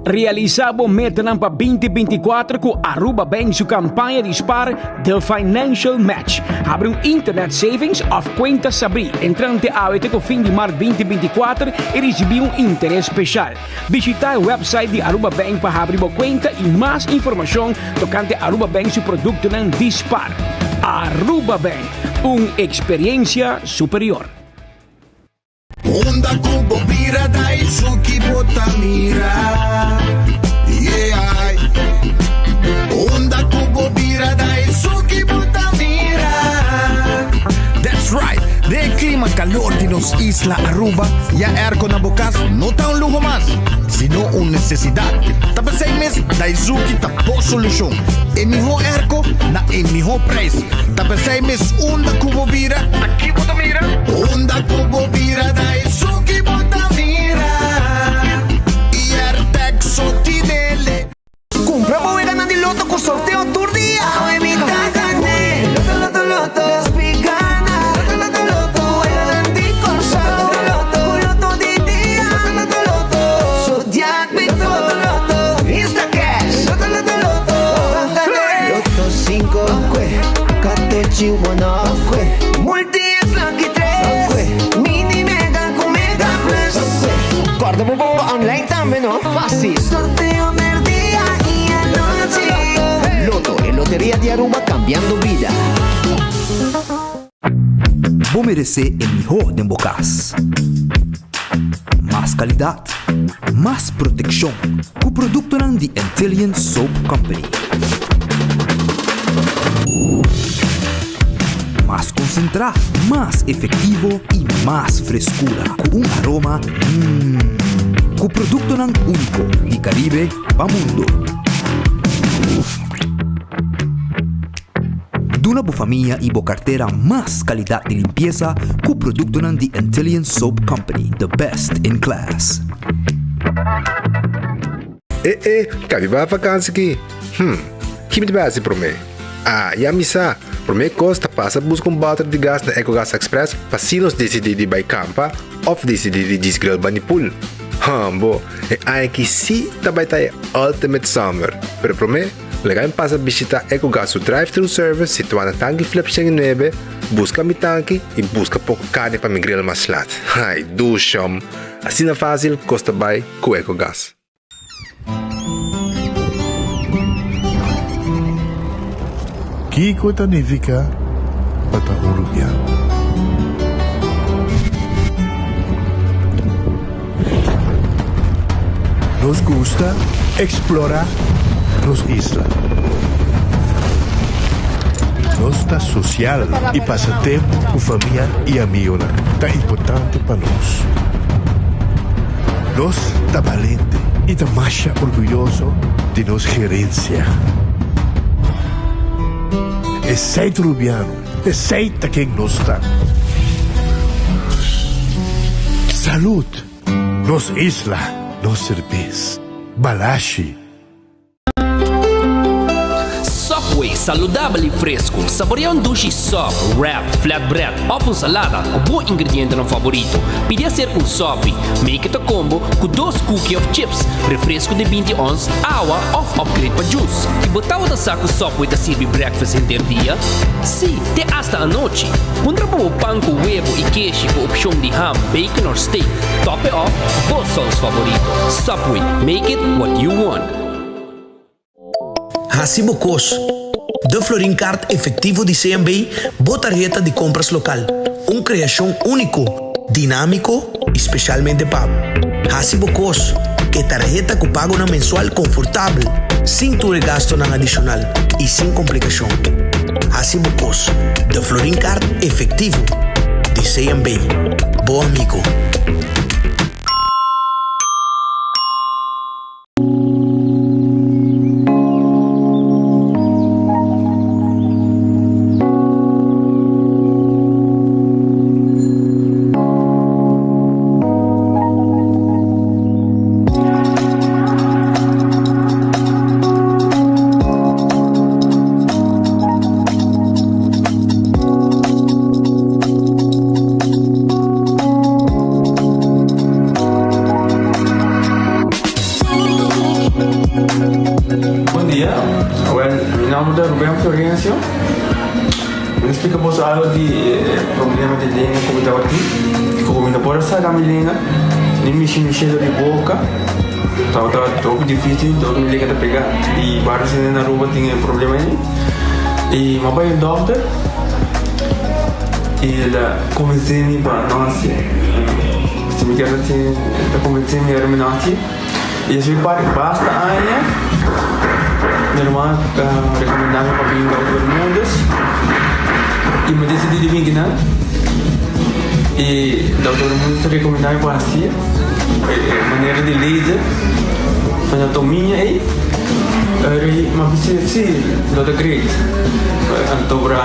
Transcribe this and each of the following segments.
Realisa bo metanan pa 2024 cu Aruba Bank su campaña di spaar The Financial Match. Habri un internet savings of cuenta sabri entrante awe te cu fin di maart 2024 y ricibi un interes special. Bishita e website di Aruba Bank pa habri bo cuenta y mas informacion tocante Aruba Bank su productonan di spaar. Aruba Bank, un experiencia superior. Unda ku bo bira Daisuki bo ta mira Yeah Unda ku bo bira Daisuki bo ta mira That's right! Den e klima kalor di nos isla Aruba, ya airco na bo kas no ta un luho mas, sino un nesesidat. Ta p'esei mes Daizuki ta bo solushon, e mihó airco na e mihó preis. Ta p'esei mes unda ku bo bira, Aki bo ta mira. Unda ku bo bira Daisuki bo ta mira I Airtec so tinele. Kumpra bo weganan di loto ku sorteo tur dia! Awe mi ta gané! Loto, loto, loto, nos pi gana! Loto, loto, loto, weganan di Kòrsou! Loto, loto, ku loto di dia! Loto, loto, loto, Zodiac Big Four! Loto, loto, loto, Instacash! Loto, loto, loto, ban gané! Loto sinku, katochi one off, Multi X lucky tres, Mini Mega ku Mega Plus. Kòrda bo bomba online tambe no. Fásil! Sorteo merdia i anochi. Lotto, e loteria di Aruba cambiando bida. Bo meresé e mihó den bo kas. Mas kalidat, mas protekshon ku produktonan di Antillian Soap Company. Mas konsentrá, mas efektivo i mas freskura ku un aroma mmm. Ku produktonan úniko di Karibe pa mundu. Duna bo famia i bo kartera mas kalidat di limpiesa ku produktonan di Antillian Soap Company, the best in class. E e, ka mi bai vakansi ki? Hm, ki mi ta bai hasi promé? Ah, ya mi sa! Promé kos ta pasa buska un bòter di gas na Ecogas Express pa si nos disidí di bai kampa òf disidí di djis grill bani pool. Hambo, e aña aki sí ta bai ta e ultimate summer! Pero promé, laga mi pasa bishitá Ecogas su drive-thru service situá na Tanki Flip 109, buska mi tanki i buska poko karni pa mi grill mas lat. Ai, dushom! Asina fásil kos ta bai ku Ecogas. Kiko ta nifiká pa ta un rubiano? Nos gusta eksplorá nos isla. Nos ta sosial i pasa tempu ku famia i amigonan ta importante pa nos. Nos ta balente i ta masha orguyoso di nos gerensia. Esei ta Rubiano, esei ta ken nos ta. Salud! Nos isla, nos serbes. Balashi! Subway, saludabel y fresco. Saborea un dushi sub, wrap, flatbread of un salada cu bo ingredientenan favorito. Pidi hacer un sopi. Make it a combo cu dos cookie of chips, refresco di binti ons, awa of upgrade pa juice. Y bo tabata sa cu Subway ta sirbi breakfast henter dia? Si, te hasta anochi. Puntra pa bo pan cu webo y keshi cu opcion di ham, bacon or steak. Top it off cu bo saus favorito. Subway, make it what you want. Hasi bo kos. De Florin Card Efectivo di CMB, bo tarheta di kompras lokal. Un kreashon úniko, dinámiko i spesialmente pa bo. Hasi bo kos. E tarheta ku pagonan mensual konfortabel, sin tur e gastonan adishonal i sin komplikashon. Hasi bo kos. De Florin Card Efectivo di CMB. Bo amigo. boso algo di e problema di lenga ku mi tabatin, ku mi no por a saka mi lenga, ni mishi mi shelu di boka. Tabata hopi dificil, dor mi lenga ta pega y varios hende na Aruba tin e problema ey. Y mi a bay un dokter y el a convence mi pa no haci. Si mi kier haci, el ta convence mi ora mi no haci. Y despues di basta aña mi hermano a recomenda mi pa bin Dokter Bermudez y mi a decidi di bin kinan y Dokter Bermudez ta recomenda mi pa haci. E manera di laser anatomia ei eri m'a bisa si lo ta great. Anto bra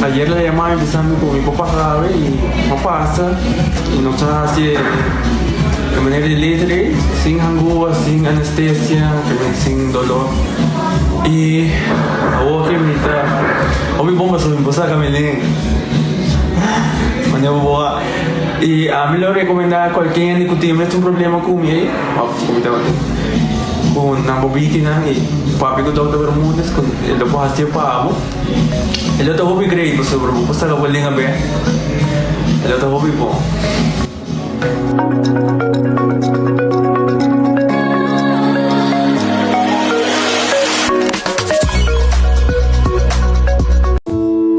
ayer la yama mi bisa mi ku mi por pasa awe i m'a pasa i nos a hasi e manera di laser ei sin hangua, sin anestesia, sin dolor i awor ke mi ta hopi bon pasobra mi por saka mi lenga manera bo a. I ami lo rekomendá kualke hende ku tin mesun problema ku mi ei, òf ku mi tabatin, ku nan por bini nan i papia ku Dòkter Bermudez ku e lo por hasié pa bo. E lo ta hopi great pasobra bo por saka bo lenga bèk. E lo ta hopi bon.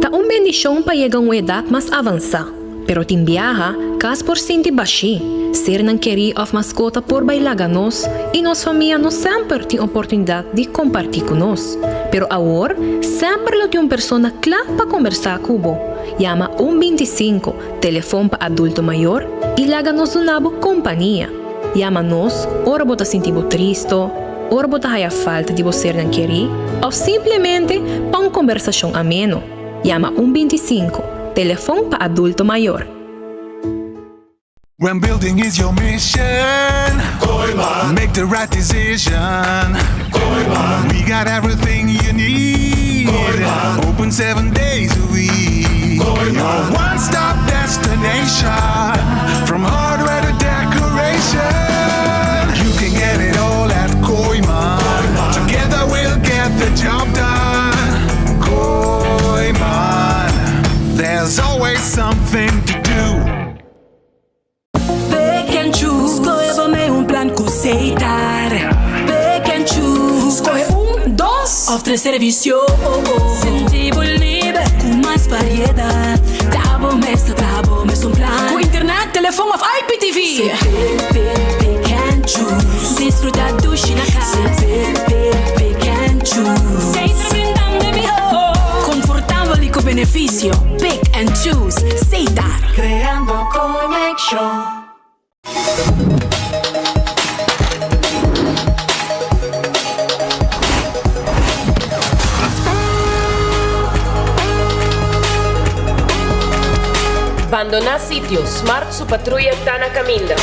Ta un bendishon pa yega un edat mas avansá. Pero tin biaha, kas por sinti bashí, sernan kerí òf maskota por bai laga nos i nos famia no semper tin oportunidat di kompartí ku nos. Pero awor, semper lo tin un persona kla pa kombersá ku bo. Yama un 25, telefon pa adulto mayor, i laga nos duna bo kompania. Yama nos ora bo ta sinti bo tristo, ora bo ta haya falta di bo sernan kerí òf simplemente pa un kombersashon ameno. Yama un 25, telefon pa adulto mayor. When building is your mission, Kooyman, make the right decision. Kooyman, we got everything you need. Kooyman, open seven days a week. Kooyman, your one-stop destination, from hardware to decoration. You can get it all at Kooyman. Together we'll get the job done. Kooyman, there's always something to do. Pick and choose, skohe bo mei un plan ku Setar. Pick and choose, skohe un, dos òf tres servisio. Sinti bo liber ku mas variedat. Ta bo mes ta traha bo mes un plan. Ku internet, telefon òf IPTV. Pick, pick, pick and choose. Disfruta dushi na kas. Pick, pick, pick and choose. Setar brindando e mihó. Konfortabel i ku benefisio. Pick and choose. Setar. Creando conexion. Bandoná sitio, Smart su patruya ta na kaminda.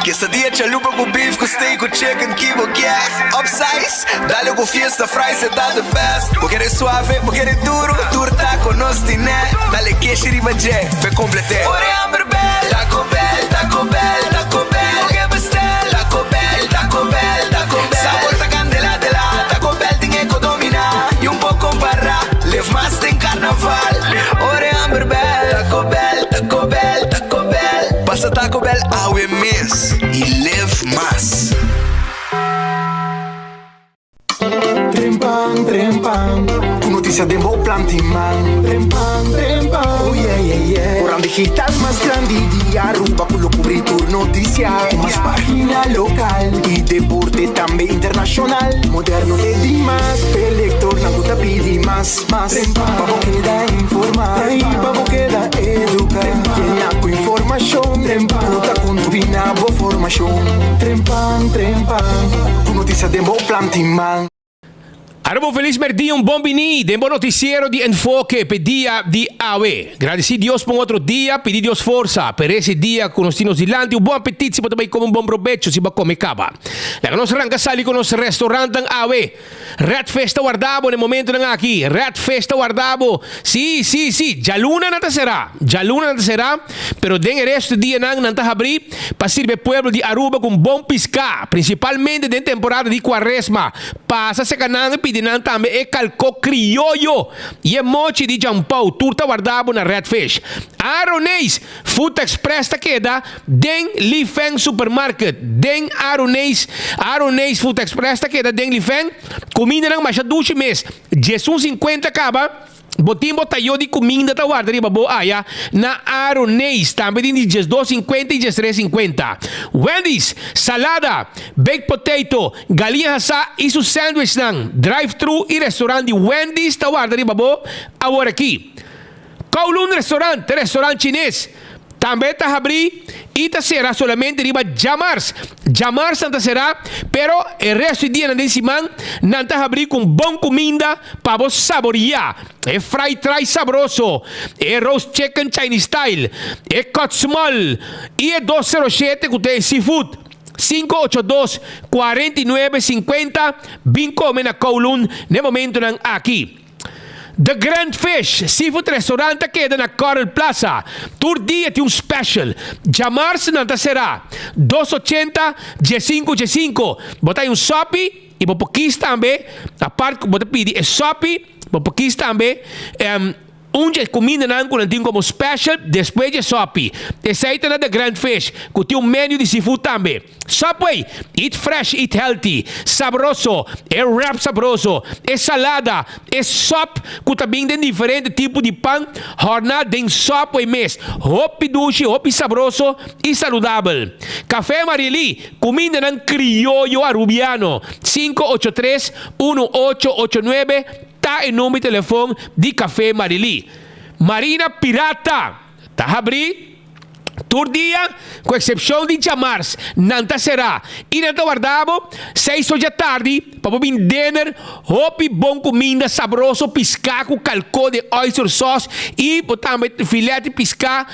Quesadilla chalupa cu beef cu steak cu chicken ki bo kier Upsize, dale cu fiesta fries e ta the best Bo kere suave, bo kere duro, tur taco nos tine Dale keshi riba dje, p'e complete Ora e hamber bel, Taco Bell, Taco Bell, Taco Bell Bo ke bestel, Taco Bell, Taco Bell, Taco Bell Sabor ta candela de la, Taco Bell tin e co domina Y un por compara, live mas den carnaval Ora e hamber bel, Taco Bell, Taco Bell, Taco Bell Pasa Taco Bell awe mes y live mas. Trempan, trempan, ku notisia den bo planti man. Trempan, trempan, oh yeah, yeah, yeah. Koran digital mas grandi di Aruba ku lo kubri tur notisia. Ku mas pagina lokal i deporte tambe internashonal. Moderno te dimas, p'e lektornan ku ta pidi mas. Mas pa bo keda informa i pa bo keda educa. Yena cu informacion cu ta contribui na bo formacion. Trempan, trempan, cu noticia den bo plan tin man. Aruba un felis merdia, un bon bini den bo noticiero di Enfoke p'e dia di awe. Gradeci Dios pa un otro dia, pidi Dios forsa p'e rest e dia cu nos tin nos dilanti. Un bon apetit si bo ta bay come un bon probecho si bo a come caba. Laga nos ranca sali cu nos restaurantnan awe. Red Fish ta warda bo na e momentonan aki. Red Fish ta warda bo. Si, si, si, djaluna nan ta cera. Djaluna nan ta cera, pero den e resto di dianan nan ta habri pa sirbi e pueblo di Aruba cu un bon pisca, principalmente den temporada di cuaresma. Pasa cerca nan y pidi nan tambe e calco crioyo y e mochi di Jampou. Tur ta warda bo na Red Fish. Aroneis Food Express ta keda den Li Feng Supermarket. Den Aroneis, Aroneis Food Express ta keda den Li Feng. Cumindanan masha dushi mes. Diesun cincuenta caba. Bo tin bo tayo di kuminda ta warda riba bo aya na Aroneis, tambe tin di diesdos sinkuenta i diestres sinkuenta. Wendy's, salada, baked potato, galiña hasá i su sandwichnan, drive-thru i restaurant di Wendy's ta warda riba bo aworakí. Kowloon Restaurant, ta restaurant chines. Tambe ta habrí i ta será solamente riba djamars. Djamars nan ta será, pero e resto di dianan den siman nan ta habrí ku un bon kuminda pa bo saboriá. E fried rice sabroso, e roast chicken Chinese style, e cut small i e 207 ku ta e seafood. 582 49 50 Bin kome na Kowloon n'e momentonan aki. The Grand Fish Seafood Restaurant ta keda na Coral Plaza. Tur dia tin un special. Djamars nan ta será. Dos ochenta, diesinco diesinco. Bo ta hay un sopi y bo por kies tambe, apart cu bo ta pidi e sopi, bo por kies tambe un dje cumindanan cu nan tin como special despues dje sopi. Esey ta na The Grand Fish cu tin un menu di seafood tambe. Subway, eat fresh, eat healthy, sabroso, e wrap sabroso, e salada, e sop ku ta bin den diferente tipo di pan hòrná den Subway mes. Hopi dushi, hopi sabroso i saludabel. Café Marily, kumindanan krioyo arubiano, 583 1889 ta e number di telefon di Café Marily. Marina Pirata ta habrí. Tur dia, ku eksepshon di djamars, nan ta será i nan ta warda bo seis or djatardi pa bo bin dinner hopi bon kuminda sabroso, piská ku kalkó den oyster sauce i bo tambe filet di piská,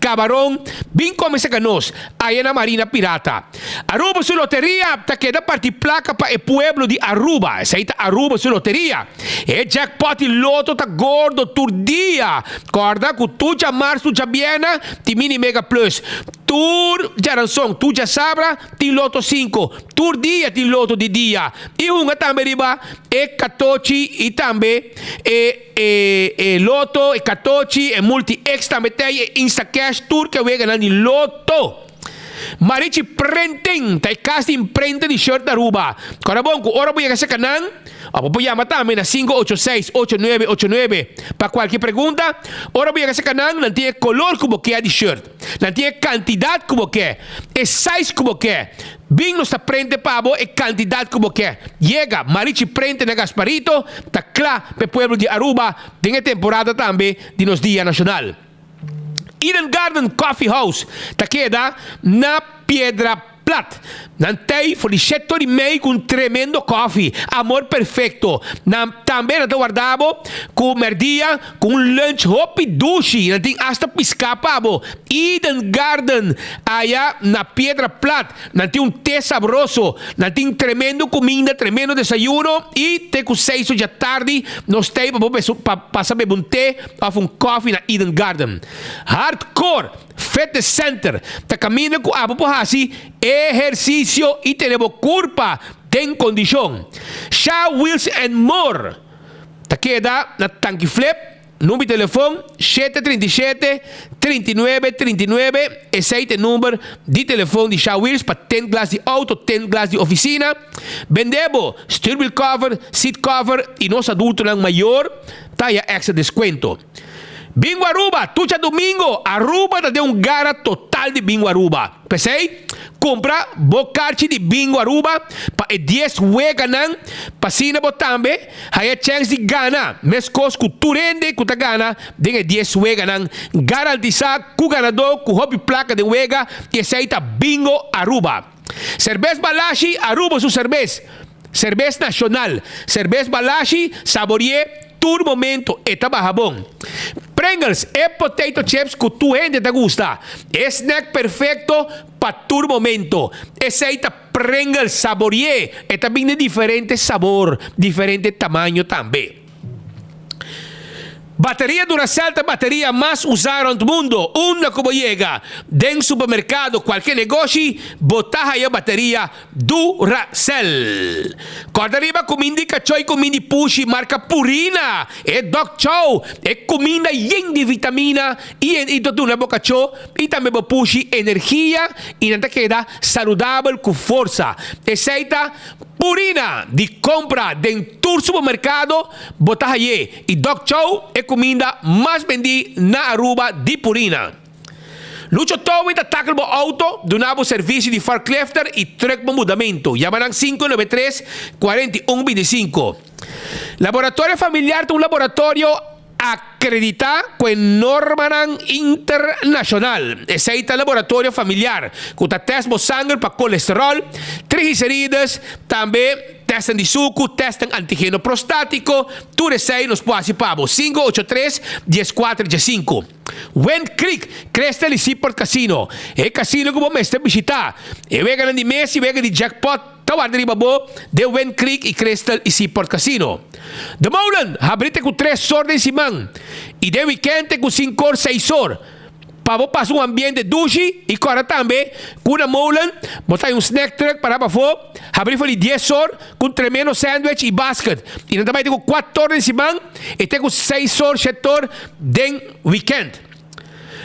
kabaron. Bin kome serka nos aya na Marina Pirata. Aruba su loteria ta keda parti plaka pa e pueblo di Aruba. Esei ta Aruba su loteria. E jackpot di loto ta gordo tur dia. Corda cu tur djamars tur djabiena tin mini mega plus. Tur djaranson tur djasabra tin loto cinco. Tur dia tin loto di dia. Y hunga tambe riba e catochi y tambe e e e loto e catochi e multi x tambe tey e instacash tur ke weganan di loto. Marichi Printing ta e kas di imprenta di shirt na Aruba. Kòrda bon ku ora bo yega serka nan, òf bo por yama tambe na 586 8989 pa kualke pregunta. Ora bo yega serka nan, nan tin e kolor ku bo ke di shirt, nan tin e kantidat ku bo ke, e size ku bo ke. Bin nos ta prente pa bo e kantidat ku bo ke. Yega Marichi Printing na Gasparito ta kla pa e pueblo di Aruba den e temporada tambe di nos Dia Nashonal. Eden Garden Coffee House ta keda na Piedra Plat. Nan tei for di shete ora i mei ku un tremendo kofi, Amor Perfecto. Nan tambe nan ta warda bo ku merdia ku un lunch hopi dushi. Nan tin asta piská pa bo. Eden Garden aya na Piedra Plat. Nan tin un te sabroso. Nan tin tremendo kuminda, tremendo desayuno i te ku seis or djatardi nos tei pa bo pa pasa bebe un te òf un kòfi na Eden Garden. Hardcore Fitness Center ta kaminda ku abo por hasi ehersisio i tene bo kurpa den kondishon. Sha Wheels and More ta keda na Tanki Flip. Number di telefon, 737 39 39, esei ta e number di telefon di Sha Wheels pa tint glas di auto, tint glas di oficina. Bende bo stuurwiel cover, seat cover y nos adultonan mayor ta haya extra descuento. Bingo Aruba, tur djadomingo Aruba ta den un gara total di Bingo Aruba. P'esei, kumpra bo karchi di Bingo Aruba pa e dies weganan pa asina bo tambe haya chèns di gana, meskos ku tur hende ku ta gana den e dies weganan. Garantisá ku ganadó ku hopi plaka den wega i esei ta Bingo Aruba. Serbes Balashi, Aruba su serbes. Serbes nashonal, serbes balashi, saborié tur momento, e ta baha bon. Pringles, e potato chips ku tur hende ta gusta. E snack perfekto pa tur momento. Esei ta Pringles, saborié, e ta bin den diferente sabor, diferente tamaño tambe. Bateria Duracell ta bateria mas usá rònt mundo. Unda ku bo yega, den supermerkado, kualke negoshi, bo ta haya bateria Duracell. Kòrda riba kuminda di kachó i kuminda di pushi marka Purina, e Dog Chow, e kuminda yen di vitamina i ta duna bo kachó i tambe bo pushi energia i nan ta keda saludabel ku forsa. Esei ta Purina di compra den tur supermercado bo ta haye y Dok Chow e cuminda mas bendi na Aruba di Purina. Lucho Towing ta tackle bo auto, duna bo servicio di forklifter y truck bo mudamento. Yama nan 593 41 25. Laboratorio Familiar ta un laboratorio Akreditá ku e normanan internashonal. Esei ta laboratorio familiar ku ta tèst bo sanger pa kolesteròl, triglicerides, tambe tèstnan di suku, tèstnan antigeno prostátiko, tur esei nos por hasi pa bo. Sinku ocho tres, dies kuater diesinku. Wind Creek, Crystal i Seaport Casino, e kasino ku bo mester bishitá. E weganan di mes i wega di jackpot. Ta warda riba bo den Wind Creek i Crystal i Seaport Casino. De Molen habri te ku tres sor den siman i den wikènt te ku sinkor seis sor. Pa bo pasa un ambiente dushi i kòrda tambe ku na Molen bo ta hay un snack truck pará pafó habri for di dies sor ku un tremendo sandwich i basket i nan ta bai te ku kuator den siman i te ku seis sor shetor den wikènt.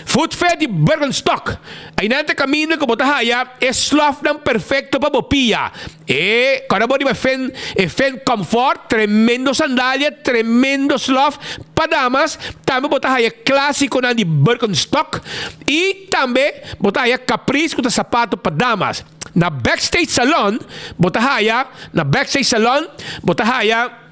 Food Fair di Birkenstock. Einan ta kaminda ku bo ta haya e slòfnan perfekto pa bo pia. E kòrda bo riba Fen, e Fen Comfort, tremendo sandalia, tremendo slòf pa damas. Tambe bo ta haya klásikonan di Birkenstock i tambe bo ta haya Caprice ku ta sapato pa damas. Na Backstage Salon bo ta haya, na Backstage Salon bo ta haya.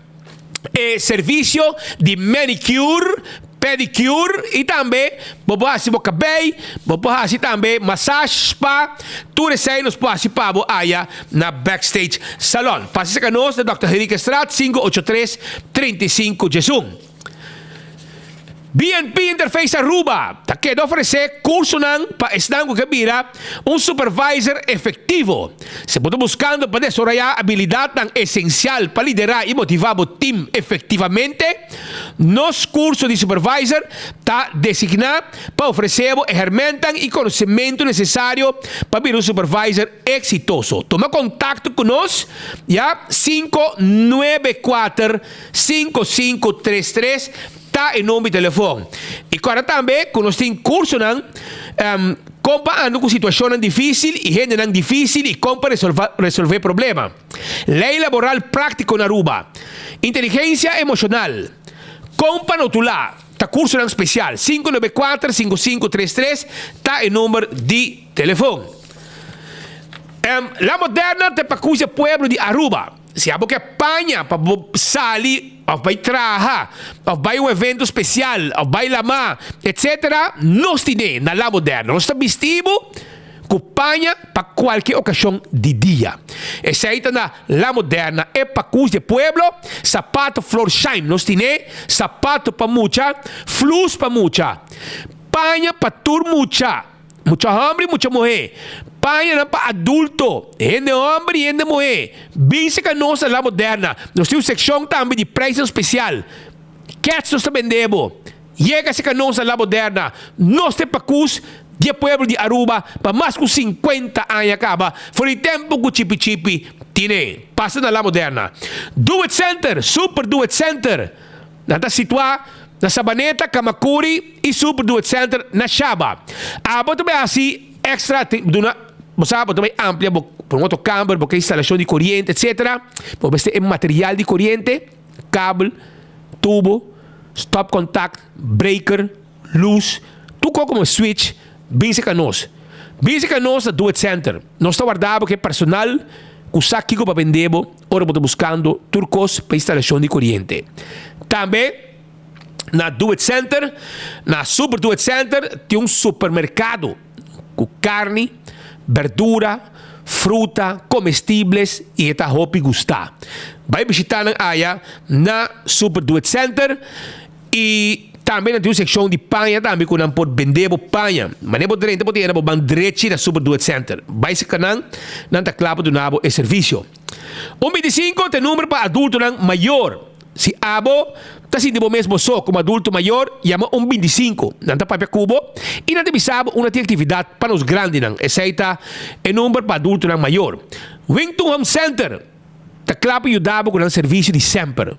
e servisio di manicure, pedicure y tambe bo por haci bo cabey, bo por haci tambe massage, spa, tur esey nos por haci pa bo aya na Backstage Salon. Pasa cerca nos na Dòkter Henriquezstraat 583 35 diesun. BNP Interface Aruba ta keda ofresé kursonan pa esnan ku ke bira un supervisor efektivo. Si bo ta buskando pa desaroyá abilidatnan esensial pa liderá i motivá bo tim efektivamente, nos kurso di supervisor ta designá pa ofresé bo e hèrmèntnan i konosementu nesesario pa bira un supervisor eksitoso. Tuma kontakto ku nos ya 594 5533 ta e number di telefon. I kòrda tambe ku nos tin kursonan kon pa anda ku situashonnan difísil i hendenan difísil i kon pa resolvé problema. Lei laboral práktiko na Aruba. Inteligensia emoshonal. Kon pa notulá ta kursonan spesial. 594 5533 ta e number di telefon. La Moderna ta pa kusa pueblo di Aruba. Si abo ke paña pa bo sali of bai traha of bai un evento spesial of bai lamá etsetera, nos tine na La Moderna. Nos ta bisti bo ku paña pa kualke okashon di dia. Esei ta na La Moderna, e pakus di e pueblo, sapato Florsheim nos tine, sapato pa mucha, flus pa mucha, paña pa tur mucha. Mucha hòmber i mucha muhé, pañanan pa adulto, hende hòmber i hende muhé. Bin serka nos na La Moderna. Nos tin un sekshon tambe di preisnan spesial. Kèts nos ta bende bo. Yega serka nos na La Moderna. Nos ta e pakus di e pueblo di Aruba pa mas ku sinkuenta aña kaba, for di tempu ku Chipi Chipi tine. Pasa na La Moderna. Do It Center, Super Do It Center. Nan ta situá na Sabaneta, Kamakuri i Super Do It Center na Shaba. Abo ta bai hasi extra te duna, bo sa, bo ta bai amplia bo por un otro kamber, bo ke instalashon di koriente, etcetera. Bo mester e material di koriente, kabel, tubo, stopcontact, breaker, lus, tur kos komo switch, bin serka nos. Bin serka nos na Do It Center. Nos ta warda bo ku e personal ku sa kiko pa bende bo ora bo ta buskando tur kos pa instalashon di koriente. Tambe na Do It Center, na Super Do It Center tin un supermerkado ku karni, berdura, fruta, comestibles y e ta hopi gusta. Bay bishita nan aya na Super Do It Center y tambe nan tin un seccion di paña tambe cu nan por bende bo paña. Mane bo drenta bo ta yena bo ban drechi na Super Do It Center. Bay cerca nan, nan ta cla pa duna bo e servicio. Un binticinco ta e number pa adultonan mayor. Si abo ta sinti bo mes bo so komo adulto mayor, yama un bintisinko. Nan ta papia ku bo i nan ta bisa bo unda tin aktividat pa nos grandinan. Esei ta e number pa adultonan mayor. Wington Home Center ta kla pa yuda bo ku nan servisio di semper.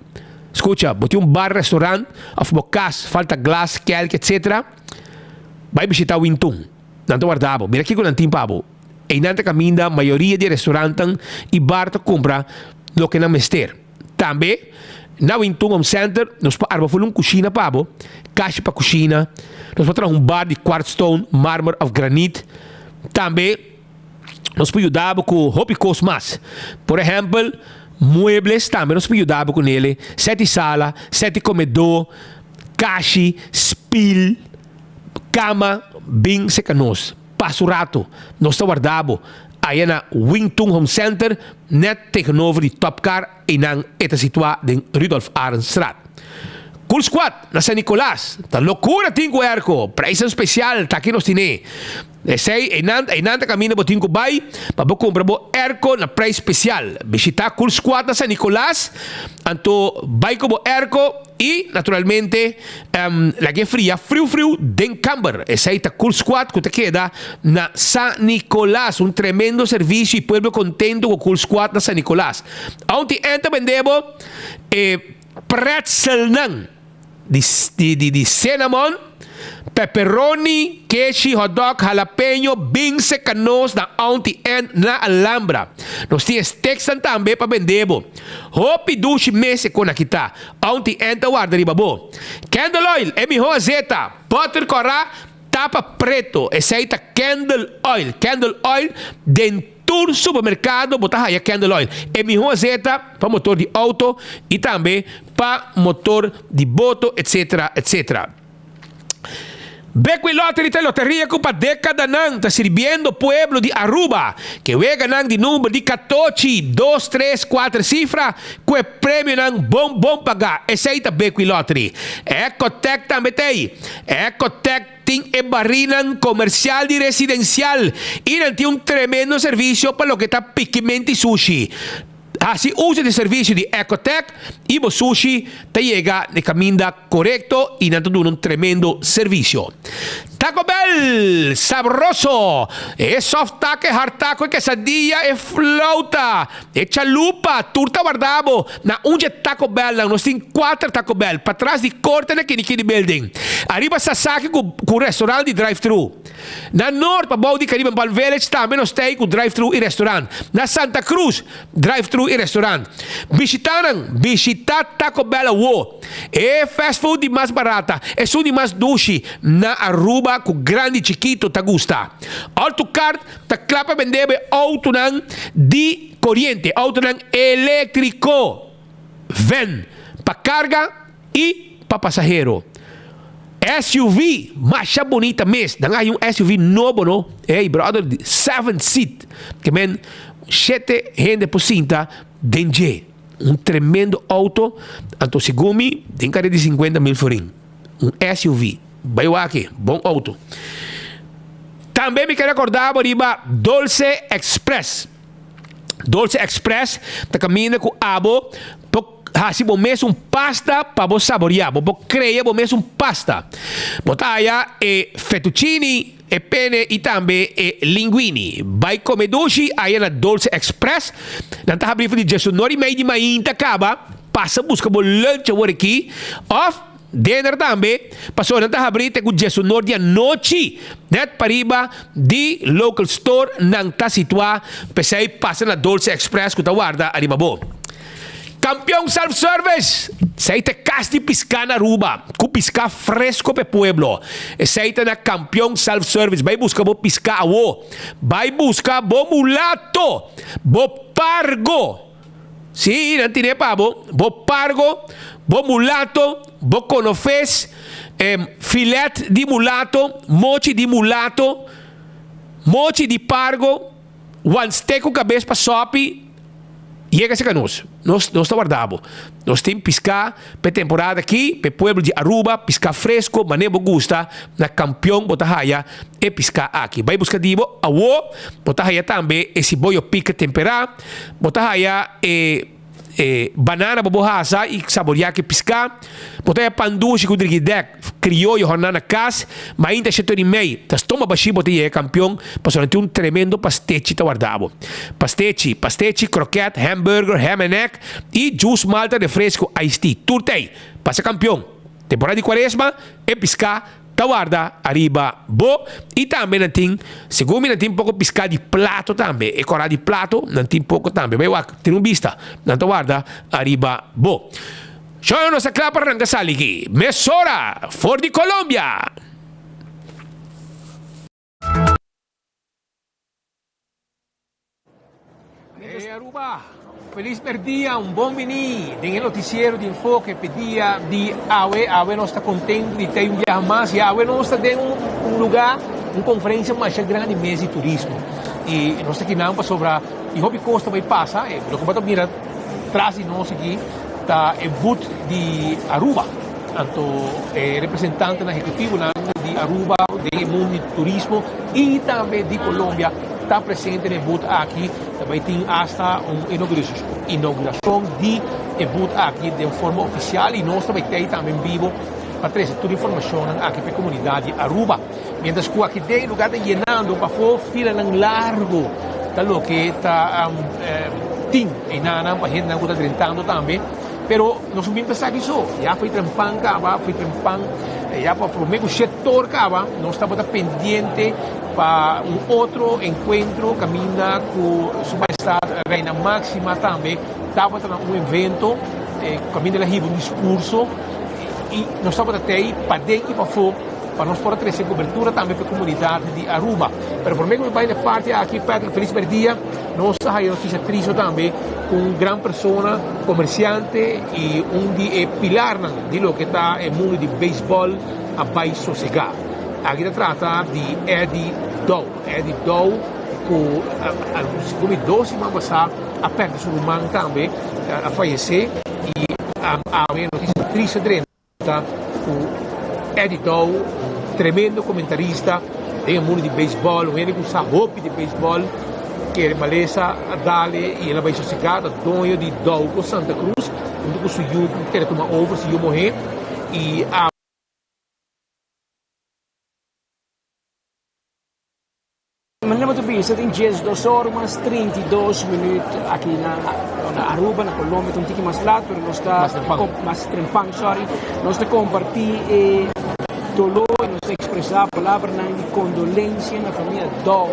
Skucha, bo tin un bar, restaurant òf bo kas falta glas, kelki etc. Bai bishita Wington. Nan ta warda bo. Mira kiko nan tin pa bo. Einan ta kaminda mayoria di e restaurantnan i bar ta kumpra loke nan mester. Tambe, na Wintun Home Center nos por arma ful un kushina pa bo, kashi pa kushina, nos por traha un bar di quartzstone, marmer of granit. Tambe, nos por yuda bo ku hopi kos mas. Por ehèmpel, muebles tambe nos por yuda bo ku nele, sèt di sala, sèt di komedó, kashi, spil, kama, bin seka nos. Pasa un rato, nos ta warda bo aya na Wing Tun Home Center, net tegenover di Top Car, einan e ta situa den Rudolf Arendstraat. Cool Squad na San Nicolas, ta locura tin cu airco, prijsnan special ta aki nos tine. Esey, einan, einan ta caminda bo tin cu bay pa bo cumpra bo airco na prijs special. Bishita Cool Squad na San Nicolas, anto bay cu bo airco. I naturalmente laga e fria friu friu den kamber. Esei ta Cool Squad ku ta keda na San Nicolas. Un tremendo servisio i pueblo kontento ku Cool Squad na San Nicolas. Aunti Ann ta bende bo e pretzelnan di di cinnamon, pepperoni, keshi, hotdog, jalapeño, binse kanos na Aunti Ann na Alhambra. Nos tin e steaksnan tambe pa bende bo. Hopi dushi mes e kon aki ta. Aunti N ta warda riba bo. Candle oil, e mihó azeta. Butter kòrá, tapa preto. Esei ta candle oil. Candle oil, den tur supermerkado bo ta haya candle oil. E mihó azeta pa motor di outo i tambe pa motor di boto etc. Etc. Bekwin Lottery ta e loteria ku pa dekadanan ta sirbiendo pueblo di Aruba. Ke weganan di number di katochi, dos, tres, kuater sifra ku e premionan bon bon pagá. Esei ta Bekwin Lottery. Ecotec tambe ta ei. Ecotec tin e barinan komersial di residensial i nan tin un tremendo servisio pa loke ta pikimenti sushi. Hasi uso di servisio di Ecotec i bo sushi ta yega na e kaminda korekto i nan ta duna un tremendo servisio. Taco Bell! Sabroso! E soft taco, e hard taco, e quesadilla, e flauta, e chalupa, tur ta warda bo na un dje Taco Bellnan. Nos tin kuater Taco Bell, patras di korte na Kinikini Building, ariba Sasaki ku ku restaurant di drive-thru. Na Noord pa bou di Caribbean Palm Village tambe nos ta ei ku drive-thru i restaurant. Na Santa Cruz, drive-thru i restaurant. Bishita nan, bishita Taco Bell awo. E fast food di mas barata, esun di mas dushi na Aruba ku grandi i chikito ta gusta. Autocart ta kla pa bende bo e outonan di koriente, outonan eléktriko, van, pa karga i pa pasahero. SUV masha bunita mes. Nan a haña un SUV nobo no. Hey brother, seven seat. Ke men shete hende por sinta den dje. Un tremendo auto. Anto segun mi den kare di sinkuenta mil florin. Un SUV. Bai wak e. Bon auto. Tambe mi ke rekorda bo riba Dolce Express. Dolce Express ta kaminda ku abo por hasi bo mes un pasta pa bo saboreá. Bo por krea bo mes un pasta. Bo ta haya e fettuccini, e pene i tambe e linguini. Bai kome dushi aya na Dolce Express. Nan ta habri for di diesunor i mei di mainta kaba. Pasa buska bo lunch awor aki. Òf dinner tambe, pasobra nan ta habri te ku diesunor di anochi. Nèt pariba di local store nan ta situá. P'esei pasa na Dolce Express ku ta warda ariba bo. Campeon Self Service! Esei ta e kas di piská na Aruba, ku piská fresko pa e pueblo. Esei ta na Campeon Self Service. Bai buska bo piská awo. Bai buska bo mulato, bo pargo. Sí, nan tine pa bo. Bo pargo, bo mulato, bo konofes, filet di mulato, mochi di mulato, mochi di pargo. Wanste ku kabes pa sòpi, yega serka nos. Nos nos ta warda bo. Nos tin piská p'e temporada aki, p'e pueblo di Aruba, piská fresko, manera bo gusta, na Kampion bo ta haya e piská aki. Bai buska di bo awo, bo ta haya tambe e siboyo pika temperá, bo ta haya e. E banana bo bo hasa i saboriá ku e piská. Bo ta haña pan dushi ku drigidèk krioyo hòrná na kas. Mainta shete ora i mei ta stoma bashí bo ta yega kampion pasobra nan tin un tremendo pastechi ta warda bo. Pastechi, pastechi, krokèt, hamburger, ham and egg i jus malta refresco iced tea. Tur ta ei. Pasa kampion. Temporada di kuaresma e piská Ta warda ariba bo y tambe nan tin, segun mi nan tin poco pisca di plato tambe, e cora di plato nan tin poco tambe, bay wak tin un bista, nan ta warda ariba bo. Shoyo nos ta cla pa ranca sali aki mesora for di Colombia. Hey Aruba, feliz merdia, un bon bini den e noticiero di Enfoke p'e dia di awe. Awe nos ta contento di ta un biaha mas y awe nos ta den un lugar, un conferencia masha grandi mes di turismo. Y nos ta kinan pasobra y hopi cos ta bay pasa, loke bo ta mira tras di nos aki ta e boot di Aruba. Anto e representantenan ehecutivonan di Aruba den e mundo di turismo y tambe di Colombia ta presente na e boot aki. Ta bay tin hasta un inauguracion di e boot aki den forma oficial y nos ta bay tey tambe en bibo pa trece tur informacionnan aki pa e comunidad di Aruba. Mientras cu aki den e lugar ta yenando pafo filanan largo ta loke ta tin enanan pa hendenan cu ta drentando tambe. Pero nos no bin pensa aki so, ya foi trempan kaba, foi trempan, ya pa prome ku shetor kaba, nos tabata pendiente pa un otro enkuentro kaminda ku Su Majestad Reina Máxima tambe tabata na un evento kaminda el a hiba un diskurso i nos tabata tei paden i pafó pa nos por a trese kobertura tambe pa e komunidat di Aruba. Pero prome ku mi bai na e parti aki, Patrick, felis merdia. Nos a haya noticia tristo tambe cu un gran persona, comerciante y un di e pilarnan di loke ta e mundo di baseball a bay sosega. Aki ta trata di Eddie Dow. Eddie Dow cu segun mi dos siman pasa a perde su ruman tambe, a fayece y awe noticia tristo drenta. Ta cu Eddie Dow, un tremendo comentarista den e mundo di baseball, un hende cu sa hopi di baseball, kere malesa a dale y el a bay sosega, ta doño di Dowco Santa Cruz, hunto cu su yu cu kere tuma over, su yu muhe, y a. Manera bo ta bisa tin diesdos or mas 32 minuut aki na Aruba, na Colombia ta un tiki mas laat pero nos ta mas trempan sorry, nos ta comparti e dolor y nos ta expresa palabranan di condolencia na famia Dow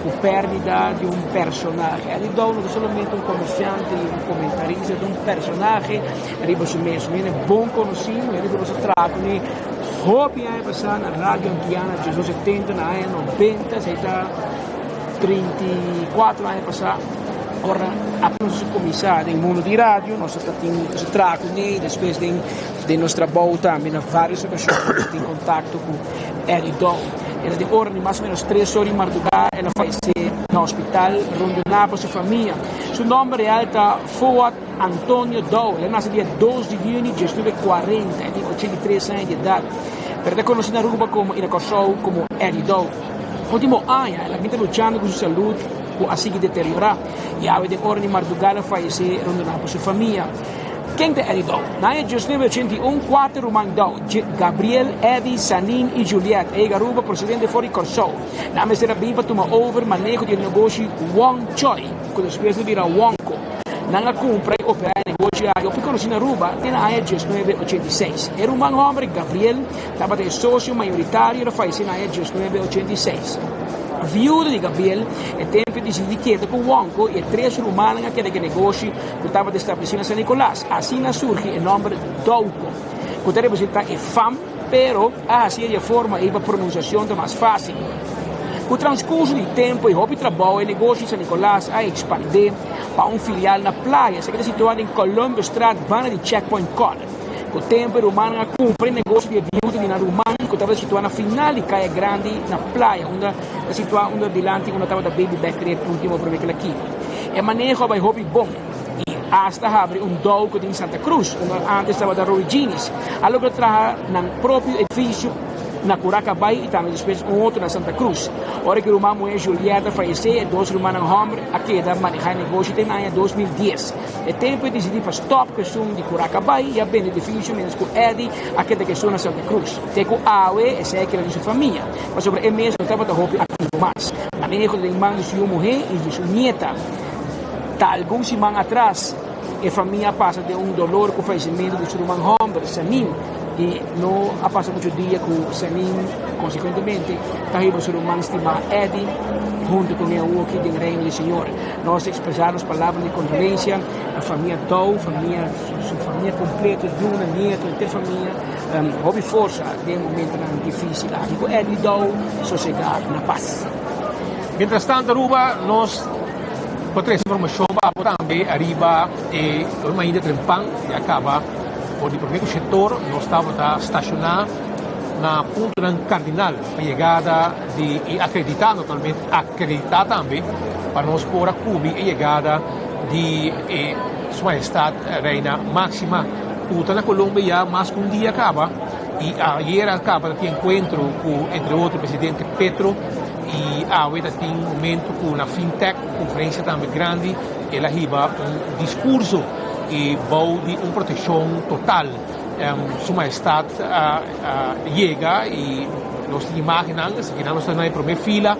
cu perdida di un personahe. Eddie Dow no ta solamente un comerciante y un comentarista, e ta un personahe riba su mes, un hende bon conoci, un hende cu nos a traha cune. Hopi aña pasá na Radio Antiana 1870 na aña 90, esei ta 34 aña pasá, ora apenas nos a kuminsá den mundu di radio, nos a tin nos a traha kuné i despues den den nos trabou tambe na vários okashon nos a tin kontakto ku Eddie Dow. El a den ora di mas o ménos tres ora di mardugá el a fayesé na hospital rondoná pa su famia. Su nòmber real ta Fuad Antonio Dow, el a nace dia dos di juni 1940, e tin 83 aña di edad, pero ta conoci na Aruba como y na Corsou como Eddie Dow. Ultimo aña el a bin ta luchando cu su salud cu a sigui deteriora y awe den ora di marduga el a fayece rondona pa su famia. Ken ta Eddie Dow? Na aña 1981 cuater ruman Dow, Gabriel, Eddie, Sanin y Juliet a yega Aruba procedente for di Corsou. Nan mester a bin pa tuma over maneho di e negoshi Wong Choi, cu despues a bira Wongco. Nan a kumpra i operá e negoshi aki hopi konosí na Aruba te na aña diesnuebe ochenta i seis. E ruman hòmber Gabriel tabata e sosio mayoritario i a fayesé na aña 1986. Viuda di Gabriel, e tempu e disidí di keda ku Wonko i e tres rumannan a keda ku e negoshi ku tabata establesí na San Nicolas. Asina a surgi e nòmber Dowco, ku ta representá e fam, pero a hasié di e forma ei pa pronunsiashon ta mas fásil. Ku transkurso di tempu i hopi trabou e negoshi di San Nicolas a ekspandé pa un filial na Playa, esaki ta situá den Columbusstraat banda di Checkpoint Corner. Ku tempu e rumannan a kumpra e negoshi di e biuda di nan ruman. ku tabata situá na final di Kaya Grandi na Playa, unda ta situá unda dilanti unda tabata Baby Bakery e último promé ku el a kibra. E maneho a bai hopi bon i asta habri un dou ku tin Santa Cruz, unda ántes tabata Roy Jean's. A logra traha nan propio edifisio na Curacabay i tambe despues un otro na Santa Cruz. Ora ku e ruman muhé Julieta fayesé, e dos rumannan hòmber a keda manehá e negoshi te na aña 2010. E tempu e disidí pa stòp ku esun di Curacabay i a bende edifisio miéntras ku Eddie a keda ku esun na Santa Cruz. Te ku awe esei a keda di su famia, pasobra e mes no tabata hopi aktivo mas. Maneho ta den man di su yu muhé i di su nieta. Ta algun siman atras e famia a pasa den un dolor ku fayesimentu di su ruman hòmber, Sanin, i no a pasa muchu dia ku Sanin konsekuentemente ta hiba su ruman stimá Eddie huntu ku ne awoki den Reino di Señor. Nos ta ekspresá nos palabra di kondolensia na famia Dou, famia su famia kompleto, yunan, nieto, henter famia. Hopi forsa den momentonan difísil aki. Ku Eddie Dou sosegá na pas. Mientras tanto Aruba nos por trece informacion pa abo tambe ariba e mainta trempan ya caba for di prome cu sector nos tabata staciona na puntonan cardinal pa yegada di y acredita naturalmente acredita tambe pa nos por a cubri e yegada di e Su Majestad Reina Maxima cu ta na Colombia ya mas cu un dia caba y ayer a caba ta tin encuentro cu entre otro presidente Petro y awe ta tin momento cu na Fintech conferencia tambe grandi el a hiba un discurso y bou di un proteccion total Su Majestad a yega y nos tin imagennan esakinan nos ta na e prome fila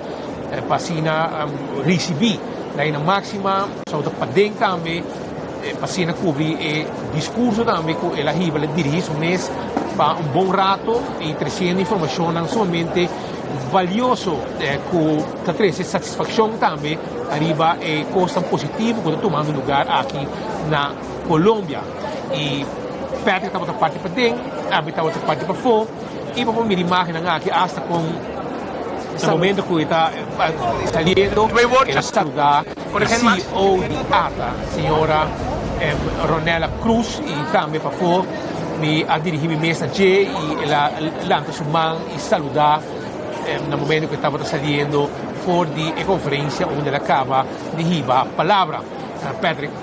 pa asina ricibi Reina Maxima so ta paden tambe pa asina cubri e discurso tambe cu el a hiba el a dirigi su mes pa un bon rato y treciendo informacionnan sumamente valioso cu ta trece satisfaccion tambe ariba e cosnan positivo cu ta tumando lugar aki na Colombia. Y Patrick tabata parti paden, ami tabata parti pafó y bo por mira imagennan aki hasta con na momento cu e ta saliendo el a saluda e CEO di ata, señora Ronella Cruz y tambe pafó mi a dirigi mi mes na dje y el a lanta su man y saluda na momento cu e tabata saliendo for di e conferencia unda el a caba di hiba palabra. Patrick.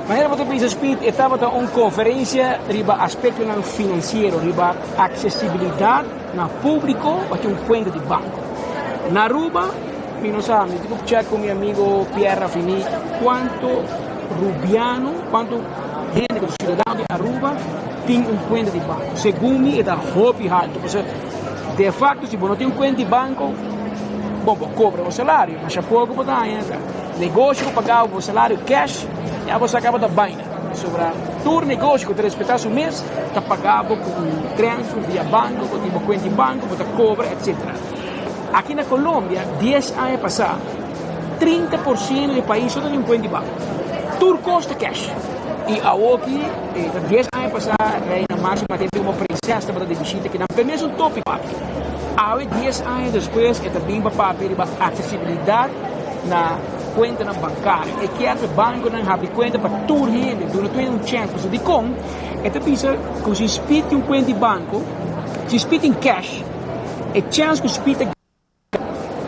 Manera bo ta bisa Speed, e tabata un conferencia riba aspectonan financiero, riba accesibilidad na publico pa tin un cuenta di banco. Na Aruba, mi no sa, mi tin cu check cu mi amigo Pierre Rafini cuanto Rubiano, cuanto hende cu ta ciudadano di Aruba tin un cuenta di banco. Segun mi e ta hopi halto, pasobra de facto si bo no tin un cuenta di banco, bon, bo cobra bo salario, masha poco bo ta haña. Negoshi ku pagaba bo salario cash ya bo sa kaba ta baina. Pasobra tur negoshi ku ta respetá su mes ta paga bo ku un transfer via banko, bo tin bo kuenta di banko, bo ta kobra etsetera. Aki na Colombia dies aña pasá 30% di e pais so ta tin un kuenta di banko. Tur kos ta cash. I awoki ta dies aña pasá Reina Máxima tende komo prinses tabata di bishita aki nan p'e mesun tópiko aki. Awe dies aña despues e ta bin pa papia riba aksesibilidat. na kuentanan bankario. E kier pa e bankonan habri kuenta pa tur hende, duna tur hende un chèns. Pasobra dikon? E ta bisa ku si Speed tin un kuenta di banko, si Speed tin kèsh, e chèns ku Speed ta gana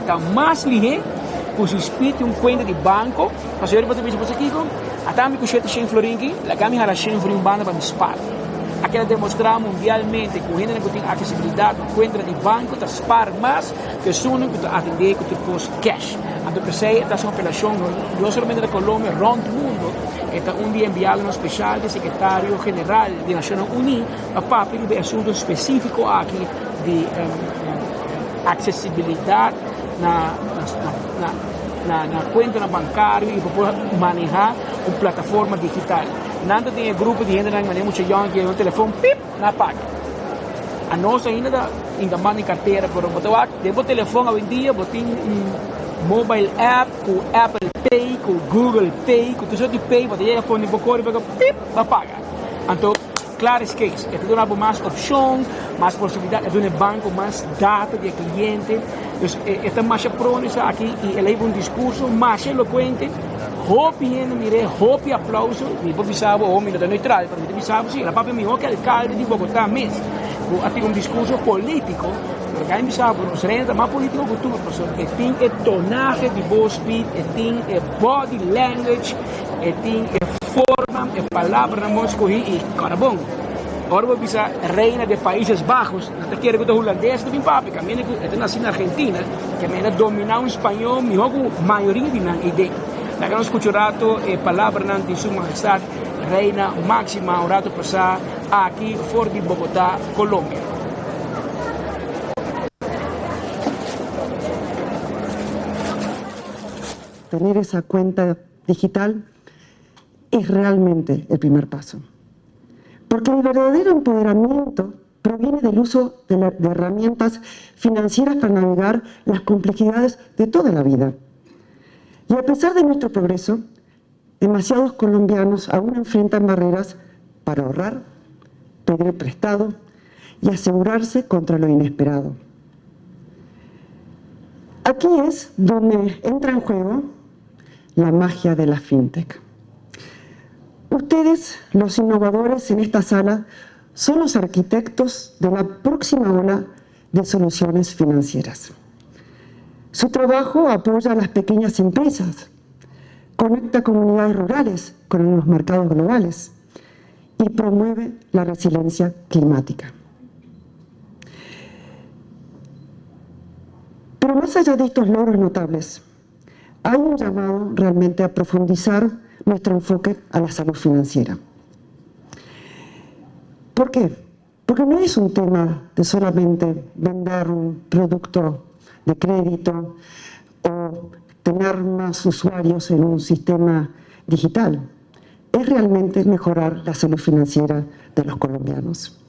ta mas lihé ku si Speed tin un kuenta di banko. Pasobra bo ta bisa, Pasobra kiko? Ata mi ku shete shen florin aki, laga mi hala shen florin banda pa mi spar. A keda demostrá mundialmente ku hendenan ku tin aksesibilidat na kuentanan di banko ta spar mas ku esunnan ku ta atendé ku tur kos kèsh. Anto p'esei e ta hasi un apelashon no solamente na Colombia, rònt mundu. E ta un di e enviadonan speshal di e sekretario general di Nashonnan Uní pa papia riba e asuntu spesífiko aki di aksesibilidat na na kuentanan bankario i pa por manehá un plataforma digital. Nan ta tin e grupo di hendenan manera mucha yòn ku telefòn pip nan a paga. Anos ainda ta inda manda e kartera pero bo ta wak den bo telefòn awendia bo tin un mobile app ku Apple Pay ku Google Pay ku tur sort di pay bo ta yega pone bo kódigo bo pip bo a paga. Anto klar es kees e ta duna bo mas opshon, mas posibilidat, e duna e banko mas data di e kliente. Dus e ta masha pro na esaki i el a hiba un diskurso masha elokuente. Hopi hende mir'é, hopi aplauso. Mi por bisa bo, oh mi no ta neutral, pero mi ta bisa bo si, el a papia mihó ku e alkalde di Bogotá mes, ku a tira un diskurso polítiko. Pero kaya mi sa ku nos reina ta mas politiko ku tur pasobra e tin e tonahe di bos Piet, e tin e body language, e tin e forma, e palabranan bon skohí i kòrda bon. Ora bo bisa reina de Países Bajos, nan ta kere ku ta hulandes ta bin papia, kaminda ku e ta nasi na Argentina, ke mester a dominá un spañó mihó ku mayoria di nan idea. Laga nos skucha un rato e palabranan di Su Mahestad Reina Máxima un rato pasá aki for di Bogotá, Colombia. Tener esa cuenta digital es realmente el primer paso. Porque el verdadero empoderamiento proviene del uso de, de herramientas financieras para navegar las complejidades de toda la vida. Y a pesar de nuestro progreso, demasiados colombianos aún enfrentan barreras para ahorrar, pedir prestado y asegurarse contra lo inesperado. Aquí es donde entra en juego la magia de la fintech. Ustedes, los innovadores en esta sala, son los arquitectos de la próxima ola de soluciones financieras. Su trabajo apoya a las pequeñas empresas, conecta comunidades rurales con los mercados globales y promueve la resiliencia climática. Pero más allá de estos logros notables, hay un llamado realmente a profundizar nuestro enfoque a la salud financiera. ¿Por qué? Porque no es un tema de solamente vender un producto de crédito o tener más usuarios en un sistema digital. Es realmente mejorar la salud financiera de los colombianos.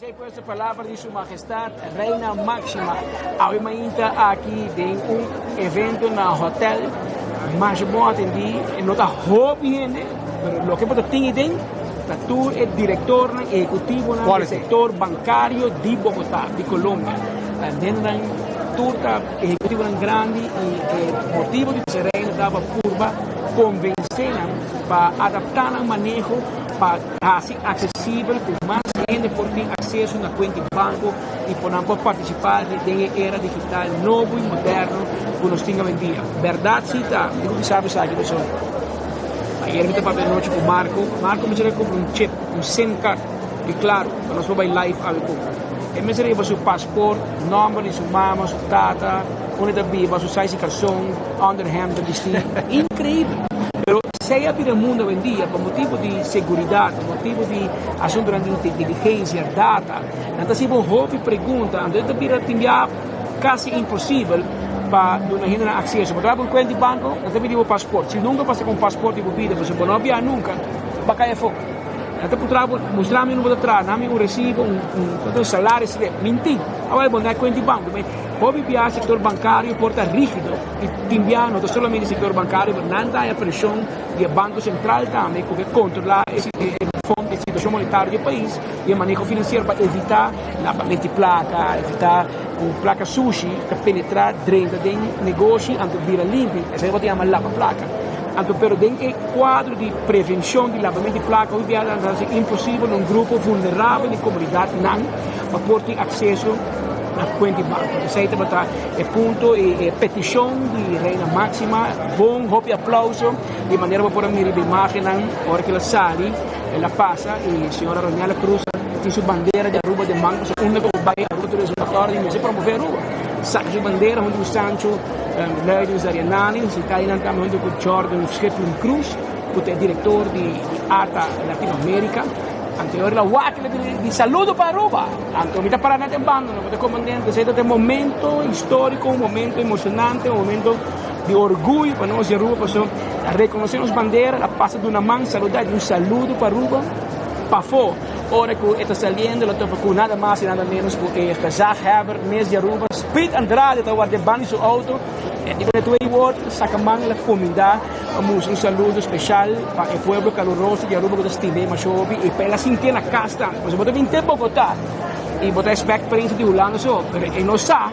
Esei pues e palabra di Su Mahestad Reina Maxima awe mainta aki den un evento na hotel. Masha bon atendi, e no ta hopi hende, pero loke bo ta tin aden ta tur e directornan, ehecutivonan di sector bancario di Bogota, di Colombia. Hendenan tur ta ehecutivonan grandi y e motibo di e reina ta pa purba convence nan pa adapta nan maneho pa hasi aksesibel ku mas hende por tin akseso na kuenta di banko i por nan por partisipá den e era digital nobo i moderno ku nos tin awendia. Bèrdat si ta, mi ku bisa esaki pasobra ayer mi ta papia anochi ku Marco, Marco mester a kumpra un chip, un sim card di Claro pa nos por bai live awe ku. E mester a hiba su pasport, nòmber di su mama, su tata, unda e ta biba, su size di karson, onderhemd ta bistí. Inkreibel! Pero Sea bira mundo awendia pa motibu di seguridat, pa motibu di asuntunan di inteligensia, data, nan ta hasiba un hopi pregunta, anto e ta bira tin bia kasi imposibel pa duna hendenan akseso. Bo ta bai un kuenta di banko, nan ta pidi bo pasport. Si nunka bo a saka un pasport di bo bida, pasobra bo no a biaha nunka, bo a kai afó. Nan ta puntra bo, mustra mi unda bo ta traha, dami un resibo, un salario slip. Minti! Awor bo no a kuenta di banko. Hopi biaha sektor bankario por ta rígido. I tin bia no ta solamente sektor bankario pero nan ta haña preshon di e Banko Sentral tambe ku ke kontrolá e e situashon monetario di e pais i e maneho finansiero pa evitá labamento di plaka, evitá ku plaka sushi ta penetrá drenta den negoshi anto bira limpi, esei bo ta yama laba plaka. Anto pero den e kuadro di prevenshon di labamento di plaka hopi bia ta hasi imposibel na un grupo vulnerabel di komunidatnan pa por tin akseso na kuenta di banko. Esei tabata E punto y e peticion di Reina Maxima, bon hopi aplauso di manera bo por a mira riba imagennan ora cu el a sali, el a pasa y señora Ronella Cruz tin su bandera di Aruba den man pasobra unda cu bo bay Aruba tur es motor di mester promove Aruba. Saca su bandera hunto cu Sancho Luidens Arianani, si ta eynan tambe hunto cu Jordan Schipling Cruz cu ta e director di ata Latino America. Anto e ora el a wak el a di saludo pa Aruba. Anto mi ta para net en banda, no bo ta komandente. Esei ta un momento historico, un momento emocionante, un momento di orguyo pa nos di Aruba pasobra a reconoce nos bandera, a pasa duna man saluda, di un saludo pa Aruba pafo. Ora cu e ta saliendo lo topa cu nada mas y nada menos cu e gezaghebber mes di Aruba, Speed Andrade ta warda e banda di su auto. E di cu e word saca man el a cuminda pa mustra un saludo special pa e pueblo caluroso di Aruba cu ta stim'e masha hopi y pa el a sinti'e na cas tambe. Pasobra bo ta bin te Bogota y bo ta expect prensa di Hulanda so, pero e no sa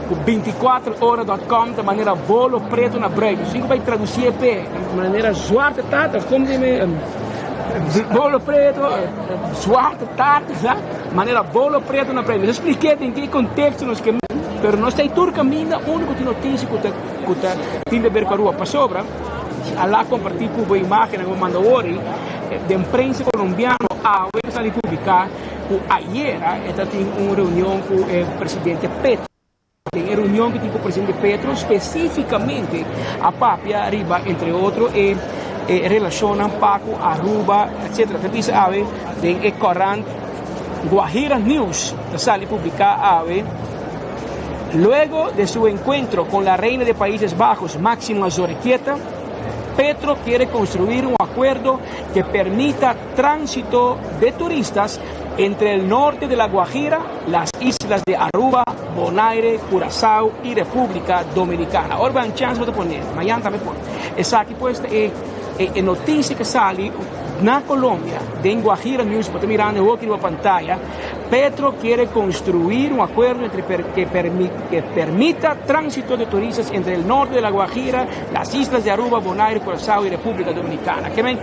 cu binticuatro ora dot com ta manera bolo preto na bruid. Nos tin cu bay traduci'e p'e manera zwarte tata of como di me. Bolo preto, zwarte taart, sa? Manera bolo preto na prensa. Nos expliqué den ki contexto nos ke, pero nos ta e tur caminda único tin noticia cu ta cu ta tin de ver cu Aruba. Pasobra, a la comparti cu bo imagennan cu bo manda wori, den prensa colombiano awe ta sali publica cu ayera e ta tin un reunion cu e presidente Petro. Den e reunion ku tin ku presidente Petro spesífikamente a papia riba entre otro e e relashonnan pa ku Aruba etcetera. Ta bisa awe den e korant Guajira News ta sali publiká awe, Luego de su encuentro con la reina de Países Bajos Máxima Zorrequieta, Petro quiere construir un acuerdo que permita tránsito de turistas entre el norte de La Guajira, las islas de Aruba, Bonaire, Curaçao y República Dominicana. Ora bo hay un chance bo ta pone, mañana tambe por. Esaki pues ta e e noticia que sali na Colombia den Guajira News, bo ta mirando hoki riba pantaya. Petro quiere construir un acuerdo entre que que permita tránsito de turistas entre el norte de La Guajira, las islas de Aruba, Bonaire, Curaçao y República Dominicana. Ke men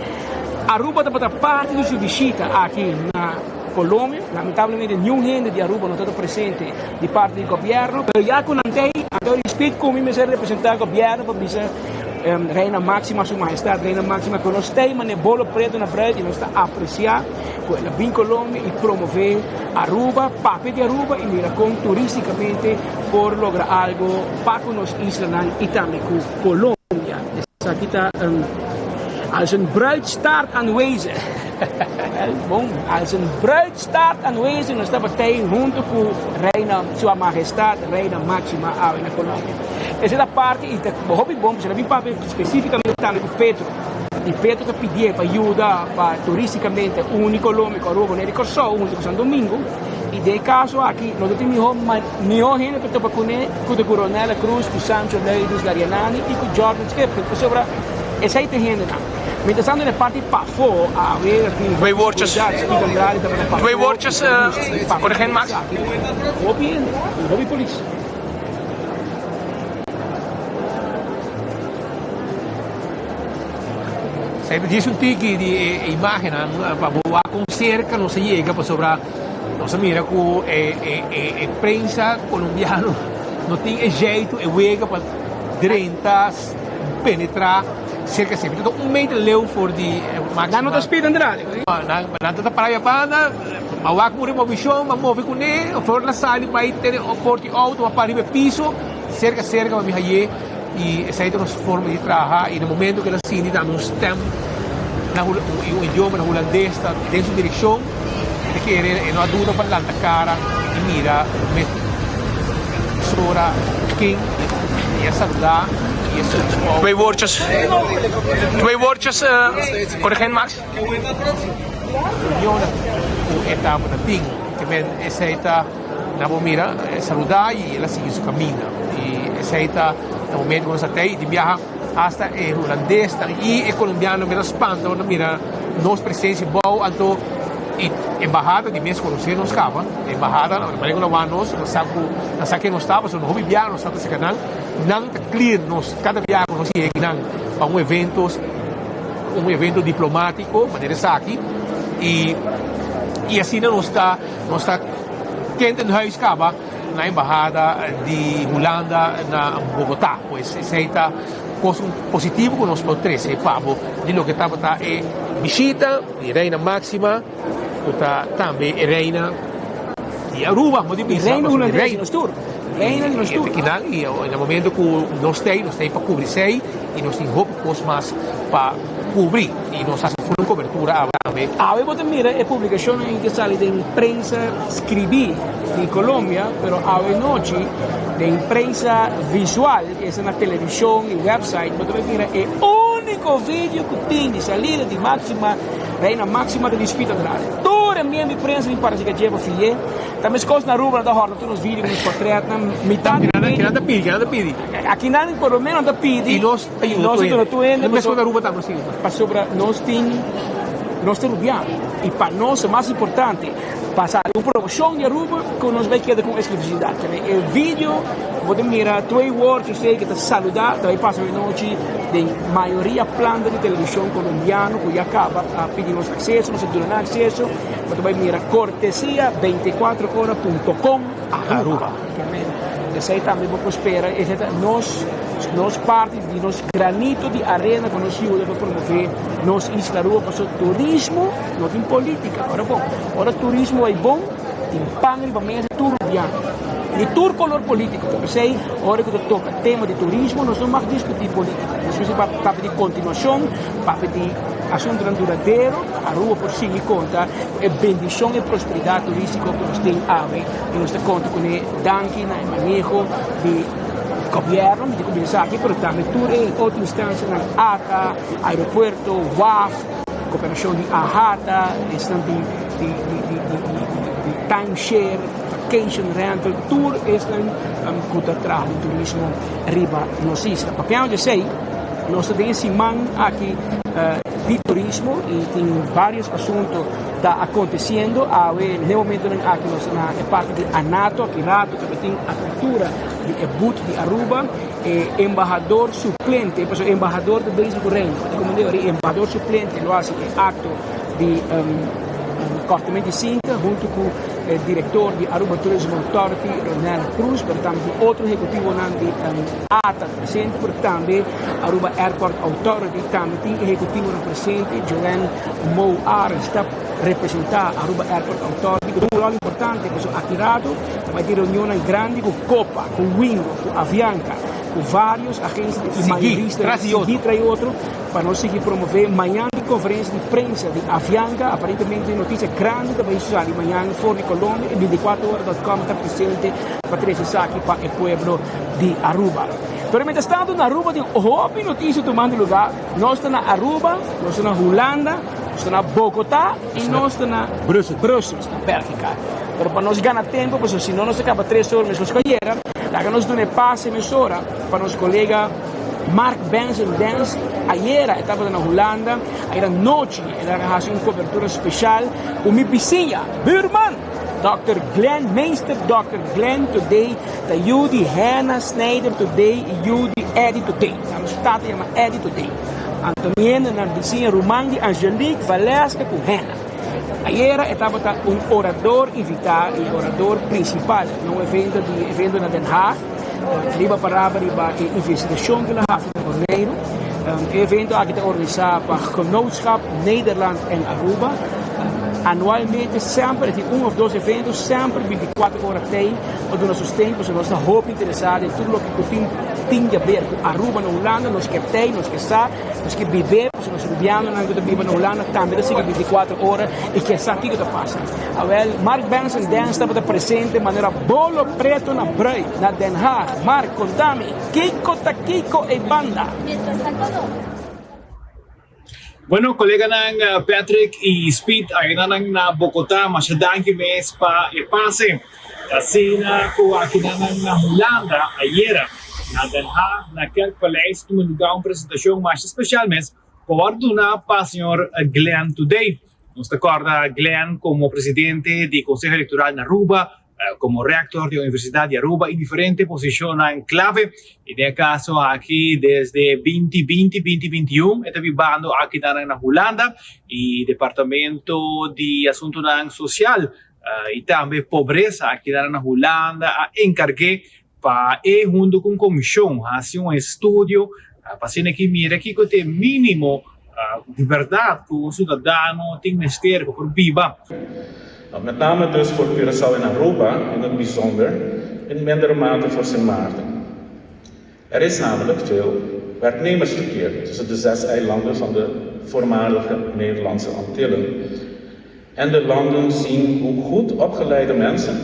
Aruba tabata parti di su bishita aki na Colombia. Lamentablemente niun hende di Aruba no tabata presente di parti di gobierno. Pero ya cu nan t'ey, anto di speed cu mi mester representa gobierno pa bisa Reina Maxima, Su Mahestad Reina Maxima, cu nos t'ey mane bolo preto na bruid y nos ta aprecia cu el a bin Colombia y promove Aruba, papia di Aruba y mira con turisticamente por logra algo pa cu nos islanan y tambe cu Colombia. Esaki ta Als een bruid staat aanwezig. Bon, als een bruid staat aanwezig, nos tabata ei hunto cu Reina, Su Majestad Reina Maxima awe na Colombia. Esei ta parti y ta hopi bon pasobra mi papia specificamente tambe cu Petro. Y Petro ta pidié pa yuda pa turisticamente uni Colombia cu Aruba, Bonaire y Corsou hunto cu San Domingo. Y den e caso aki nos no tin miho miho hende pa topa cune cu ta cu Ronella Cruz, cu Sancho Leidus Darianani y cu Jordan Schipper pasobra esey ta e hendenan. Mientras tanto na e parti pafo awe tin Twee woordjes, seguridad, Speed Andrade tabata pafo twee woordjes, y ta gusta papia corrigent Max. esaki. Hopi hende y hopi polis. Esey ta djis un tiki di e imagennan pa bo wak con cerca nos a yega pasobra Nos a mira ku e prensa kolombiano no tin e jeito, e wega pa drenta, penetrá serka esei. Ta un meter leu for di Máxima. Nan no ta spera Andrade. Nan ta para e banda, a wak muri movishon, a move kuné, for la sali bai tene porta di outo, a para riba e piso, serka serka pa mi haye. I esei ta nos forma di traha i na momento ku el a sinti tambe un stem na i un idioma na hulandes ta den su direkshon, e ta kere e no a duda pa lanta kara i mira mesora ken i a saluda i a subi su outo. Twee woordjes, twee woordjes, corrigent Max. Reunionnan ku e tabata tin, ke men esei ta. Nan por mira, e saludá i el a sigui su kaminda. I esei ta e momento ku nos a tei i tin biaha asta e hulandesnan i e kolombianonan mira spanta ora nan mira nos presensia bou. Anto e embahada di mes konosé nos kaba. E embahada, na manera ku nan wak nos, nan sa ku nan sa ken nos ta pasobra hopi biaha nos ta serka nan. Nan ta clear nos kada biaha ku nos yega akinan pa un evento un evento diplomátiko manera esaki i i asina nos ta. Nos ta kent en huis kaba na embahada di Hulanda na Bogotá. Pues esei ta kos positivo ku nos por trese pa bo di loke tabata e bishita di Reina Máxima ku ta tambe e reina di Aruba. Mo di bisa Reina hulandes di nos tur. Reina di nos tur. Kinan i na momento ku nos ta ei, nos ta ei pa kubri esei i nos tin hopi kos mas pa kubri i nos hasi full kobertura awe tambe. Awe bo ta mira e publikashonnan ei ta sali den prensa skribí di Colombia, pero awe nochi den prensa visual, esta na televishon i website, bo ta bai mira e úniko video ku tin di salida di Máxima, Reina Máxima ta di Pita Andrade. Tur e miembro di prensa tin para si ka djeba fi'é. Ta meskos na Aruba nan ta hòrta tur nos video ku nos portretnan, mitat di medio. Kinan ta pidi? Kinan ta pidi? Akinan por lo menos nan ta pidi. I nos I nos ta duna tur hende. Meskos na Aruba tambe asina. Pasobra nos tin, nos ta rubian. I pa nos e mas importante. Pasa un promocion di Aruba cu nos bay keda cu exclusividad. E video bo ta mira twee woordjes ey cu ta saluda ta bay pasa hoy nochi den mayoria planta di television colombiano cu ya caba a pidi nos acceso, nos a duna nan acceso. Bo ta bay mira cortesia 24 ora punto com Aruba. Esey tambe bo por spera, esey ta nos nos parti di nos granito di arena cu nos yuda pa promove nos isla Aruba pasobra turismo No tin politica. Ora bon, ora turismo bay bon, tin pan riba mesa tur bian. Di tur color politico. Ta p'esey ora cu ta toca tema di turismo nos no mag discuti politica. Nos mester papia di continuacion, papia di asuntonan duradero pa Aruba por sigui conta cu e bendicion y prosperidad turistico cu nos tin awe y nos ta conta cune danki na e maneho di gobierno, mi ta cuminsa aki, pero tambe tur e otro instancianan, ATA, aeropuerto, waf, Koperashon di AHATA, esnan di di di di di di di timeshare, vacation rental, tur esnan ku ta traha den turismo riba nos isla. Papiando di esei, nos ta den e siman aki di turismo i tin varios asunto ta akontesiendo. Awe den e momentonan aki nos ta na e parti di Anato, aki rato tabatin apertura di e boot di Aruba. E embahador suplente, pasobra e embahador ta bezig ku reino, ta komo debe, e embahador suplente lo hasi e akto di kòrtament di sinta huntu ku e direktor di Aruba Tourism Authority, Ronel Cruz, pero tambe tin otro ehekutivonan di ata presente, pero tambe Aruba Airport Authority tambe tin ehekutivonan presente, Joanne Mo Arends ta representá Aruba Airport Authority ku ta un ròl importante pasobra aki rato ta bai tin reunionnan grandi ku Copa, ku Wingo, ku Avianca, ku vários agensia i mayorista sigui tras di otro pa nos sigui promové. Mañan tin konferensia di prensa di Avianca, aparentemente tin notisia grandi ta bai sali mañan for di Colombia i bintikuater ora dòt kòm ta presente pa trese esaki pa e pueblo di Aruba. Pero mientras tanto na Aruba tin hopi notisia tumando lugá. Nos ta na Aruba, nos ta na Hulanda, Nos ta na Bogotá i nos ta na Brussels, na Bélgica. Pero pa nos gana tempu, pasobra si no nos ta kaba tres ora meskos ku ayera, laga nos duna e pase mesora pa nos kolega Mark Benson Dens. Ayera e tabata na Hulanda, ayera nochi el a hasi un kobertura speshal ku mi bisiña, buurman, Dòkter Glenn Meester, Dòkter Glenn Today ta yu di Hannah Snyder Today i yu di Eddie Today. Nos tata yama Eddie Today. Antonienne nan bisiña ruman di Angelique, Valeska ku Hannah. Ayera e tabata un orador invitá i orador prinsipal na un evento di evento na Den Haag riba paraba riba e investigashon ku nan hasi na Boneiru. E evento aki ta organisá pa Genootschap Nederland en Aruba. Anualmente semper e tin un òf dos evento, semper bintikuater ora tei pa duna sosten pasobra nos ta hopi interesá den tur loke ku tin tin di haber ku Aruba na Hulanda, nos ke tei, nos ke sa, nos ke bib'é, pasobra nos rubianonan ku ta biba na Hulanda tambe ta sigui bintikuater ora i ke sa kiko ta pasa. Awel, Mark Benson Dens tabata presente manera bolo preto na bruid na Den Haag. Mark, konta mi, kiko ta kiko ei banda? Bueno, coleganan Patrick y Speed ayudanan na Bogotá, masha danki mes pa e pase. Asina cu akinan na Hulanda ayera na Den Haag na Kerkpaleis tuma lugar un presentacion masha special mes cu a worde duna pa señor Glenn Today. Nos ta corda Glenn como presidente di Conseho Electoral na Aruba, Komo rector di Universidad di Aruba y diferente posicionnan clave. Y den e caso aki desde binti binti, binti binti un e ta bibando aki nan na Hulanda y Departamento di Asuntonan Social y tambe Pobreza aki nan na Hulanda a encargue pa e hunto cu un comision haci un estudio pa asina ki mira kico ta e minimo di berdad cu un ciudadano tin mester pa por biba. Met name dus voor Curaçao en Aruba in het bijzonder, in mindere mate voor Sint Maarten. Er is namelijk veel werknemersverkeer tussen de zes eilanden van de voormalige Nederlandse Antillen. En de landen zien hoe goed opgeleide mensen,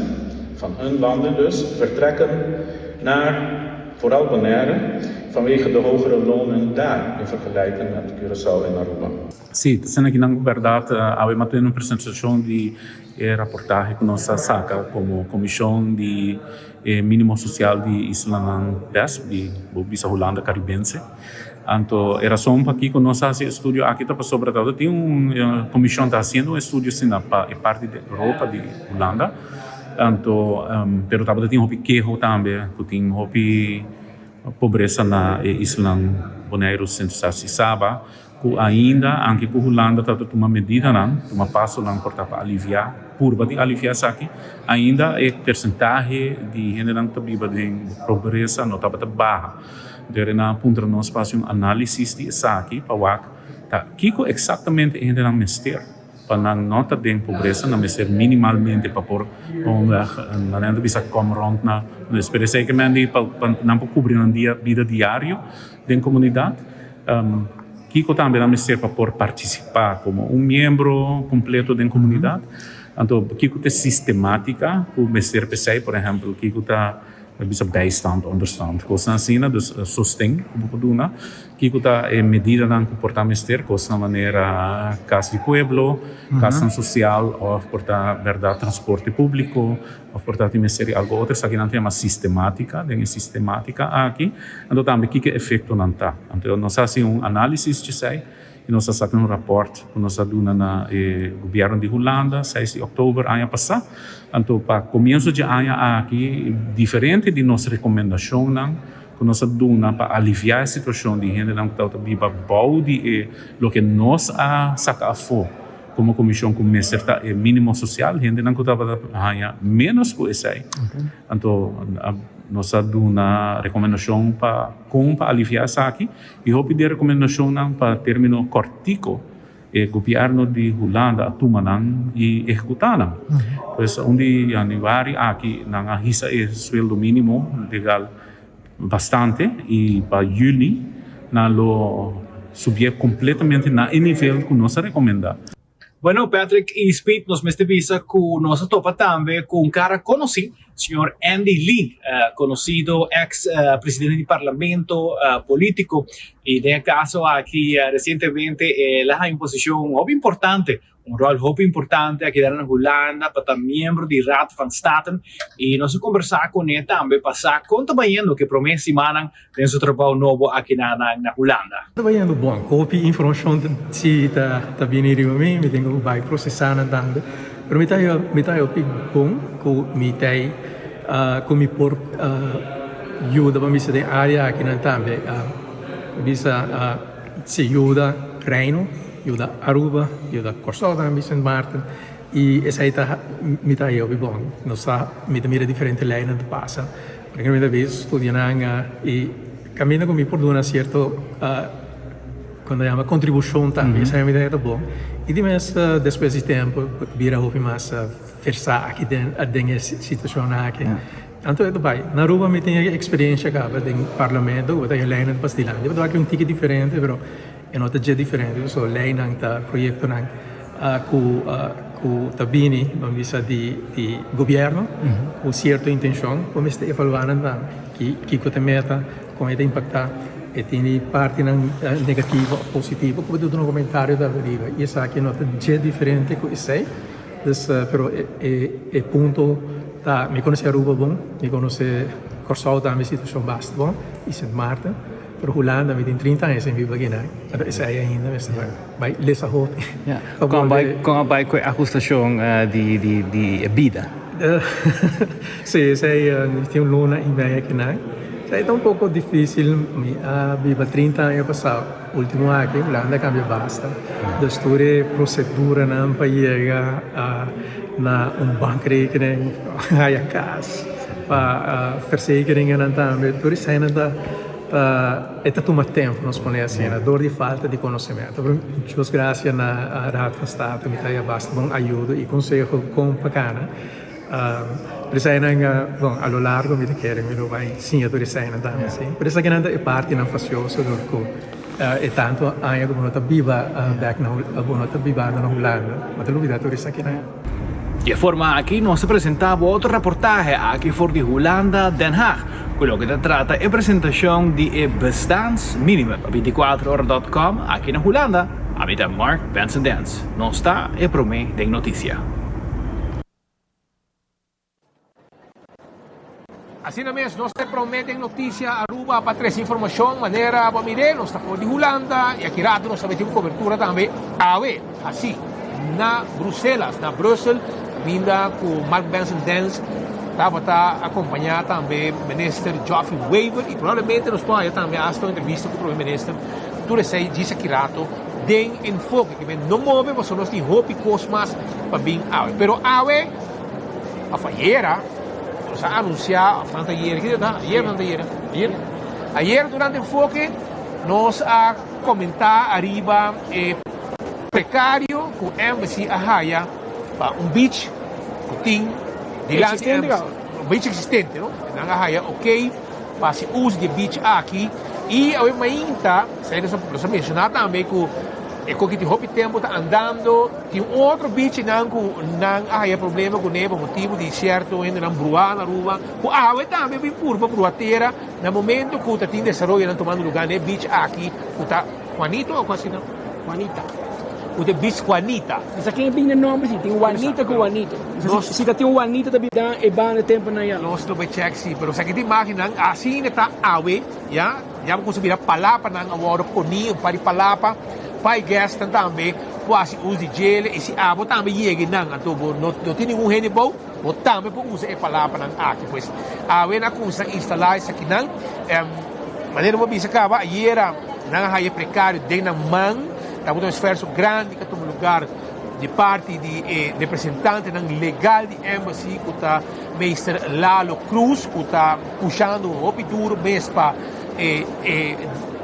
van hun landen dus, vertrekken naar vooral Bonaire vanwege de hogere lonen daar in vergelijking met Curaçao en Aruba. Sí, ta asina kinan bèrdat awe m'a tene un presentashon di e raportahe ku nos a saka komo Komishon di e Mínimo Sosial di Islanan bes, di bo bisa Hulanda Karibense. Anto e rason pakiko nos a hasi e estudio aki ta pasobra tabata tin un komishon ta hasiendo un estudio asina pa e parti di Europa di Hulanda. Anto pero tabata tin hopi keho tambe ku tin hopi pobresa na e islanan Boneiru, Sint Eustatius i Saba ku ainda anke ku Hulanda tabata tuma medidanan, tuma pasonan por ta pa aliviá, purba di aliviá esaki, ainda e persentahe di hendenan ku ta biba den pobresa no tabata baha. Dere nan a puntra nos pa hasi un análisis di esaki pa wak ta kiko eksaktamente e hendenan mester pa nan no ta den pobresa, nan mester minimalmente pa por gewoonweg nan ta bisa kom rond na pero esei ke men di pa nan por kubri nan dia bida diario den komunidat. Kiko tambe nan mester pa por partisipá komo un miembro kompleto den komunidat. Anto kiko ta e sistematika ku mester p'esei, por ehèmpel kiko ta Ta bisa bijstand, onderstand, kosnan asina, dus sosten ku bo por duna. Kiko ta e medidanan ku por ta mester, kosnan manera kas di pueblo, kasnan sosial òf por ta bèrdat transporte públiko òf por ta tin mester di algu otro. Esakinan ta yama sistematika, den e sistematika aki anto tambe kiko e efektonan ta. Anto nos a hasi un análisis djesei. I nos a saka un rapòrt ku nos a duna na e gobièrnu di Hulanda seis di òktober aña pasá. Anto pa komienso dje aña aki diferente di nos rekomendashonnan ku nos a duna pa aliviá e situashon di hendenan ku tabata biba bou di e loke nos a saka afó komo komishon ku mester ta e mínimo sosial, hendenan ku tabata haña ménos ku esei. Anto nos a duna rekomendashon pa kon pa aliviá esaki. I hopi di e rekomendashonnan pa término kòrtiku e gobièrnu di Hulanda a tuma nan i ehekutá nan. Pues un di yanüari aki nan a hisa e sueldo mínimo legal bastante i pa yüli nan lo subié kompletamente na e nivel ku nos a rekomendá. Bueno, Patrick y Speed, nos mester bisa cu nos a topa tambe cu un cara conoci, señor Andy Lee, conocido ex presidente di parlamento, politico, y den e caso aki recientemente el a haña un posicion hopi importante, un rol hopi importante aki na Hulanda pa ta miembro di Raad van State, y nos a conversa cune tambe pa sa con ta bayendo cu e prome simannan Den su trabou nobo aki na na Hulanda. Ta bayendo bon. Hopi informashon si ta ta bini riba mi, mi tin ku bai prosesá nan tambe. Pero mi ta mi ta hopi bon ku mi ta ku mi por yuda pa bisa den área aki nan tambe. Pa bisa si yuda Reino, yuda Aruba, yuda Kòrsou tambe, Sint Maarten i esei ta mi ta hopi bon. Nos ta mi ta mira diferente leinan ta pasa. Por ejemplo, mi ta bisa studianan y caminda cu mi por duna cierto cuando yama contribucion tambe, esaki mi ta haya ta bon. Y di mes despues di tempo bo ta bira hopi mas versa aki den den e situacionnan aki. Anto e ta bay. Na Aruba mi tin e experiencia caba den parlamento cu bo ta haya leynan ta pas dilanti. Bo ta wak un tiki diferente pero E no ta dje diferente pasobra leynan ta proyectonan cu cu ta bini ban bisa di di gobierno cu cierto intencion bo mester evalua nan tambe ki kico ta meta con e ta impacta e tini partinan negativo of positivo cu bo ta duna un comentario tambe riba y esaki no ta dje diferente cu esey dus pero e e e punto ta mi conoce Aruba bon mi conoce Corsou tambe situacion basta bon y Sint Maarten. Pero Hulanda mi tin 30 aña sin biba akinan, pero esei ainda mester bai lesa hopi. Kon bai kon a bai ku e ahustashon di di di e bida? Si, esei mi tin un luna i mei akinan. Esei ta un poko difisil, mi a biba 30 aña pasá, ultimo aki Hulanda a kambia basta. Dus tur e proseduranan pa yega na un bankrekening, haya kas, pa verzekeringennan tambe, tur eseinan ta. Ta e ta tuma tempo nos pone asina dor di falta di konosementu pero Dios gracia na Raad van State mi ta haya basta bon ayudo y conseho con pa cana pero esainan bon a lo largo mi ta kere mi lo bay siña tur esainan tambe si pero esakinan ta e partinan facioso dor cu e tanto aña cu bo no ta biba bek na bo no ta bibando na Hulanda bo ta lubida tur esakinan. Di e forma aki nos ta presenta bo otro reportahe aki for di Hulanda, Den Haag, ku loke ta trata e presentashon di e bestaansminimum. Pa binticuatro ora dot com aki na Hulanda, ami ta Mark Benson Dens. Nos ta e prome den notisia. Asina mes nos ta prome den Noticia Aruba pa trece informacion manera bo a mire nos ta for di Hulanda y aki rato nos ta meti un cobertura tambe awe haci na Bruselas na Brussel caminda cu Mark Benson Dance tabata acompaña tambe Minister Geoffrey Wever y probablemente nos por haya tambe hasta un entrevista cu Prome Minister tur esey djis aki rato den Enfoke que men no move pasobra nos tin hopi cos mas pa bin awe pero awe of ayera Nos a anuncia, of tanto ayer, ki ta? Ayer of tanto ayer? Ayer? Ayer durante enfoke nos a comenta ariba e precario cu Embassy a haya pa un beach cu tin dilanti Embassy. Un beach existente, no? Nan a haya ok pa haci uso di e beach aki y awe mainta, nos a menciona tambe cu e koki tin hopi tempo ta andando. Tin un otro bichinan ku nan a haya problema kuné pa motibu di sierto hendenan bruá na Aruba, ku awe tambe a bin purba bruá tera na momento ku ta tin desaroyonan tumando lugá na e bich aki ku ta Juanito òf asina? Juanita. Ku ta e bich Juanita. Mi sa ken e bin na nomber si, tin Juanita ku Juanito. Si ta tin Juanita ta bida e banda temponan ya. Nos lo bai chèk si, pero esaki ta imágennan asina ta awe ya. Ya bo kuminsá bira palapanan a wòrdu poní, un par di palapa pa e gèstnan tambe por hasi us di djele i si abo tambe yega einan anto bo no tin ningun hende bou, bo tambe por usa e palapanan aki. Pues awe nan a kuminsá instalá esakinan. Manera bo a bisa kaba ayera nan a haya e prekario den nan man, tabata un esfuerso grandi ku a tuma lugar di parti di e representantenan legal di Embassy ku ta Meester Lalo Cruz ku ta pushando hopi duro mes pa e e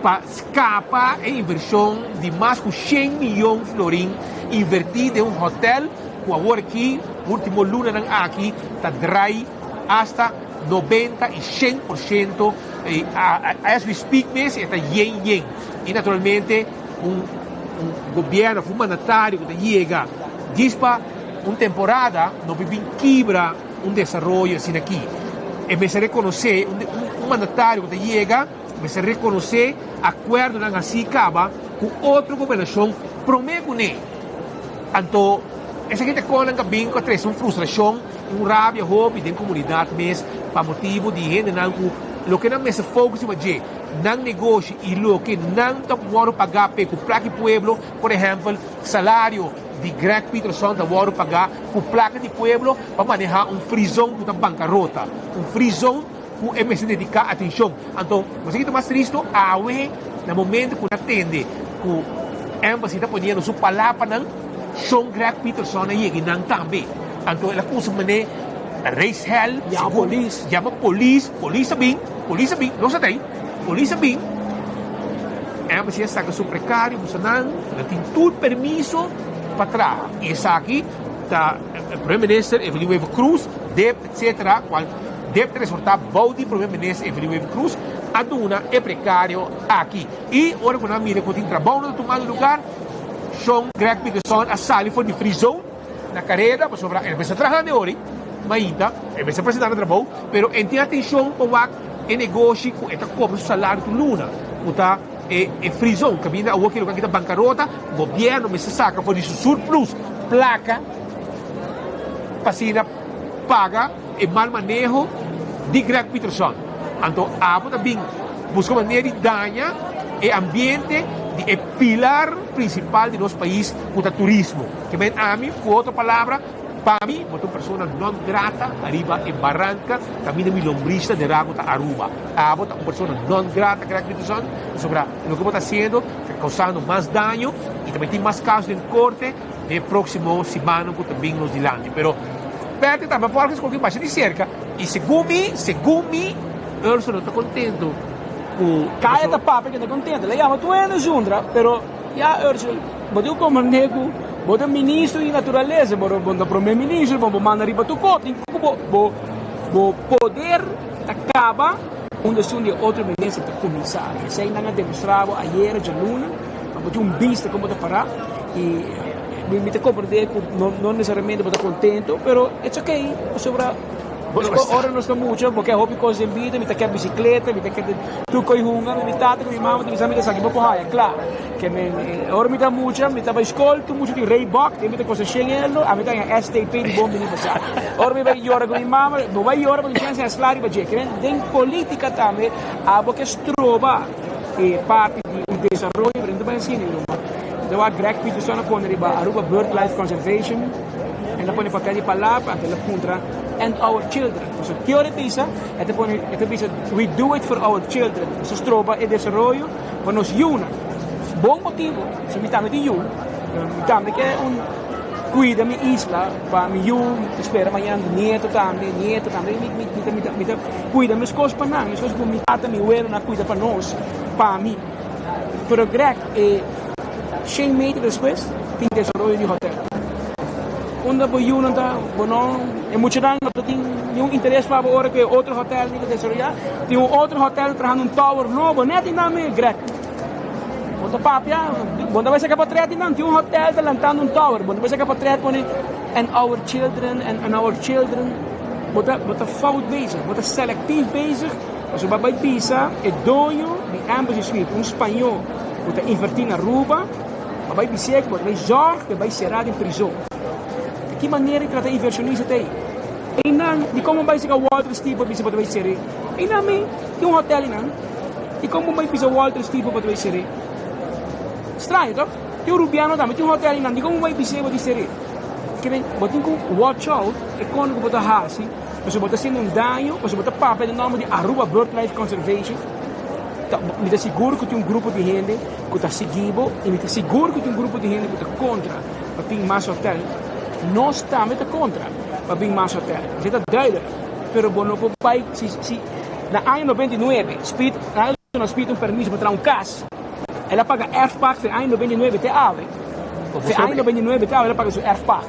pa skapa e invershon di mas ku shen miyon florin invertí den un hotel ku awor aki ultimo lunanan aki ta drai asta 95% i as we speak mes e ta yen yen i naturalmente un un gobierno of un mandatario ku ta yega djis pa un temporada no por bin kibra un desaroyo asina aki. E mester rekonosé, un mandatario ku ta yega mester rekonosé akuerdonan hasí kaba ku otro gobernashon promé kuné. Anto esaki ta kon nan ka bin ku a trese un frustrashon i un rabia hopi den komunidat mes pa motibu di hendenan ku loke nan mester focus riba dje, nan negoshi i loke nan ta wòrdu pagá p'e ku plaka di pueblo, por ehèmpel salario. di Greg Peterson ta wòrdu pagá ku plaka di pueblo pa manehá un free zone ku ta bankarota, un free zone ku e mester dediká atenshon. Anto, bo sa ki ta mas tristu? Awe, na momento ku na tende ku Embassy ta poniendo su palapanan, shon Greg Peterson a yega einan tambe. Anto el a kusa man'é raise hell, Yama polis. Yama polis, polis a bin, polis a bin, no sa ta ei, polis a bin. Embassy a saka su prekario ku nan nan tin tur permiso pa traha i esaki ta Prome Minister Evelyn Wever Croes, dip etcetera kual dip ta resorta bou di Prome Minister Evelyn Wever Croes a duna e prekario aki i ora ku nan mira ku tin trabou nan ta tumando lugar Shon Greg Peterson a sali for di free zone na kareda pasobra e mester trahando e ora mainta e mester presenta na trabou pero e tin atencion pa wak E negoshi ku e ta kobra su salario tur luna, ku ta e e free zone, kaminda awor ki loke aki ta bankarota, gobièrnu mester saka for di su surplus plaka pa asina paga e mal maneho di Greg Peterson. Anto abo ta bin buska manera di daña e ambiente di e pilar prinsipal di nos pais ku ta turismo. Ke men ami, ku otro palabra, Pa mi, bo ta un persona non grata ariba e baranca caminda mi lombrista de rago ta Aruba. Abo ta un persona non grata, Greg Peterson, pasobra loke bo ta haciendo ta causando mas daño y ta meti mas caso den corte den e proximo simannan cu ta bin nos dilanti. Pero Patrick tambe a forja escoge basha di cerca y segun mi, segun mi, Ursula no ta contento cu. Caya ta papia cu ta contento. El a yama tur hende zundra, pero ya Ursula. Bo tin ku komprendé ku bo ta ministro di naturalesa, bo ta prome ministro, bo manda riba tur kos. Tin ku bo bo bo poder ta kaba unda esun di e otro minister ta kuminsá. Esei nan a demostrá bo ayera djaluna, pa bo tin un bista kon bo ta pará i mi ta komprendé ku no no nesesariamente bo ta kontento, pero it's okay pasobra. Ora nos ta mucha, bo ke hopi kos den bida, mi ta ke bisikleta, mi ta ke tur koi hunga, mi tata ku mi mama ta bisa mi ta esaki bo por haya, kla. Ke men, ora mi ta mucha, mi ta bai skol, tur mucha tin Reebok, den mi ta kosta shen euro, ami ta haña STP di bon bini pasa. Ora mi bai yora ku mi mama, bo bai yora pasobra mi chèns sla riba dje. Ke men, den politika tambe abo ke stroba e parti di un desaroyo, pero no ta bai asina, mi ruman. Mi ta wak Greg Peterson a pone riba Aruba Birdlife Conservation, el a pone papel di palabra, anto el a puntra, And our children? Pasobra ki ora e bisa, e ta pone, e ta bisa, We do it for our children. Nos ta stroba e desaroyo pa nos yunan. Bon motibu, si mi tambe tin yu, mi tambe ke un kuida mi isla pa mi yu, mi ta spera mañana mi nieto tambe, nieto tambe, mi mi mi ta mi ta mi ta kuida mes kos pa nan, mes kos ku mi tata, mi welo a kuida pa nos, pa mi. Pero Greg, e shen meter despues tin desaroyo di hotel. Unda bo yunan ta, bo no, e muchanan no ta tin niun interes pa bo ora ku e otro hotel ta desaroyá. Tin un otro hotel trahando un tower nobo net einan mi, Greg. Bo ta papia, bo no ta bai saka potret einan. Tin un hotel ta lantando un tower, bo no ta bai saka potret pone and our children and our children. Bo ta, bo ta fout bezig, bo ta selectief bezig. Pasobra bo bai bisa e doño di Embassy Suite, un spañó ku ta invertí na Aruba, bo bai bis'é ku bo ta bai zòrg ku e bai será den prizon. Di ki manera e trata invershonista ta ei? Einan, dikon bo bai saka Walter Steve pa bisa bo ta bai ser'é? Einan mi tin un hotèl einan. Dikon bo bai bisa Walter Steve bo ta bai ser'é? Straño, tòg? Tin un rubiano tambe tin un hotèl einan. Dikon bo bai bis'é bo ta ser'é? Bo tin ku watch out e kòne ku bo ta hasi. Pasobra bo ta haciendo un daño, pasobra bo ta papia den nomber di Aruba Birdlife Conservation. Ta, mi ta sigur cu tin un grupo di hende cu ta sigui bo y mi ta sigur cu tin un grupo di hende cu ta contra pa tin mas hotel. Nos tambe ta contra pa bin mas hotel. Esey ta duidelijk. Pero bo no por bay, si, si na aña 99 Speed, na aña Speed un permiso pa traha un cas, el a paga erfpacht fe aña 99 te awe. Fe aña 99 te awe el a paga su erfpacht.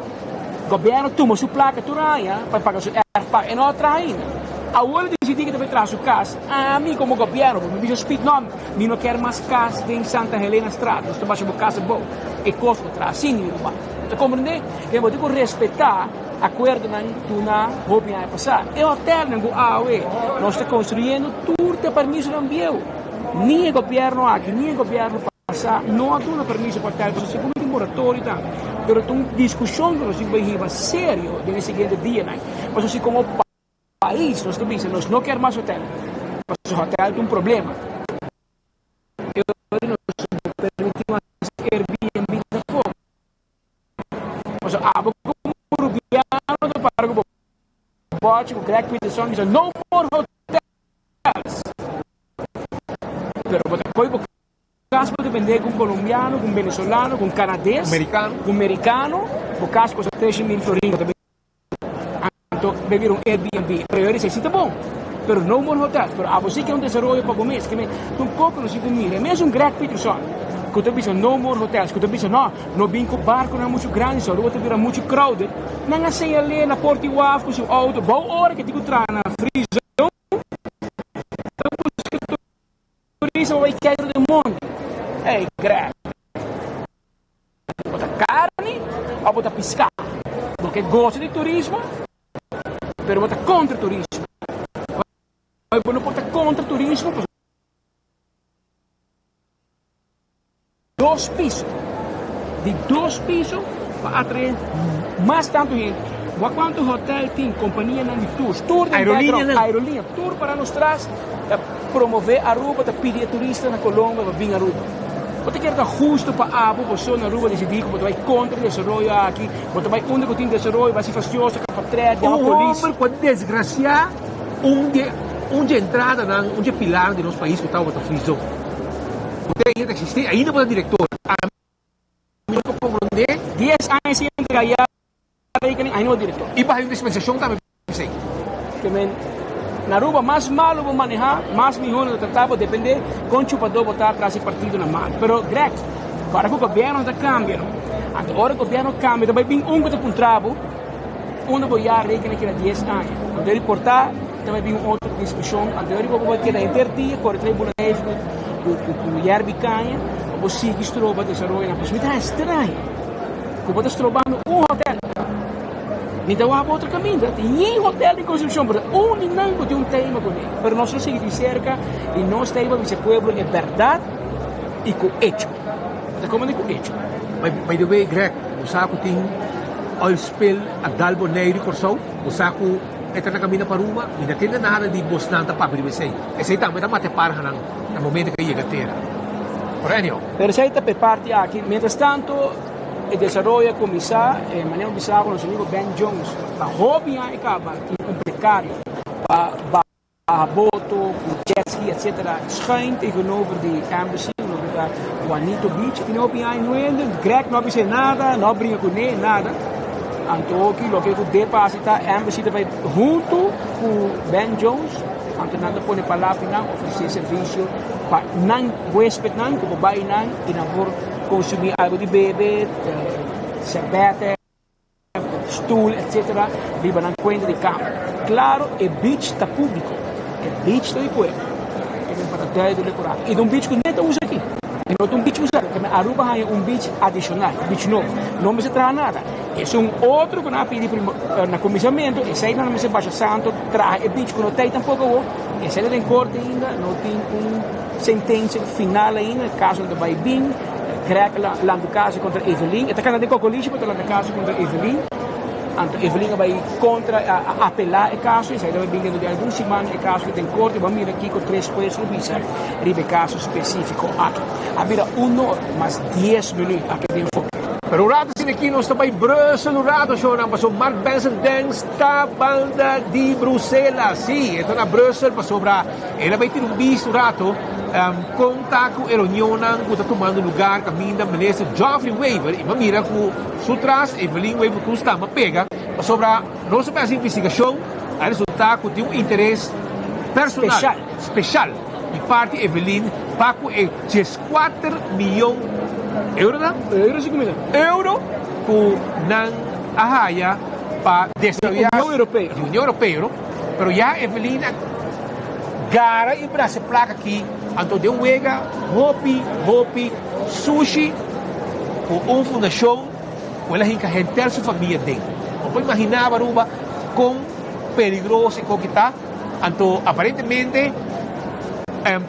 Gobierno tuma su placa tur aña pa paga su erfpacht e no a traha ainda. Awor e dicidi cu ta bay traha su cas. Ami como gobierno mi bisa Speed no, mi no kier mas cas den Santa Helena straat. Nos ta basha bo cas abou. E cos lo traha sin mi ruman. Bo ta comprende? Kende bo tin cu respeta acuerdonan duna hopi aña pasa. E hotelnan cu awe nos ta construyendo tur ta permisonan bieu. Ni e gobierno aki ni e gobierno pasa no a duna permiso pa hotel pasobra segun mi tin moratorio tambe. Pero ta un discusion cu nos tin cu bay hiba serio den e siguiente dianan pasobra si como pais nos ta bisa nos no kier mas hotel pasobra hotel ta un problema e ora nos no permiti mas Airbnb tampoco pasobra abo como Rubiano ta para cu bo bochi cu Greg Peterson bisa no more hotels. Pero bo ta koy bo kas bo ta bende ku un kolombiano, ku un venezolano, ku un kanades, ku un merikano, bo kas kosta 300.000 florin bo ta bende. Anto bo bira un Airbnb. Pero yo di si ta bon, pero no more hotels. Pero abo si ke un desaroyo pa bo mes. Ke men un poko nos tin ku mira. E mesun Greg Peterson ku ta bisa no more hotels, ku ta bisa no, no bin ku barkonan muchu grandi so Aruba ta bira muchu crowded. Nan a señal'é na Port di Waf ku su outo bou ora ke tin ku traha na free zone. Ta buska turista pa bai kèdru den mondi. Ey, Greg, bo ta karni òf bo ta piská? Bo ke gosa di turismo, pero bo ta kontra turismo. Bo no por ta kontra turismo pasobra. Dos piso. Di dos piso pa atrae mas tantu hende. Wak kuantu hotel tin, kompanianan di tours, tur den background, aerolínea, tur para nos tras ta promove Aruba, ta pidi e turista na Colombia pa bin Aruba. Bo ta kere ta husto pa abo, boso na Aruba disidí ku bo ta bai kontra e desaroyo aki, bo ta bai unda ku tin desaroyo, bai hasi fastioso, kapa tret, yama Un polis. homber ku a desgrasiá un di un dje entradanan, un dje pilarnan di nos pais ku tabata free zone. Bo ta ainda ta existi, ainda bo ta director. Ami no por comprende. Dies aña sin entrega ya rekening, ainda bo director. Y baha un dispensacion tambe p'esey. Ke men, na Aruba mas malo bo maneha, mas miho nan ta trata bo, depende con chupador bo ta tras e partido na mano. Pero Greg, ora cu gobierno ta cambia no, anto ora gobierno cambia ta bay bin un cu ta puntra bo unda bo ya rekening keda dies aña. Anto e riporta. Ta bai bin un otro discusion anto riba bo bai keda henter dia kore trae bula lijf cu cu yerbi caña pa bo sigui stroba desaroyo nan pasobra mi ta haña straño cu bo ta strobando un hotel. Mi ta wak otro kaminda, tin yen hotel den Concepcion, pero un di nan ku tin un tema kuné. Pero nos lo sigui di serka i nos ta riba bisa pueblo e bèrdat i ku echo. Ta komo di ku echo. By the way Greg, bo sa ku tin oil spill a dal Boneiru i Kòrsou? Bo sa ku e ta na kaminda pa Aruba? Mi no tende nada di bosnan ta papia riba esei. Esei tambe ta mata e parhanan na momento ku e yega tera. Pero anyhow. Pero esei ta pa e parti aki. Mientras tanto e desaroyo a kuminsá, e manera bo bisa ku nos amigo Ben Jones ta hopi aña kaba tin un prekario pa baha boto ku jet ski etcetera schuin tegenover di embassy loke ta Juanito Beach tin hopi aña nuende Greg no a bisa nada no a bringa kuné nada anto oki loke ku depa hasi ta embassy ta bai huntu ku Ben Jones anto nan ta pone palabra nan ofrece servicio pa nan huespednan ku por bai nan i nan por konsumi algo di bebe serbete. Stoel etc. Riba nan cuenta di cama. Claro e beach ta publico. E beach ta di pueblo. E men pa ta duidelijk por aki. Y ta un beach cu net ta usa aki. E no ta un beach usa. Ke men Aruba haya un beach adicional, un beach nobo. No mester traha nada. Esun otro cu nan a pidi na cuminsamento, esey nan a mester basha santo traha e beach cu no ta ey tampoco awo. Esey ta den corte ainda, no tin un sentencia final ainda, e caso no ta bay bin. Greg lanta caso contra Evelyn. E ta cana den Cocolishi pero ta lanta caso contra Evelyn. Anto Evelyn a bay contra, a apela e caso. Esaki ta bay bin dentro di algun siman e caso den corte. Bo a mira kico tres hues lo bisa riba e caso specifico aki. A bira un or mas dies minuut aki den Enfoke. Pero un rato asina aki nos ta bay Brussel un rato shownan pasobra Mark Benson Dance ta banda di Bruselas. Si, e ta na Brussel pasobra el a bay tira un bista un rato. Kon ta ku e reunionnan ku ta tumando lugar kaminda Minister Geoffrey Wever i mira ku su tras Evelyn Wever Croes tambe a pega pasobra nos a hasi investigashon a resulta ku tin un interes personal speshal di parti Evelyn pa ku e dieskuater miyon euro nan? Euro ku nan a haya pa desaroya di Union Europeo pero ya Evelyn a Gara i brasa e plaka aki anto den wega hopi hopi sushi ku un fundashon ku el a hinka henter su famia den. Bo por imaginá Aruba kon peligroso e koki ta? Anto aparentemente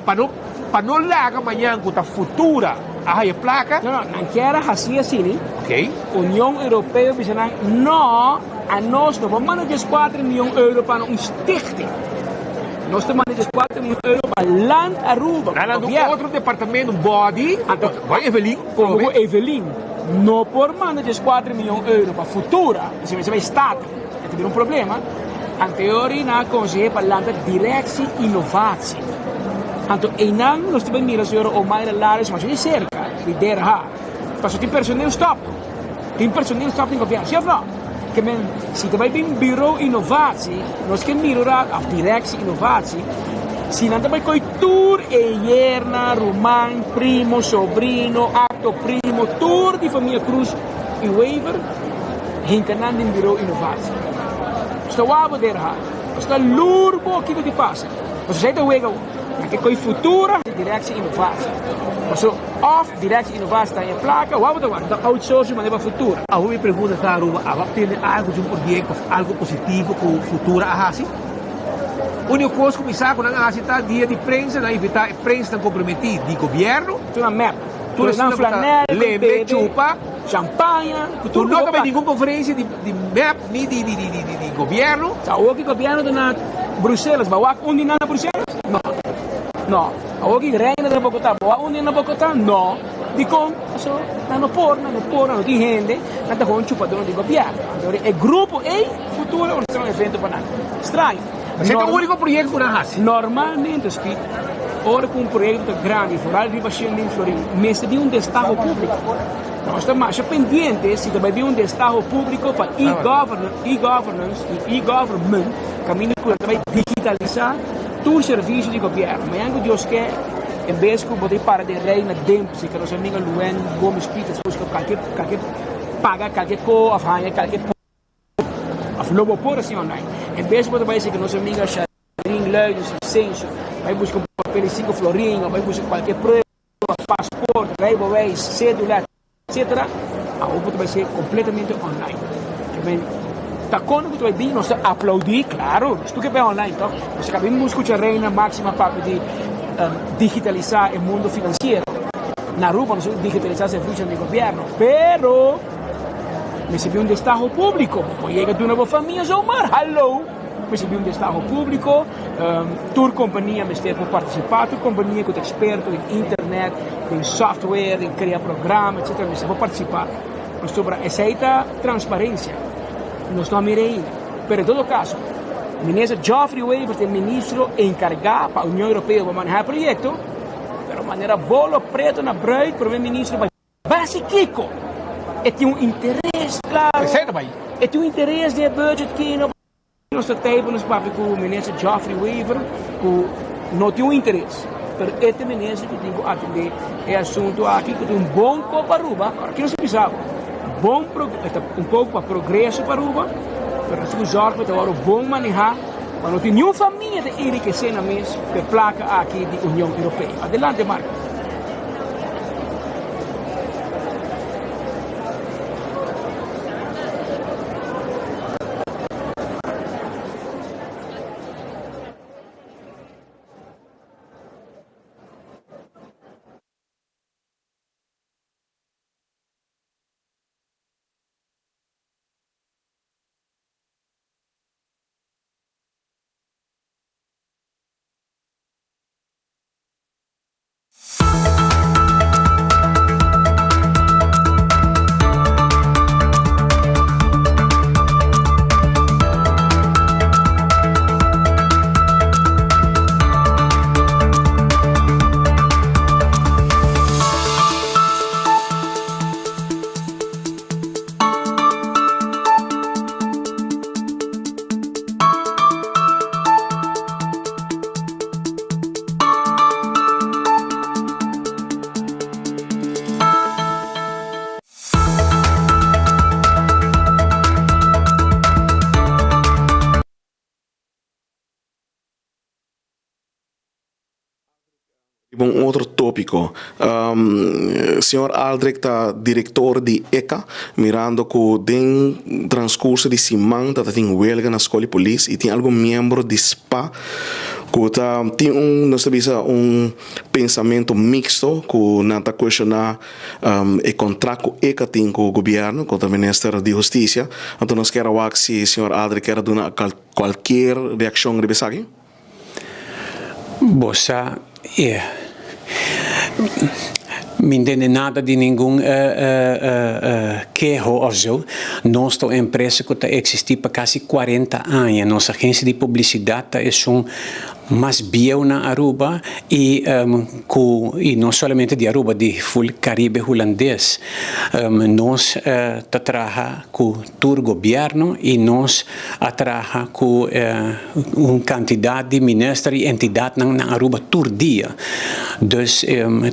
pa no pa no laga mañan ku ta futura a haya plaka. No no, nan kier a hasi asini. Union Europeo bisa nan no. Anos no por manda dieskuater mion euro pa un stichting. Nos ta manda dieskuater mion euro pa Land Aruba, pa gobierno. Nan otro departamento, un body, Anto, bai Evelyn, como cu Evelyn no por manda dieskuater mion euro pa Futura, pasobra mester bai Staten, e ta bira un problema. Anteori nan a consehe pa lanta Directie Innovatie. Anto eynan nos ta bai mira señora Omaira Lares masha di cerca, di DRH, pasobra tin personeel stop. Tin personeel stop den gobierno, si of no? Ke men, si ta bai bin Bureau Innovatie, nos ke mira ora, of Directie Innovatie, si nan ta bai koi tur e yerna, ruman, primo, sobrino, acto primo, tur di famia Cruz y Wever, hinka nan den Bureau Innovatie. Nos ta wak bo der ha. Nos ta lur bo kiko di pasa. Pasobra esei ta wega bo. Nan ke koi futura Directie Innovatie. Pasobra. Of Directie Innovatie ta haña plaka, wou bo ta wak? Ta outsourcing manera pa Futura. Awor mi pregunta ta Aruba a wak tende algo di un proyecto of algo positivo cu Futura a haci? Unico cos cu mi sa cu nan a haci ta dia di prensa nan invita e prensnan comprometi di gobierno. Tur nan mep. Tur nan esnan cu ta flanel, cu lembe, bebe, chupa. Champaña, cu Cu tur no cu ta bay plaka. ningun conferencia di di mep ni di di di di gobierno. Sa awor ki gobierno ta na Bruselas, ba wak un di nan na Bruselas? No. No. Awor ki reina ta na Bogotá, bo a unda na Bogotá? No. Dikon? Pasobra nan no por, nan no por, nan no tin hende, nan ta gewoon chupadónan di gobièrnu. Anto e grupo ei, futuro organisá un evento pa nan. Straño. Esei ta úniko proyekto ku nan hasi. Normalmente, Speed, ora ku un proyekto ta grandi, foral riba shen mil florin, mester bin un destaho públiko. Nos ta masha pendiente si ta bai bin un destaho públiko pa e-governance i e-government, kaminda ku nan ta bai digitalisá. Tur servicio di gobierno. Mañan cu Dios ke, en bes cu bo ta para den rij na Dempsey, cu nos amiga Luen Gomez Pieters busca cualke, cualke, paga cualke co of haña cualke po of lo bo por haci online. En bes cu bo ta bay haci cu nos amiga Sharine Luijens of Censo, bay busca un papel di cinco florin of bay busca cualke prueba, paspoort, rijbewijs, cedula, etc. Awor bo ta bay haci completamente online. Ta kon ku ta bai bin nos ta aplaudí, klaro, nos tur ke bai online tòg. Nos a kaba bin skucha Reina Máxima papia di digitalisá e mundo finansiero. Na Aruba nos a digitalisá servisionan di gobièrnu, pero mester bin un destaho públiko. Bo por yega duna bo famia zomaar, hallo! Mester bin un destaho públiko, tur kompania mester por partisipá, tur kompania ku ta eksperto den internet, den software, den krea programa, etcetera, mester por partisipá. Pasobra esei ta transparencia. Nos no a mira ainda. Pero en todo caso, Minister Geoffrey Wever ta e ministro encarga pa Union Europeo pa maneha e proyecto, pero manera bolo preto na bruid, Prome Ministro bai basi kico? E tin un interes claro. E tin un interes den e budget kino. Nos ta tei pa nos papia ku Minister Geoffrey Wever ku no tin un interes, pero e ta minister ku tin ku atendé e asuntu aki ku tin un bon kop pa Aruba. Ora ki nos ta bisa bo? Bon pro e ta un poko pa progreso pa Aruba, pero nos tin ku zòrg pa e ta wòrdu bon manehá pa no tin niun famia ta enrikesé nan mes ku e plaka aki di Union Europeo. Adelante Mark. Riba un otro tópiko, señor Aldrich ta direktor di ECA, mirando ku den transkurso di siman ta tin welga na skol di polis i tin algun miembro di spa ku ta tin un, nos ta bisa, un pensamentu miksto ku nan ta kueshoná e kontrakt ku ECA tin ku gobièrnu kontra minister di hustisia. Anto nos kier a wak si señor Aldrich kier a duna kualkier reakshon riba esaki. Bo sa, e. Mi ntende nada di ningun keho of zo. Nos ta un empresa ku ta eksistí pa kasi kuarenta aña. Nos agensia di publisidat ta esun mas bieu na Aruba i ku i no solamente di Aruba, di ful Karibe Hulandes. Nos ta traha ku tur gobièrnu i nos a traha ku un kantidat di minister i entidatnan na Aruba tur dia. Dus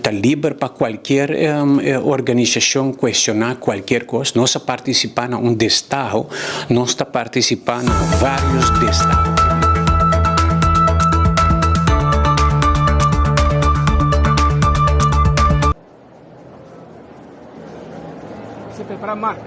ta liber pa kualkier organisashon kuestioná kualkier kos. Nos a partisipá na un destaho, nos ta partisipá na vários destaho. Se prepara Mark.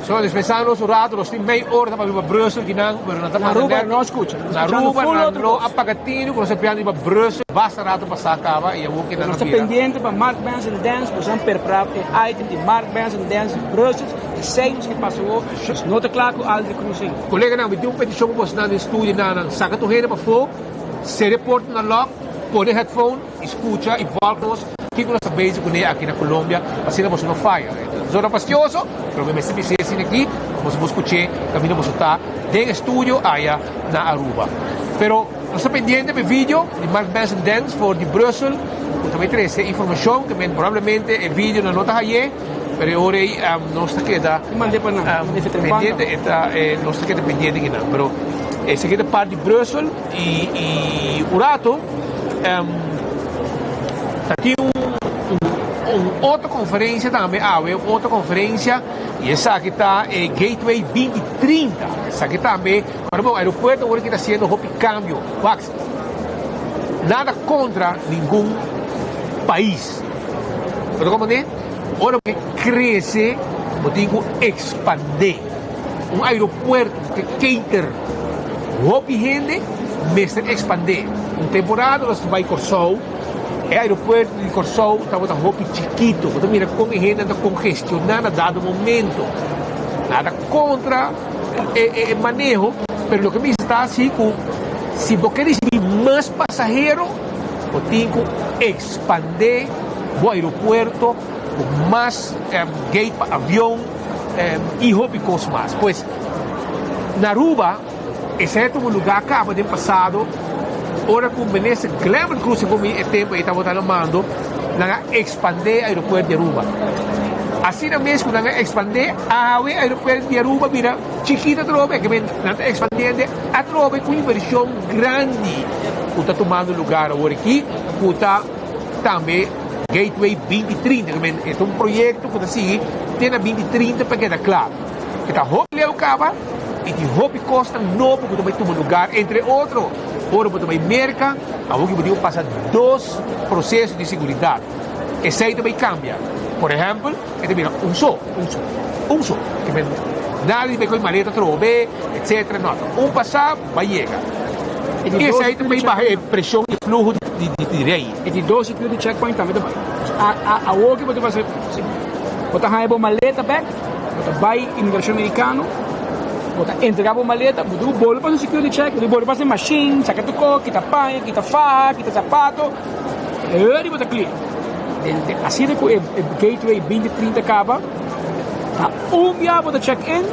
So, dispensá nos un rato, nos tin mei ora ta papia pa Brussel kinan, pero nan ta Na manda Aruba net. no scucha, nan Na scuchando Aruba full nan otro no cos. a paga tinu cu nos a piando riba Brussel basta rato pasá caba y awor kinan Nos a ta bira. pendiente pa Mark Benson Dance, nos an perpra e item di Mark Benson Dance di Brussels, esey nos ke pasa awor, nos no ta kla cu Aldrich Cruz ainda. Coleganan, mi tin un peticion pa bosnan den studio nan, saca tur hende pafó, Sere porta na lock, pone headphone y scucha y volg nos kico nos ta bezig cune aki na Colombia pa asina boso no faya. E zona fastioso, pero mi mester bisa esina aki pa boso por scuche caminda boso ta den estudio aya na Aruba. Pero nos ta pendiente pa e video di Mark Benson Dance for di Brussel cu ta bay trece informacion cu men probablemente e video nan no ta haye pero e ora ey nos ta keda pendiente, nos ta keda pendiente kinan pero esaki ta parti di Brussel. Y y un rato ta tin un un otro conferencia tambe awe, un otro conferencia y esaki ta e Gateway 2030. Esaki tambe, ora bo aeropuerto awor aki ta haciendo hopi cambio. Wax, nada contra ningun pais. Pero como ne, ora bo. krese, bo tin ku ekspandé. Un aeropuerto ku ke cater hopi hende mester ekspandé. Un temporada nos ta bai Kòrsou, e aeropuerto di Kòrsou tabata hopi chikitu. Bo ta mira kon e hendenan ta kongestioná na dado momento. Nada kontra e maneho, pero loke mi ta si ku si bo ke risibí mas pasahero, bo tin ku ekspandé bo aeropuerto ku mas gate pa avion i hopi kos mas. Pues, na Aruba esei a tuma lugá kaba den pasado ora ku Minister Glenbert Croes segun mi e tempu ei tabata na mando, nan a ekspandé aeropuerto di Aruba. Asina mes ku nan a ekspandé, awe aeropuerto di Aruba bira chikito atrobe, ke men nan ta ekspandiendo atrobe ku invershon grandi ku ta tumando lugar awor aki ku ta tambe Gateway 2030, ke men e ta un proyekto ku ta sigui te na 2030 pa keda kla. E ta hopi leu kaba i tin hopi kosnan nobo ku ta bai tuma lugar, entre otro ora bo ta bai Merka awor ki bo tin ku pasa dos proseso di seguridat. Esei ta bai kambia. Por ehèmpel, e ta bira un so, un so, un so. Ke men nada di bai koe maleta trobe, etsetera, no. Un pasá bai yega. I esei ta bai baha e preshon di fluho di rei. E di dos security checkpoint tambe ta bai. Awor ki bo ta pasa, bo ta haña bo maleta bek, bo ta bai inmigracion mericano, bo ta entrega bo maleta, bo tin ku bolbe pasa security check, bo tin ku bolbe pasa e machine, saka tur kos, kita paña, kita faha, kita zapato, e hori bo ta clear. Asina ku e gateway 2030 kaba, ta un bia bo ta check in,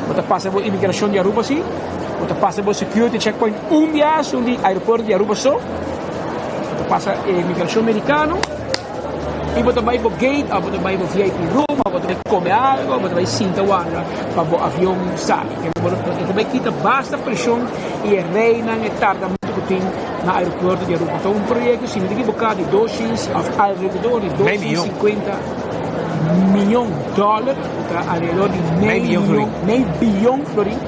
bo ta pasa bo inmigracion di Aruba si, bo ta pasa bo security checkpoint un bia esun di aeropuerto di Aruba so. Bo ta pasa e migracion mericano y bo ta bay bo gate of bo ta bay bo VIP room of bo ta bay come algo of bo ta bay sinta warda pa bo avion sali. Bo ta bay kita basta presion y e reynan e tardamento cu tin na aeropuerto di Aruba. Ta un proyecto si mi ta equiboca di doshens of alrededor di 250 miyon dollar cu ta alrededor di mey biyon florin.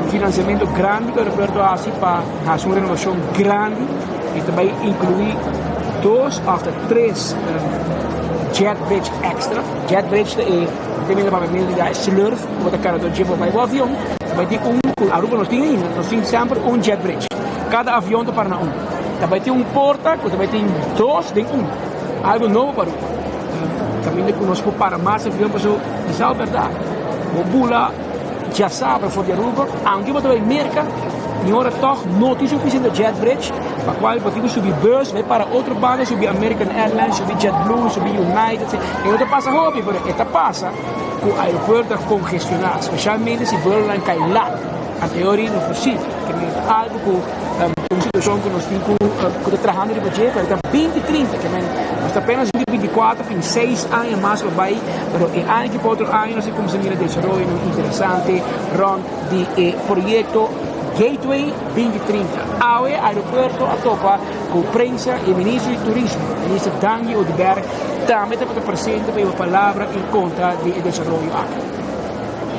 Un financiamento grandi cu aeropuerto a haci pa. Hasi un renovacion grandi y ta bay inclui dos of ta tres jet bridge extra. Jet bridge ta e te mira papia medio di e slurf cu bo ta cara dor dje pa bay bo avion. Ta bay tin un cu Aruba no tin ainda, nos tin semper un jet bridge. Cada avion ta para na un. Ta bay tin un porta cu ta bay tin dos den un. Algo nobo pa Aruba. Caminda cu nos por para mas avion pasobra bisa berdad bo bula. Djasabra for di Aruba, aunke bo ta bai Merka, mi ora tog no tin sufisiente jet bridge pa kual bo tin ku subi bus bai para otro banda, subi American Airlines, subi JetBlue, subi United, e no ta pasa hopi, pero e ta pasa ku aeropuerto ta kongestioná, spesialmente si vuelonan kai lat. Anteori no por si, ke men ta algu ku ta un situashon ku nos tin ku ku ta trahando riba dje, pero ta binti trinta, ke men nos ta apenas binti 24, tin seis aña mas pa bai. Pero e aña ki pa otro aña nos a cuminsa mira desaroyonan interesante rond di e proyecto Gateway 2030. Awe aeropuerto a topa cu prensa y ministro di Turismo, Minister Dangui Oduber, tambe tabata presente pa hiba palabra y conta di e desaroyo aki.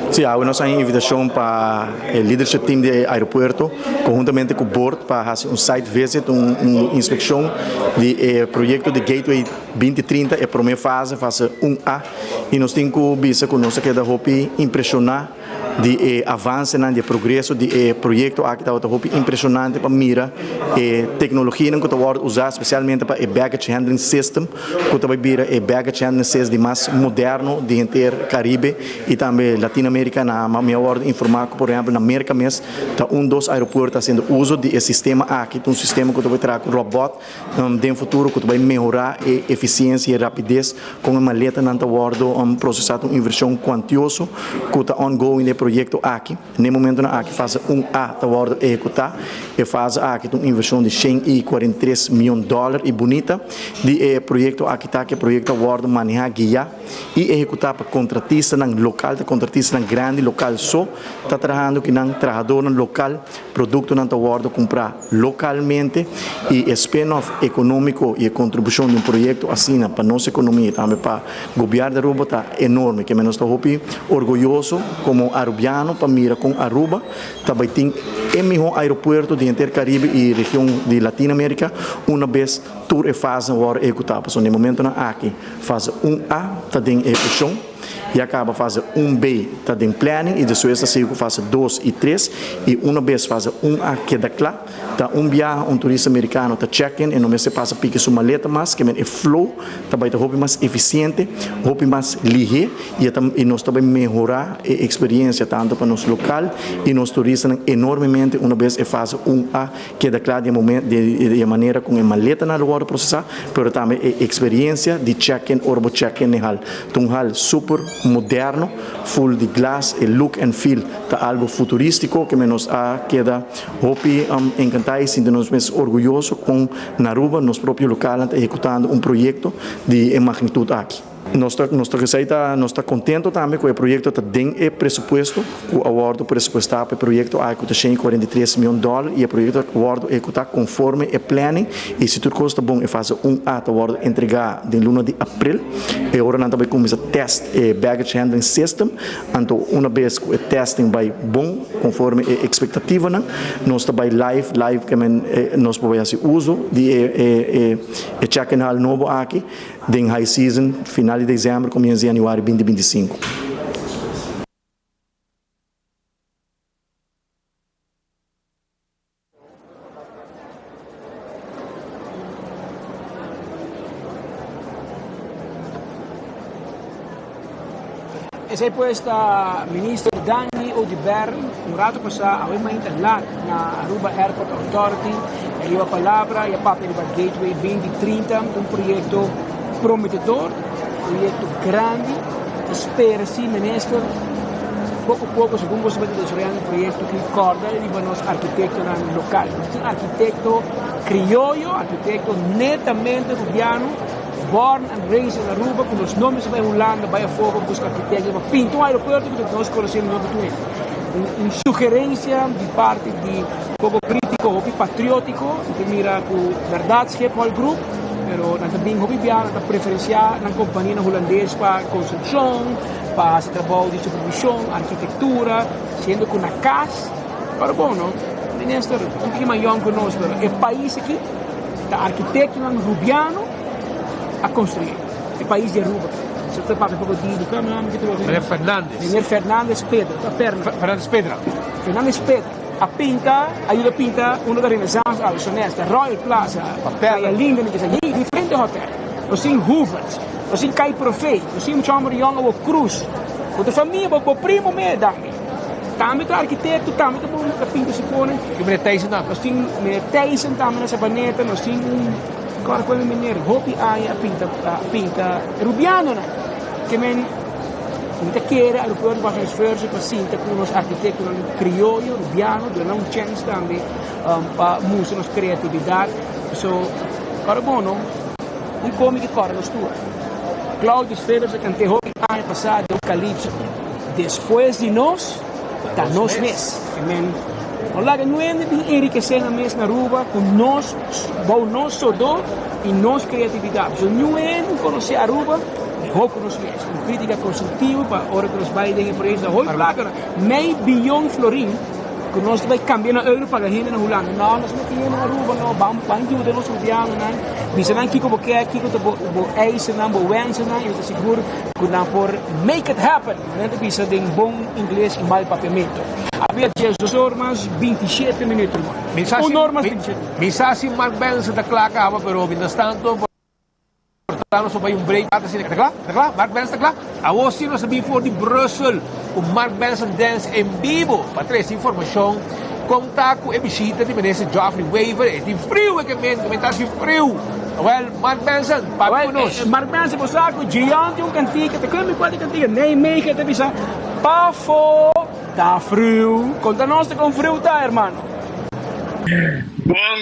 Sí, awe nos a haña invitacion pa e leadership team di e aeropuerto conhuntamente cu board pa haci un site visit, un inspeccion di e proyecto di Gateway 2030, e prome fase, fase un A, i nos tin ku bisa ku nos a keda hopi impreshoná di e avansenan, di e progreso di e proyekto aki. Tabata hopi impreshonante pa mira e teknologianan ku ta wòrdu usá, spesialmente pa e baggage handling system, ku ta bai bira e baggage handling system di mas moderno di henter Karibe i tambe Latino Amerika. Na mi a wòrdu informá ku por ehèmpel na Merka mes ta un dos aeropuerto ta hasiendo uso di e sistema aki. Ta un sistema ku ta bai traha ku robòt. Den futuro ku ta bai mehorá e efisiensia i e rapides kon e maletanan ta wòrdu prosesá ta un invershon kuantioso ku ta ongoing den e proyekto aki. Na e momentunan aki fase un A ta wòrdu ehekutá. E fase aki ta un invershon di 143 mion dòler i bunita di e proyekto aki ta ku e proyekto a wòrdu manehá, guiá i ehekutá pa kontratistanan lokal. Ta kontratistanan grandi lokal so ta trahando ku nan trahadónan lokal. Produktonan ta wòrdu kumprá lokalmente. Y e spin-off economico y e contribucion di un proyecto asina pa nos economia y tambe pa Gobierno di Aruba ta enorme. Keme nos ta hopi orguyoso como Arubiano pa mira con Aruba ta bay tin e miho aeropuerto di henter Caribe y region di Latino America una bes tur e fasenan worde ehecuta. Pasobra na e momentonan aki fase un A ta den ehecucion. Ya caba fase un B ta den planning y despues ta sigui cu fase dos y tres y una bes fase un A keda cla ta un biaha un turista mericano ta check in e no mester pasa piki su maleta mas ke men e flow ta bay ta hopi mas eficiente hopi mas lihe y e ta y nos ta bay mehora e experiencia tanto pa nos local y nos turistanan enormemente una bes e fase un A Keda kla di e momen di e manera kon e maletanan lo wòrdu prosesá, pero tambe e eksperiencia di check-in ora bo check-in den hal. Ta un hal super moderno, full di glas, e look and feel ta algo futurístiko ke men nos a keda hopi enkantá i sinti nos mes orguyoso kon na Aruba nos propio lokalnan ta ehekutando un proyekto di e magnitut aki. Nos ta nos ta esei ta nos ta contento tambe cu e proyecto ta den e presupuesto cu a wordo presupuesta pa e proyecto aki cu ta 143 miyon dollar y e proyecto a wordo ehecuta conforme e planning y si tur cos ta bon e fase un A ta wordo entrega den luna di april e ora nan ta bay cuminsa test e baggage handling system anto una bes cu e testing bay bon conforme e expectativanan nos ta bay live live ke men nos por bay haci uzo di e e e check-in hall nobo aki. Den high season, final di december, comienzo di januari 2025. Esei pues ta Minister Dangui Oduber un rato pasa awe mainta lat na Aruba Airport Authority e riba palabra y a papia riba Gateway 2030, un proyecto prometedor, proyecto grandi. Ta spera si Minister poco poco segun boso ta desaroyando e proyecto aki corda riba nos arkitectonan local. Nos tin arkitecto crioyo, arkitecto netamente Rubiano. Born and raised in Aruba cu nos no mester bay Hulanda bay afo pa busca arquitecto pa pinta un aeropuerto cu nos conoce mihor cu tur hende. Un sugerencia di parti di poco critico hopi patriotico cu ta mira cu berdad Schiphol Group pero nan ta bin hopi bia nan ta preferencia nan companianan Hulandes pa construccion pa haci trabou di supervision arquitectura siendo cu na cas pero bon no minister un poquito mas yong cu nos pero e pais aki Ta arkitektonan Rubiano a konstruí e pais di Aruba. Si ta papia poko di di kua nòmber ki ta Meneer Fernandes. Meneer Fernandes Pedro, ta Fernan. Fernandes Pedra. Fernandes Pedra a pinta, a yuda pinta unda ta Renaissance Alsonest, ta Royal Plaza, Playa Linda, mi kisa, yei diferente hotel. Nos tin Hoovers, nos tin Kai Profee, nos tin mucha hòmber yòn awo Cruz. Bo ta famia, bo bo primo me dami. Tambe ta arkitekto, tambe ta bon ta pinta su konen. Tin meneer Thijssen tambe. Nos tin meneer Thijssen tambe na Sabaneta, nos tin un kòrda kual meneer hopi aña a pinta a pinta rubianonan. Ke men mi ta kere aeropuerto por hasi un esfuerso pa sinta ku nos arkitektonan krioyo, rubiano, duna nan un chèns tambe pa mustra nos kreatividat. So kòrda bon no, un komi ke kòrda nos tur. Claudius Fedors a kant'é hopi aña pasá den un kalipso. Despues di nos, ta nos mes. Amen. No laga nuende bin enrikesé nan mes na Aruba ku nos, bou nos sodó i nos kreatividat. Pasobra niun hende konosé Aruba mihó ku nos mes. Un krítika konstruktivo pa ora ku nos bai den e proyekto ta hopi plaka, mei biyon florin ku nos ta bai kambia na euro paga hende na Hulanda. No, nos no tin hende na Aruba no. Ban ban yuda nos rubianonan, bisa nan kiko bo ke, kiko ta bo bo eisennan, bo wensennan i nos ta sigur ku nan por make it happen, manera ta bisa den bon ingles i mal papiamentu. Abia diesdos or mas bintishete minuut, ruman. Mi sa Un si or mas bintishete minuut. Mi sa si Mark Benson ta kla kaba, pero mientras tanto por ta nos por bai un break ata asina. Ta kla? Ta kla? Mark Benson ta kla? Awor si nos a bin for di Brussel ku Mark Benson Dance en bibo pa trese informashon kon ta ku e bishita di Minister Geoffrey Wever. E tin friu e ke men, ke men ta hasi friu. Awel, Mark Benson, papia ku nos. Mark Benson, bo sa ku Gion tin un kantika, ta kende kua di kantika? Nijmegen ta bisa, Pafo ta friu. Konta nos ta kon friu ta, hermano. Bon,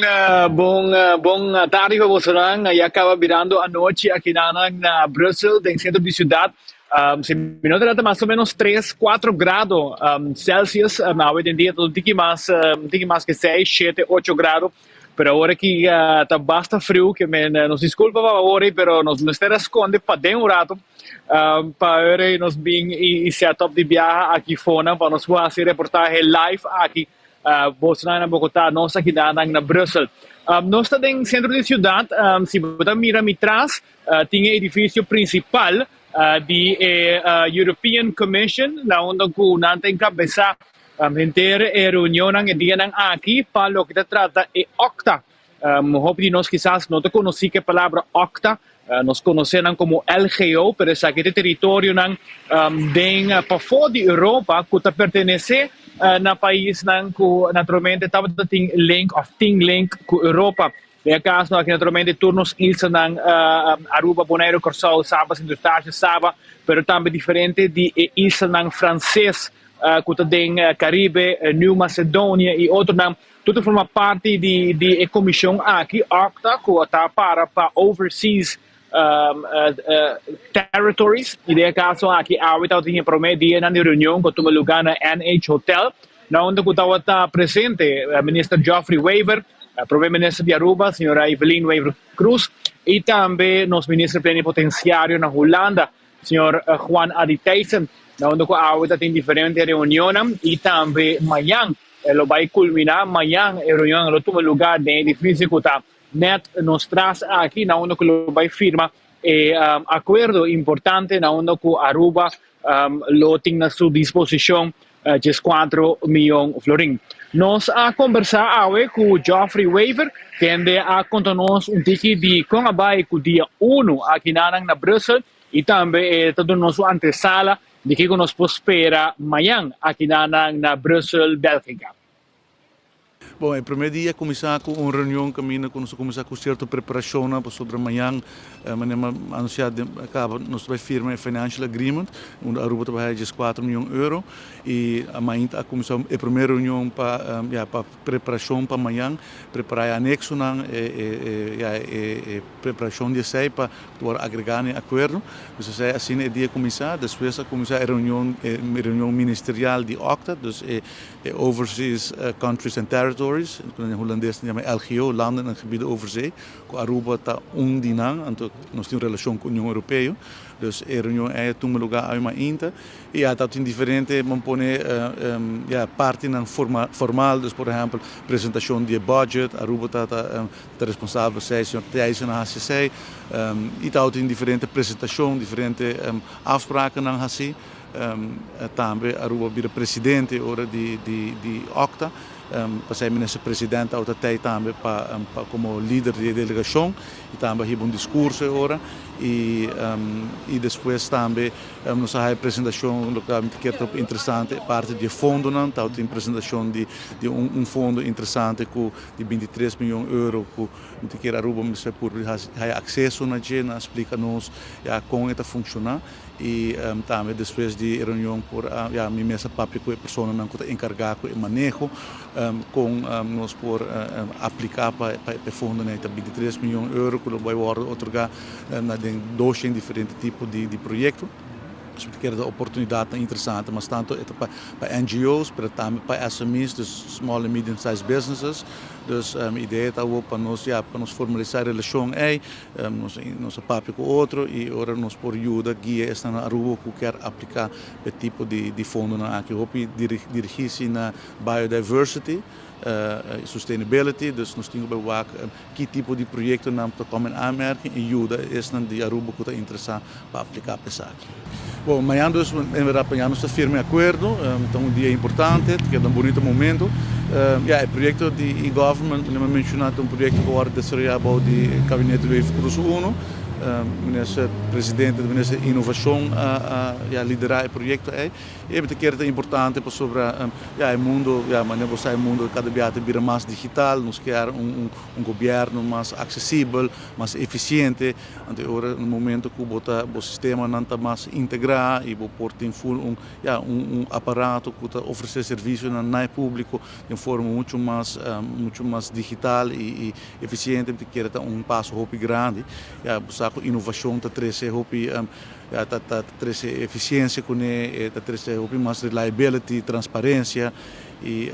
bon, bon tardi pa bosonan. Ya caba birando anochi akinanan na Brussel, den centro di ciudad. Si mi no ta mas o menos tres, cuatro grado Celsius. Awe den dia ta un tiki mas, un tiki mas ke seis, shete, ocho grado. Pero awor aki ta basta friu ke men nos disculpa pa awor ei pero nos mester a sconde paden un rato pa awor ei nos bin y set up di biaha aki fonan pa nos por haci reportahe live aki bosonan na Bogota nos aki nan na Brussel. Nos ta den centro di ciudad si bo ta mira mi tras tin e edificio principal di e European Commission na unda cu nan ta encabeza Henter e reunionnan e dianan aki pa loke ta trata e OCTA. Hopi di nos kisas no ta konosí ku e palabra OCTA. Nos konosé nan komo LGO, pero esaki ta e teritorionan den pafó di Europa ku ta pertenesé na paisnan ku naturalmente tabata tin link òf tin link ku Europa. Den e kaso aki naturalmente tur nos islanan Aruba, Boneiru, Kòrsou, Saba, Sint Eustatius, Saba, pero tambe diferente di e islanan Franses ku ta den Karibe, Nieuw Macedonia i otronan, tur ta forma parti di di e komishon aki, OCTA, ku ta para pa Overseas Territories. I den e kaso aki awe tabatin e promé dianan di reunion ku a tuma lugá na NH Hotel, na unda ku tabata presente Minister Geoffrey Wever, Prome Minister di Aruba, señora Evelyn Wever Croes y tambe nos Minister Plenipotenciario na Hulanda, señor Juan Adi Thijssen, na unda cu awe ta tin diferente reunionnan y tambe mañan lo bay culmina. Mañan e reunionnan lo tuma lugar den e edificio cu ta net nos tras aki, na unda cu lo bay firma e acuerdo importante na unda cu Aruba lo tin na su disposicion 14 miyon florin. Nos a kombersá awe ku Geoffrey Wever, kende a konta nos un tiki di kon a bai ku dia unu akinanan na Brussel i tambe e ta duna nos un antesala di kiko nos por spera mañan akinanan na Brussel, Bèlgika. Bon, e promé dia a kuminsá ku un reunion kaminda ku nos a kuminsá ku sierto preparashonnan pasobra mañan manera mi a anunsiá den kaba nos ta bai firma e financial agreement unda Aruba ta bai haya dieskuater mion euro i mainta a kuminsá e promé reunion pa ya pa preparashon pa mañan prepará e aneksonan e e ya e preparashon di esei pa wòrdu agregá na e akuerdo. Dus esei asina e dia a kuminsá. Despues a kuminsá e reunion e reunion ministerial di OCTA dus e E Overseas Countries and Territories, ku na hulandes ta yama LGO, Landen en Gebieden Overzee, ku Aruba ta un di nan, anto nos tin un relashon ku Union Europeo. Dus e reunion ei a tuma lugá awe mainta i a tabatin diferente, bo pone, ya, partinan formal, dus por ehèmpel presentashon di e budget, Aruba ta ta responsabel pa esei, señor Thijssen a hasi esei, i tabatin diferente presentashon, diferente afsprakennan hasi. Tambe Aruba bira presidente ora di di OCTA. Pasei minister president a tei tambe pa pa komo lider di e delegashon i tambe a hiba un diskurso e ora i i despues tambe nos a haya presentashon loke mi ta kere ta hopi interesante e parti di e fondonan tabatin presentashon di di un un fondo interesante ku di bintitres miyon euro ku mi ta kere Aruba mester por haya akseso na dje nan a splika nos ya kon e ta funshoná. I tambe despues di e reunion por a ya mi mes a papia ku e personanan ku ta enkargá ku e maneho kon nos por apliká pa e fondonan. E ta bintitres mion euro ku lo bai wòrdu otorgá na den doshen diferente tipo di proyekto. Nos ta kere ta oportunidatnan interesante mas tantu e ta pa NGO's pero tambe pa SME's, dus small and medium sized businesses. Dus mi idea ta awor pa nos ya pa nos formalisá e relashon ei. Nos a papia ku otro i ora nos por yuda guia esnan na Aruba ku kier apliká e tipo di fondonan aki. Hopi dirigí si na biodiversity, sustainability, dus nos tin ku bai wak ki tipo di proyektonan ta kòm en aanmerking i yuda esnan di Aruba ku ta interesá pa apliká pa esaki. Bon, mañana dus, en berdad mañana nos ta firma e akuerdo, ta un dia importante, ta keda un bunito momento. Ya, e proyekto di e-government, manera mi a menshoná, ta un proyekto ku a wòrdu desaroyá bou di Kabinete Wever-Croes Uno. Minister Presidente di Minister di Inovashon a ya liderá e proyekto ei. I mi ta kere ta importante pasobra ya e mundo, ya manera bo sa e mundo kada bia ta bira mas digital, nos kier un un gobièrnu mas aksesibel, mas efisiente. Anto e ora na momento ku bo ta bo sistemanan ta mas integrá i bo por tin ful un ya un un aparato ku ta ofresé servisionan na e públiko den forma muchu mas muchu mas digital i i efisiente mi ta kere ta un paso hopi grandi. Ya bo sa. ku inovashon ta trese hopi ya ta ta trese efisiensia kuné, e ta trese hopi mas reliability, transparensia i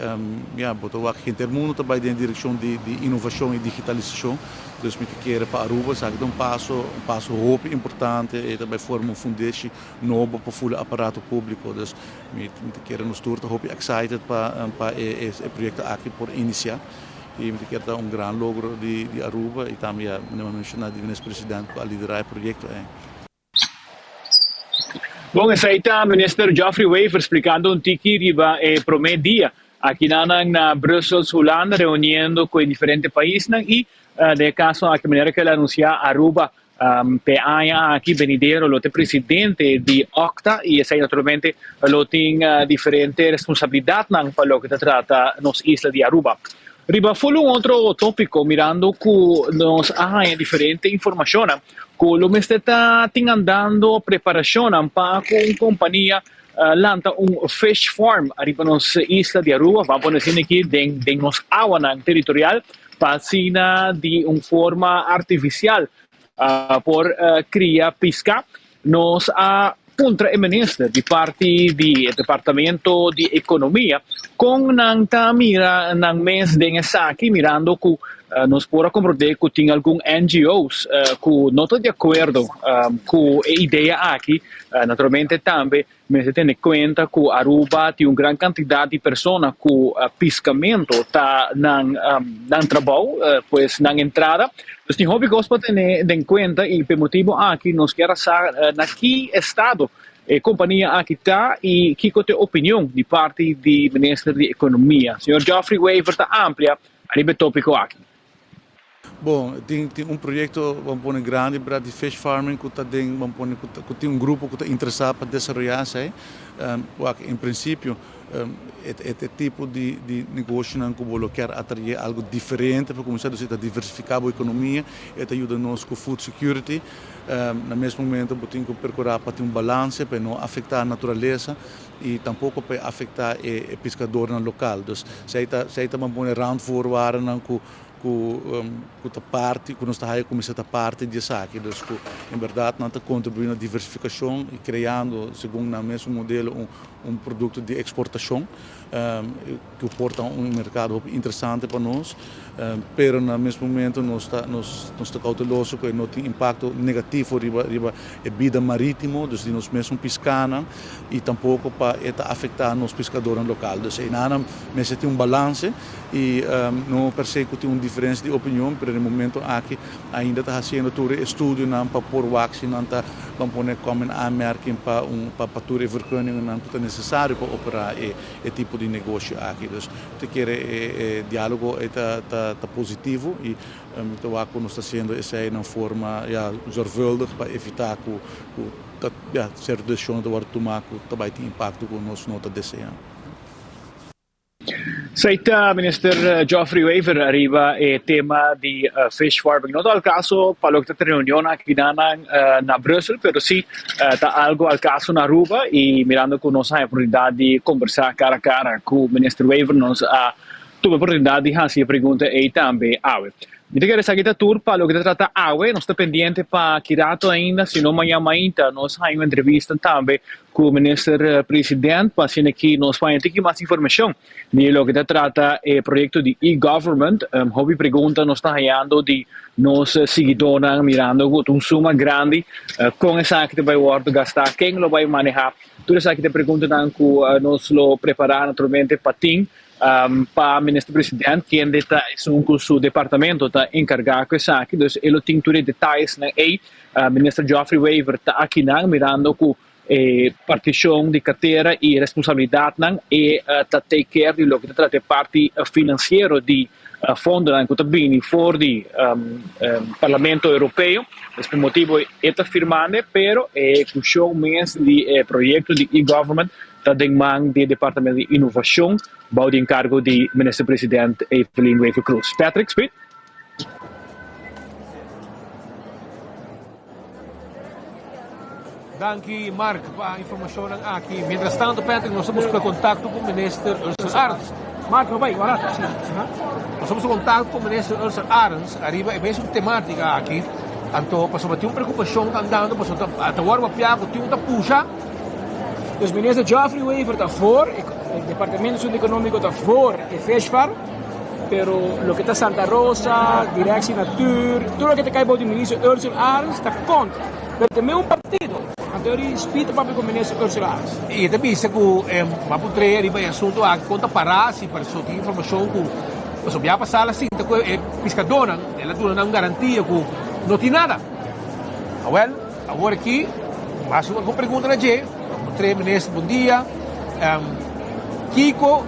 ya bo ta wak henter mundu ta bai den e direkshon di di inovashon i digitalisashon. Dus mi ta kere pa Aruba esaki ta un paso un paso hopi importante, e ta bai forma un fundeshi nobo pa fula aparato públiko. Dus mi ta kere nos tur ta hopi excited pa pa e e proyekto aki por inisiá. I mi ta kere ta un gran logro di di Aruba i tambe ya mi a menshoná di Minister President ku a liderá e proyekto ei. Bon, esei ta Minister Geoffrey Wever splikando un tiki riba e promé dia akinan na Brussels, Hulanda, reuniendo ku e diferente paisnan i den e kaso aki manera ku el a anunsiá Aruba P'e aña aki benidero lo ta e presidente di OCTA y esey naturalmente lo tin diferente responsabilidadnan pa loke ta trata nos isla di Aruba. Riba full un otro topico mirando cu nos a haña diferente informacionnan cu lo mester ta tin andando preparacionnan pa cu un compania lanta un fish farm ariba nos isla di Aruba, ban pone asina aki den den nos awanan territorial pa asina di un forma artificial por cria pisca. Nos a puntra e minister di parti di e departamento di economia con nan ta mira nan mes den esaki mirando cu nos por a comprende cu tin algun NGO's cu no ta di acuerdo cu e idea aki. Naturalmente tambe mester tene cuenta cu Aruba tin un gran cantidad di persona cu piscamento ta nan nan trabou, pues nan entrada. Dus tin hopi cos pa tene den cuenta y p'e motibo aki nos kier a sa na ki estado e compania aki ta y kico ta e opinion di parti di Minister di Economia. Señor Geoffrey Wever ta amplia ariba e topico aki. Bon, tin tin un proyekto ban pone grandi bra di fish farming ku ta den ban pone ku ta ku tin un grupo ku ta interesá pa desaroyá esei. Wak en prinsipio e e e tipo di di negoshonan ku bo lo kier atraé algu diferente pa kuminsá dus e ta diversifiká bo ekonomia, e ta yuda nos ku food security. Na mes momento bo tin ku perkurá pa tin un balanse pa e no afektá naturalesa i tampoko pa e afektá e e piskadornan lokal. Dus esei ta esei ta ban pone randvoorwaardennan ku ku ku ta parti ku nos ta haya kuminsá ta parti di esaki dus ku en bèrdat nan ta kontribuí na diversifikashon i kreando segun nan mesun modelo un un produkto di eksportashon ku por ta un merkado hopi interesante pa nos pero na mes momento nos ta nos nos ta kouteloso ku e no tin impakto negativo riba riba e bida marítimo dus di nos mesun piskanan i tampoko pa e ta afektá nos piskadornan lokal dus einanan mester tin un balanse. I no per se ku tin un diferensia di opinion, pero den momento aki ainda ta hasiendo tur e estudionan pa por wak si nan ta ban pone kom in aanmerking pa un pa pa tur e vergunningennan ku ta nesesario pa operá e e tipo di negoshi aki. Dus mi ta kere e e dialogo ei ta ta ta positivo i mi ta wak ku nos ta hasiendo esei na un forma ya zorgvuldig pa evitá ku ku ta ya sierto desishonnan ta wòrdu tumá ku ta bai tin impakto ku nos no ta deseá. Esey ta Minister Geoffrey Wever ariba e tema di fish farming. No ta al caso pa loke ta ta reunion akinan na Brussel, pero si ta algo al caso na Aruba y mirando cu nos a haya oportunidad di conversa cara a cara cu Minister Wever nos a tuma e oportunidad di haci e pregunta ey tambe awe. Mi ta kere esaki ta tur pa loke ta trata awe. Nos ta pendiente pa ki rato ainda, si no mañan mainta nos haña un entrevista tambe ku Minister President pa asina ki nos por haña tiki mas informashon di loke ta trata e proyekto di e-government. Hopi pregunta nos ta hañando di nos siguidónan mirando ku ta un suma grandi kon esaki ta bai wòrdu gastá, ken lo bai manehá. Tur esaki ta preguntanan ku nos lo prepará naturalmente pa tin Pa Minister President kende ta esun ku su departamento ta enkargá ku esaki, dus e lo tin tur e detayesnan ei. Minister Geoffrey Wever ta akinan mirando ku e partishon di kartera i responsabilidatnan e ta take care di loke ta trata e parti finansiero di fondonan ku ta bini for di Parlamento Europeo. Dus pa e motibu e ta firmando pero e ehekushon mes di e proyekto di e-government ta den man di e Departamento di Innovacion bou di encargo di Minister President Evelyn Wever-Croes. Patrick, Speed. Danki Mark pa informacionnan aki. Mientras tanto Patrick nos ta busca contacto cu Minister Ursel Arends. Mark no bay, warato. Nos ta busca contacto cu Minister Ursel Arends ariba e mesun tematica aki. Anto pasobra tin un preokupashon ta andando pasobra ta wòrdu papiá ku tin un ta pusha. Dus minister Geoffrey Wever ta voor, e departamento di Asunto Economico ta voor e fish farm, pero loke ta Santa Rosa, Directie Natuur, tur loke ta kai bou di minister Ursula Arends ta contra. Pero ta meun partido, anto e Speed ta papia cu minister Ursula Arends. Y e ta bisa cu e a puntra riba e asunto aki con ta para si pasobra tin informacion cu pasobra bia pasa la sinta cu e piscadornan el a duna nan un garantia cu no tin nada. Awel. Awor aki, mas un algun pregunta na dje, Puntr'é minister bon dia, kiko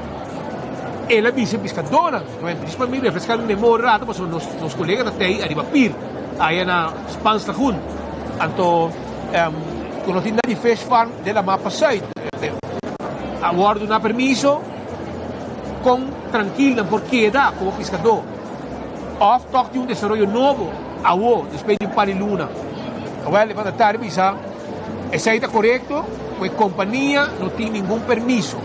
el a bisa e piskadónan? Djis pa mi refreská mi memoria rato pasobra nos nos kolega ta tei ariba pir aya na Spaans Lagoen. Anto ku no tin nada di fish farm den la mapa sùit. A wòrdu duna permiso kon trankil nan por keda komo piskadó òf tòg tin un desaroyo nobo. Awo, despues di un par di luna, awel e mandatario bisa, Esei ta korekto, ku e kompania no tin ningun permiso.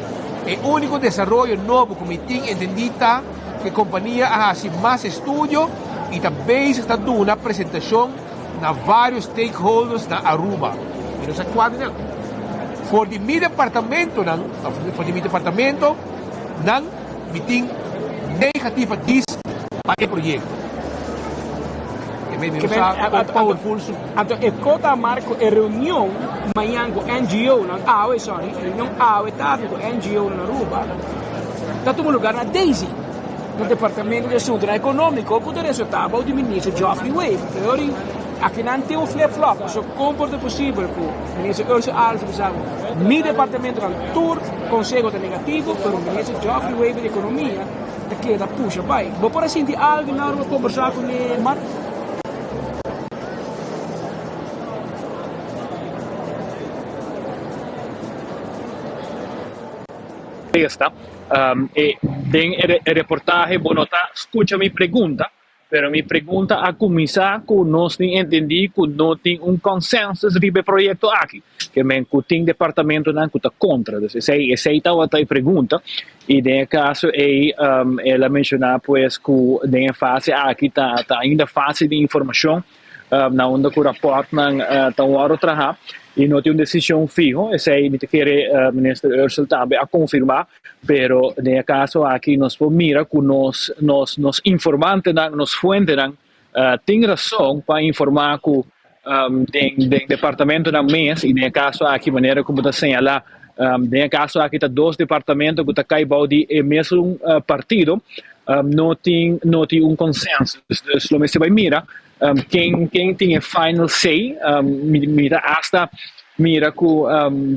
E úniko desaroyo nobo ku mi tin entendí ta ku e kompania a hasi mas estudio i ta bezig ta duna presentashon na vários stakeholders na Aruba. Mi no sa kua di nan. For di mi departamentonan, òf for di mi departamento, nan. Mi tin negatief advies pa e proyecto. E mi no sa con powerful su. Anto e cota mar cu e reunion mañan cu NGO nan awe sorry e reunion awe tardi cu NGO nan Aruba ta tuma lugar na Daisy na departamento di asuntonan economico cu ta resulta bou di minister Geoffrey Wever. Pero aki nan tin un flip flop pasobra con por ta posibel cu minister Ursula Arends ta bisa mi departamento nan tur Conseho ta negativo, pero Minister Geoffrey Wever di Economia ta keda pusha bai. Bo por a sinti algo na ora bo combersa cu ne, Mark? Esta, e den e reportahe bo no ta scucha mi pregunta, Pero mi pregunta a kuminsá ku nos tin entendí ku no tin un consensus riba e proyekto aki. Ke men ku tin departamentonan ku ta kontra. Dus esei esei tabata e pregunta. I den e kaso ei el a menshoná pues ku den e fase aki ta ta ainda fase di informashon na unda ku rapòrtnan ta wòrdu trahá i no tin un desishon fiho. Esei mi ta kere Minister Ursell tambe a konfirmá. Pero den e caso aki nos por mira cu nos nos nos informantenan, nos fuentenan tin rason pa informa cu den den departamentonan mes y den e caso aki manera cu bo ta señala den e caso aki ta dos departamento cu ta cay bao di e mesun partido no tin no tin un consensus. Dus lo mester bay mira Ken ken tin e final say? Mi mi ta hasta mira ku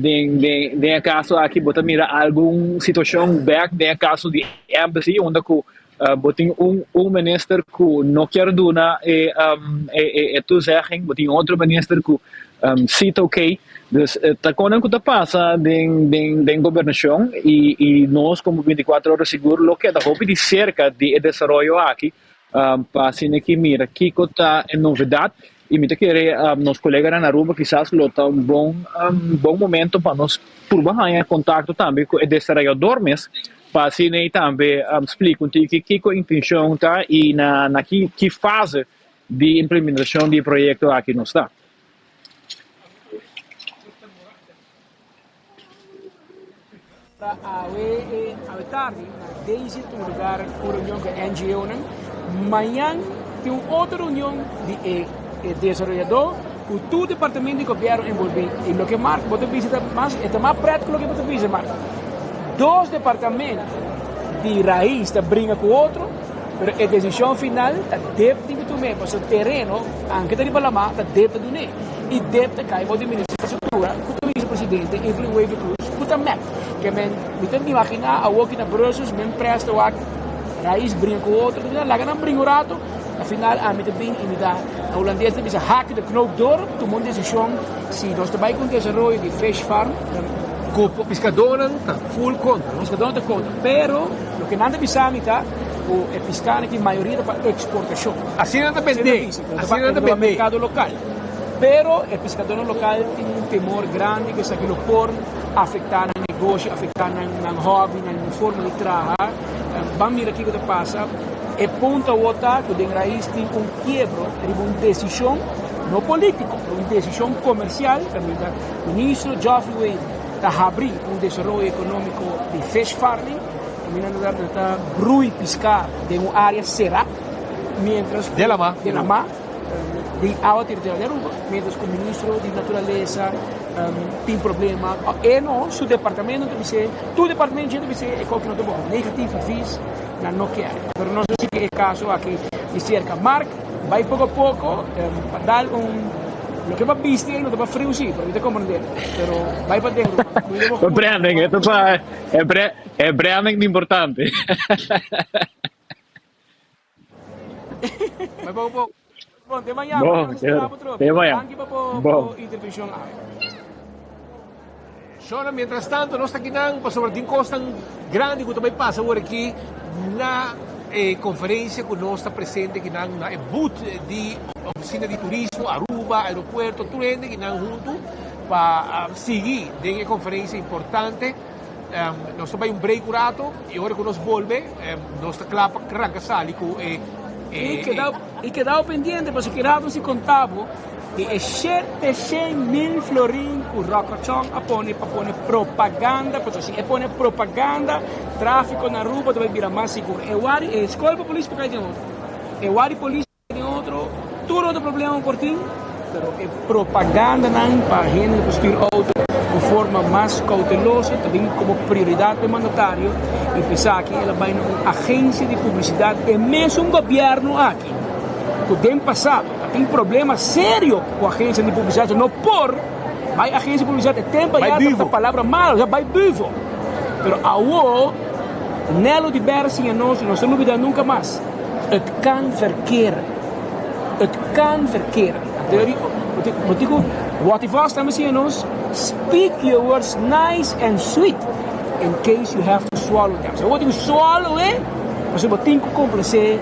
den den den e kaso aki bo ta mira algun situashon bek den e kaso di embassy unda ku bo tin un un minister ku no kier duna e e e toezegging, bo tin otro minister ku si ta oké. Dus ta konan ku ta pasa den den den gobernashon i i nos komo 24 ora sigur lo keda hopi di serka di e desaroyo aki. Pa asina ki mira kiko ta e novedad y mi ta kere nos coleganan na Aruba kisas lo ta un bon bon momento pa nos purba haña contacto tambe cu e desarrollador mes pa asina e tambe splica un tiki kiko intencion ta y na na ki ki fase di implementacion di e proyecto aki nos ta. Ta awe e awe tardi na Daisy ta un lugar un reunion ku e NGO-nan. Mañan tin un otro reunion di e e desaroyadó ku tur departamento di gobièrnu envolví. I loke Mark bo ta bisa ta mas e ta mas prèt ku loke bo ta bisa Mark. Dos departamento di rais ta bringa ku otro pero e desishon final ta dep di tum'é pasobra tereno anke ta riba lamá ta dep ta dun'é. I dep ta kai bou di minister di infrastruktura ku ta visepresidente Evelyn Wever Croes ku ta mep. Ke men mi ta imaginá awor ki na Brussels men pres ta wak rais bringa ku otro ta bisa laga nan bringa un rato na final ami ta bin i mi ta na hulandes ta bisa hak de knoop door tuma un desishon si nos ta bai ku un desaroyo di fish farm. Ku piskadónan ta full kontra no? Piskadónan ta kontra pero loke nan ta bisa mi ta ku e piskanan aki mayoria ta pa eksportashon. Asina nan ta bendé. Asina nan ta bendé. Merkado lokal. Pero e piskadónan lokal tin un temor grandi ku esaki lo por afektá nan negoshi, afektá nan nan hòbi, nan forma di traha. Ban mira kiko ta pasa. E punto awor ta ku den rais tin un kiebro riba un desishon. no polítiko, pero un desishon komersial kaminda Ministro Geoffrey Wever ta habrí un desaroyo ekonómiko di fish farming, kaminda nan ta brui piská den un área será, miéntras ku den lamá, den awa teritorial di Aruba, miéntras ku Ministro di Naturalesa tin problema, e no, su departamento ta bis'é, tur departamento dje ta bis'é e koki no ta bon, negatief advies, nan no kier. Pero nos a sigui e kaso aki di serka. Mark, bai poko a poko pa dal un loke bo a bisti ei no ta pa friu si, pero mi ta komprende. Pero bai paden ruman, kuida bo E branding, e ta sa, e branding ta importante. Bai poko poko. Bon, te mañana. Bon, Mañana nos spera bo trobe. te mañana. Danki pa bo Bon. intervencion awe. Shona, mientras tanto nos ta kinan pasobra tin cosnan grandi cu ta bay pasa awor aki na e conferencia cu nos ta presente kinan na e booth di Oficina di Turismo Aruba, Aeropuerto, tur hende kinan hunto pa sigui den e conferencia importante. Nos ta bai un break un rato y ora cu nos bolbe nos ta cla pa ranca sali cu e Y keda y kedao pendiente pasobra ki rato si conta bo di e 700,000 florin cu Rocochon a pone pa pone propaganda pasobra si e pone propaganda trafico na Aruba ta bai bira mas sigur. E wari e escola pa polis por cay den otro e wari polis. Den otro, tur otro problema por tin, pero e propagandanan pa hende ku stuur auto un forma mas kouteloso ta bin komo prioridat pa e mandatario i p'esaki el a bai na un agensia di publisidat e mesun gobièrnu aki ku den pasado ta tin problema serio ku agensia di publisidat no por bai agensia di publisidat e tempo Bai ya buvo. ta palabra malo ya bai buvo pero awo Nelo di Berg siña nos i nos ta lubida nunka mas. Het kan verkeren. Het kan verkeren. Bo tin ku Watty Vos tambe siña nos, Speak your words nice and sweet in case you have to swallow them. So bo tin ku swallow e, pasobra bo tin ku komplasé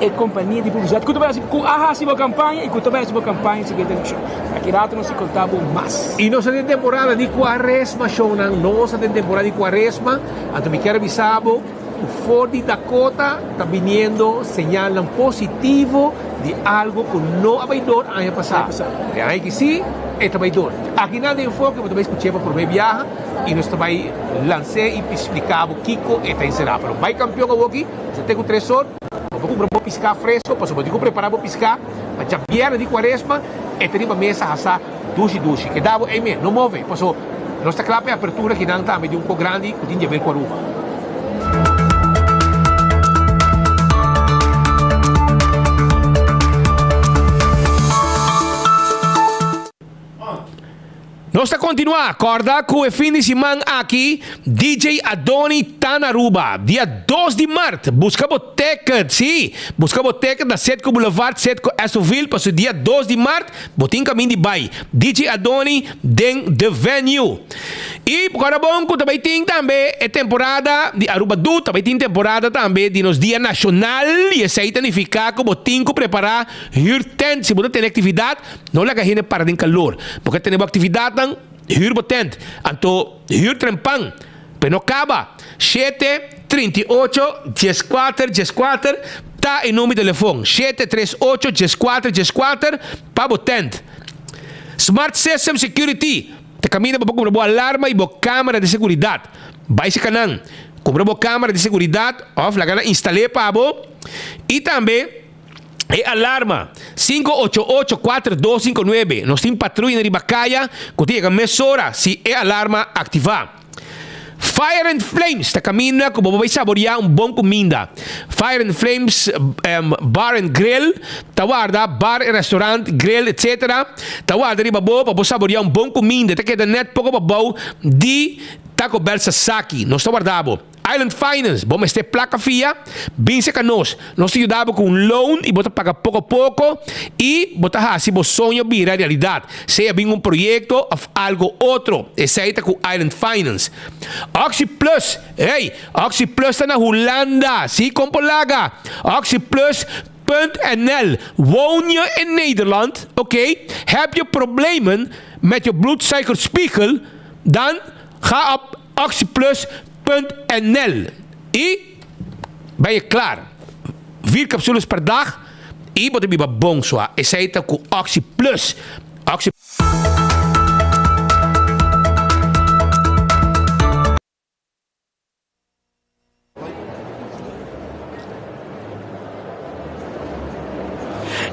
e kompania di publisidat ku ta bai hasi, ku a hasi bo kampaña i ku ta bai hasi bo kampaña siguiente elekshon. Aki rato nos tin konta bo mas. I nos ta den temporada di kuaresma, shownan. Nos ta den temporada di kuaresma. Anto mi kier a bisa bo. Ku for di Dakota ta biniendo señalnan positivo di algo ku no a bai dor aña pasá. E aña aki sí e ta bai dor. Aki nan den Enfoke bo ta bai skuch'é pa promé biaha i nos ta bai lans'é i splika bo kiko e ta enserá. Pero bai kampion awoki, nos ta te ku tresor, bo por kumpra bo piská fresko pasobra bo tin ku prepará bo piská pa djabièrnè di kuaresma e ta riba mesa hasá dushi dushi. Keda bo ei me, no move, paso nos ta kla pa e apertura kinan tambe di un ko grandi ku tin di haber ku Aruba. Nos ta kontinuá, kòrda ku e fin di siman aki DJ Adoni ta na Aruba. Dia dos di mart, buska bo ticket, sí, buska bo ticket na Citgo Boulevard, Citgo Esoville, pasobra dia dos di mart Bo tin kamin di bai. DJ Adoni den The Venue. I kòrda bon ku ta bai tin tambe e temporada di Aruba Du, ta bai tin temporada tambe di nos Dia Nashonal i esei ta nifiká ku bo tin ku prepará hür tent. Si bo ta tene aktividat, no laga hende para den kalor. Bo ke tene bo aktividatnan, hür bo tent. Anto hür trempan. Pe no kaba. Shete, 38, dieskuater, dieskuater ta e number di telefon. Shete, tres, ocho, dieskuater, dieskuater pa bo tent. Smart System Security ta kaminda pa bo kumpra bo alarma i bo kamera di seguridat. Bai si kanan, kumpra bo kamera di seguridat òf laga nan instal'é pa bo i tambe E alarma, sinku ocho ocho kuater dos sinku nuebe. Nos tin patruya riba kaya ku ta yega mesora si e alarma aktivá. Fire and Flames ta kaminda ku bo por bai saboriá un bon kuminda. Fire and Flames Bar and Grill ta warda bar, restaurant, grill etc. Ta warda riba bo pa bo saboriá un bon kuminda. E ta keda nèt poko pabou di Taco Bell Sasaki. Nos ta warda bo. Island Finance, bo mester plaka fia? Bin serka nos. Nos ta yuda bo ku un loan i bo ta paga poko poko i bo ta hasi bo soño bira realidat, sea bin un proyekto òf algo otro. Esei ta ku Island Finance. Oxi Plus, hey! Oxi Plus ta na Hulanda! Si, kon por laga? Oxi Plus punt nl Woon je in Nederland? Oké, heb je problemen met je bloedsuikerspiegel? Dan ga op Oxyplus punt nl y ben je klaar. Vier capsules per dag. I bo ta biba bon sua. Esei ta ku Oxi Plus. Oxi.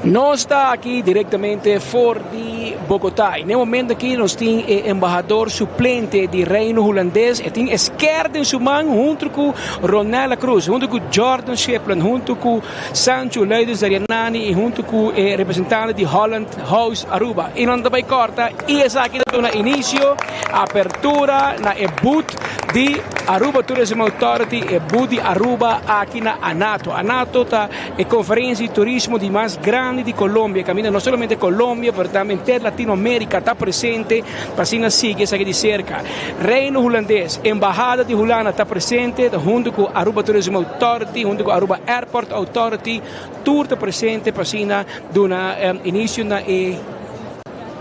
Nos ta aki directamente for di Bogotá. Y na e momento aki nos tin e embahador suplente di Reino Hulandes. E tin e sker den su man hunto cu Ronella Cruz, hunto cu Jordan Shipland, hunto cu Sancho Luidens Darianani y hunto cu e representante di Holland House Aruba. Y nan ta bay corta y esaki ta duna inicio, apertura na e booth di Aruba Tourism Authority, e booth di Aruba aki na Anato. Anato ta e conferencia di turismo di mas grandi di Colombia, caminda no solamente Colombia pero tambe henter Latinoamerica ta presente pa asina sigui esaki di cerca. Reino Hulandes, Embahada di Hulanda ta presente hunto cu Aruba Tourism Authority, hunto cu Aruba Airport Authority, tur ta presente pa asina duna inicio na e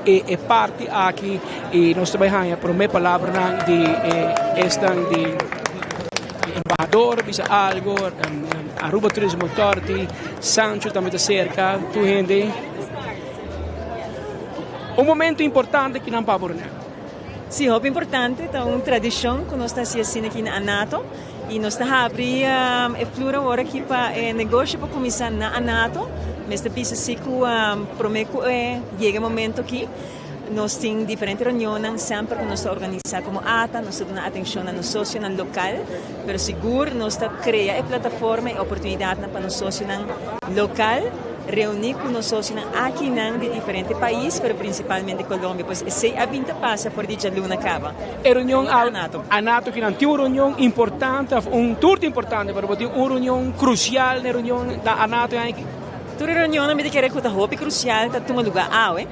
e parti aki y nos ta bay haya prome palabranan di e esnan di embahador bisa algo, Aruba Tourism Authority, Sancho tambe ta cerca, tur hende. Un momento importante kinan pa bo. Sí, hopi importante, ta un tradicion cu nos ta haci asina aki na Anato y nos ta habri e flur awor aki pa e negocio por cuminsa na Anato. Mester bisa si cu prome cu e yega e momento aki nos tin diferente reunionnan semper cu nos ta organisa como ata, nos ta duna atencion na nos socionan local, pero sigur nos ta crea e plataforma y oportunidadnan pa nos socionan local Reuní ku nos sosionan akinan di diferente pais, pero prinsipalmente Colombia, pues esei a bin ta pasa for di djaluna kaba. E reunion a nato kinan tin un reunion importante of un tur ta importante, pero bo tin un reunion krusial na e reunion na a nato aki? Tur e reunionnan mi ta kere ku ta hopi krusial ta tuma lugá awe,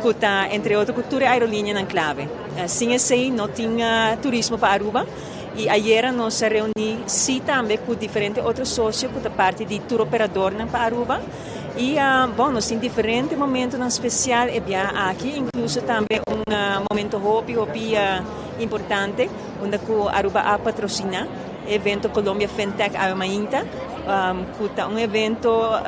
ku ta entre otro ku tur e aerolinianan klave. Sin esei no tin turismo pa Aruba. Y ayera nos a reuni si tambe cu diferente otro socio cu ta parti di tour operadornan pa Aruba. Y bon, nos tin diferente momentonan special e biaha aki, incluso tambe un momento hopi hopi importante unda cu Aruba a patrocina e evento Colombia Fintech awe mainta, cu ta un evento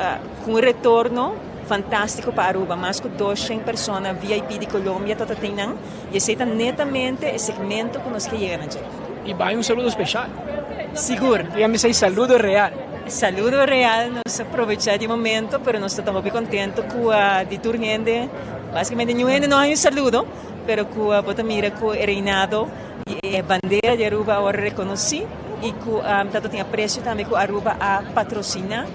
cu un retorno fantastico pa Aruba. Mas cu doshen persona VIP di Colombia ta ta tin nan. Y esey ta netamente e segmento cu nos ke yega na dje. Y bay un saludo special. Sigur. Y a mi say saludo real. Saludo real, nos a probecha di momento, pero nos ta ta hopi contento cu di tur hende, basicamente niun hende no hay un saludo, pero cu bo ta mira cu e reinado y e bandera di Aruba a worde reconoci y cu ta ta tin aprecio tambe cu Aruba a patrocina.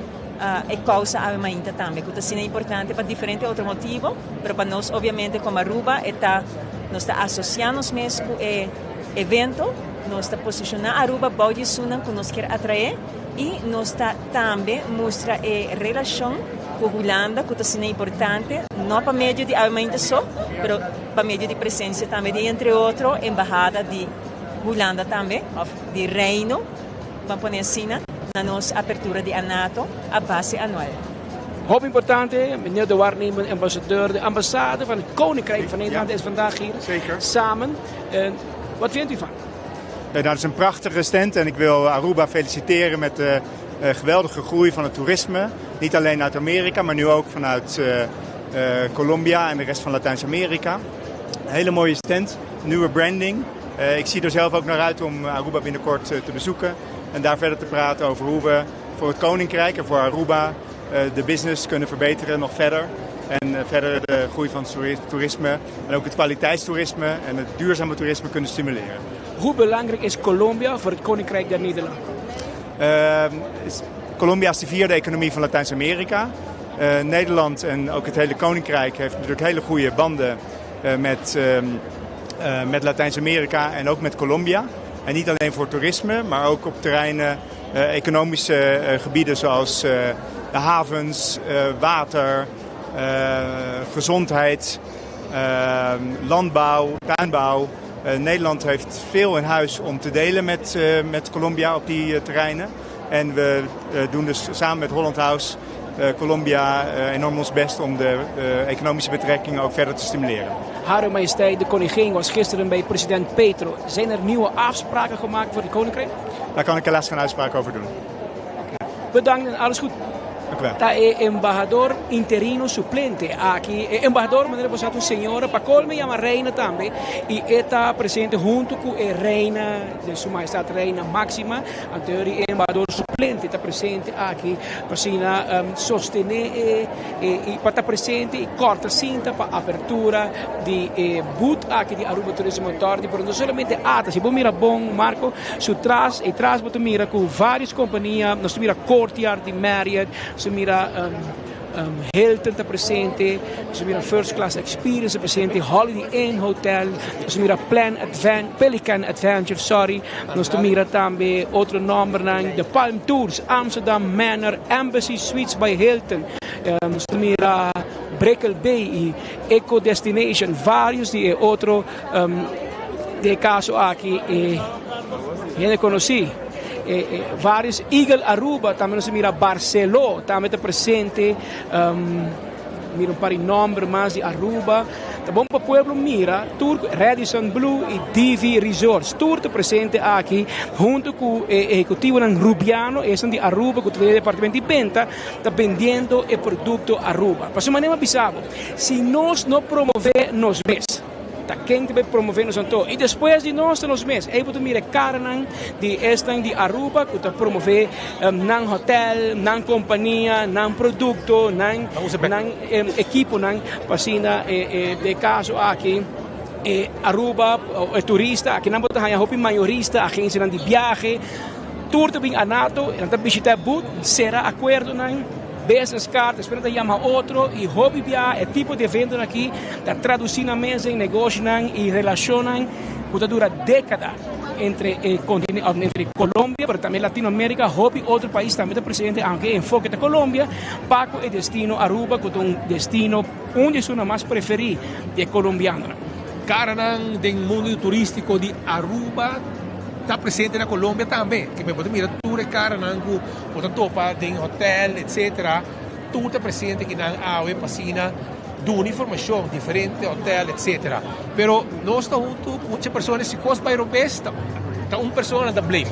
E causa awe mainta tambe cu ta asina importante pa diferente otro motibo, pero pa nos obviamente como Aruba e ta nos ta asocia nos mes cu e evento, nos ta posiciona Aruba bou di esunnan cu nos kier atrae y nos ta tambe mustra e relacion cu Hulanda cu ta asina importante, no pa medio di awe mainta so, pero pa medio di presencia tambe di entre otro embahada di Hulanda tambe of di Reino. Ban pone asina na nos apertura di Anato a base anual. Hoop importante, meneer de waarnemend ambassadeur, de ambassade van het Koninkrijk van Nederland is vandaag hier Zeker. samen. Wat vindt u van? Nou, dat is een prachtige stand en ik wil Aruba feliciteren met de geweldige groei van het toerisme. Niet alleen uit Amerika, maar nu ook vanuit Colombia en de rest van Latijns-Amerika. Een hele mooie stand, nieuwe branding. Ik zie er zelf ook naar uit om Aruba binnenkort te bezoeken en daar verder te praten over hoe we voor het Koninkrijk en voor Aruba de business kunnen verbeteren nog verder. En verder de groei van het toerisme en ook het kwaliteitstoerisme en het duurzame toerisme kunnen stimuleren. Hoe belangrijk is Colombia voor het Koninkrijk der Nederlanden? Colombia is de vierde economie van Latijns-Amerika. Nederland en ook het hele Koninkrijk heeft natuurlijk hele goede banden met, met Latijns-Amerika en ook met Colombia. En niet alleen voor toerisme, maar ook op terreinen, economische gebieden zoals de havens, water, gezondheid, landbouw, tuinbouw. Nederland heeft veel in huis om te delen met, met Colombia op die terreinen. En we doen dus samen met Holland House Colombia enorm ons best om de economische betrekkingen ook verder te stimuleren. Hare Majesteit de Koningin was gisteren bij president Petro. Zijn er nieuwe afspraken gemaakt voor het Koninkrijk? Daar kan ik helaas geen uitspraak over doen. Bedankt en alles goed. Dank u wel. Ta e embahador interino suplente aki. E embahador manera bo sa ta un señora, pa colmo e yama reina tambe y e ta presente hunto cu e reina de su majestad reina Maxima. Anto e embahador suplente ta presente aki pa asina sostene e y pa ta presente y corta cinta pa apertura di e booth aki di Aruba Tourism Authority. Pero no solamente ata, si bo mira bon Marco, su tras, e tras bo ta mira cu varios compania, nos ta mira Courtyard di Marriott, nos ta mira Hilton ta presente, nos ta mira First Class Experience ta presente, Holiday Inn Hotel, nos ta mira Plan Adven Pelican Adventure, sorry, nos ta mira tambe otro nombernan, The Palm Tours, Amsterdam Manor, Embassy Suites by Hilton, nos ta mira Brickell Bay y Eco Destination, varios di e otro den e caso aki e hende conoci. Varios Eagle Aruba, tambe nos ta mira Barceló tambe ta presente, mira un par di nomber mas di Aruba. Ta bon pa pueblo mira tur Radisson Blu y Divi Resorts tur ta presente aki hunto cu e ehecutivonan Rubiano, esnan di Aruba cu ta den e departamento di benta ta bendiendo e producto Aruba. Pasobra manera mi a bisa bo, si nos no promove nos mes, Ta ken ta bay promove nos anto? Y despues di nos ta nos mes. Ey bo ta mira e caranan di esnan di Aruba cu ta promove nan hotel, nan compania, nan producto, nan nan equiponan pa asina e den e caso aki e Aruba e turista aki nan bo ta haya hopi mayorista, agencianan di biahe, tur ta bin anato, nan ta bishita e booth, cera acuerdonan. Business card, despues nan ta yama otro y hopi bia e tipo di eventonan aki ta traduci nan mes den negoshonan y relacionnan cu ta dura decada entre e continente of entre Colombia pero tambe Latinoamerica, hopi otro pais tambe ta presente aunke e enfoke ta Colombia pa cu e destino Aruba cu ta un destino un di esunnan mas preferi di e Colombianonan. Caranan den mundo turistico di Aruba ta presente na Colombia tambe, ke bo ta mira tur e caranan cu Bo ta topa den hotel etc. Tur ta presente kinan awe pa asina duna informacion, diferente hotel etc. Pero nos ta hunto cu mucha persona si cos bay robes ta ta un persona ta blame.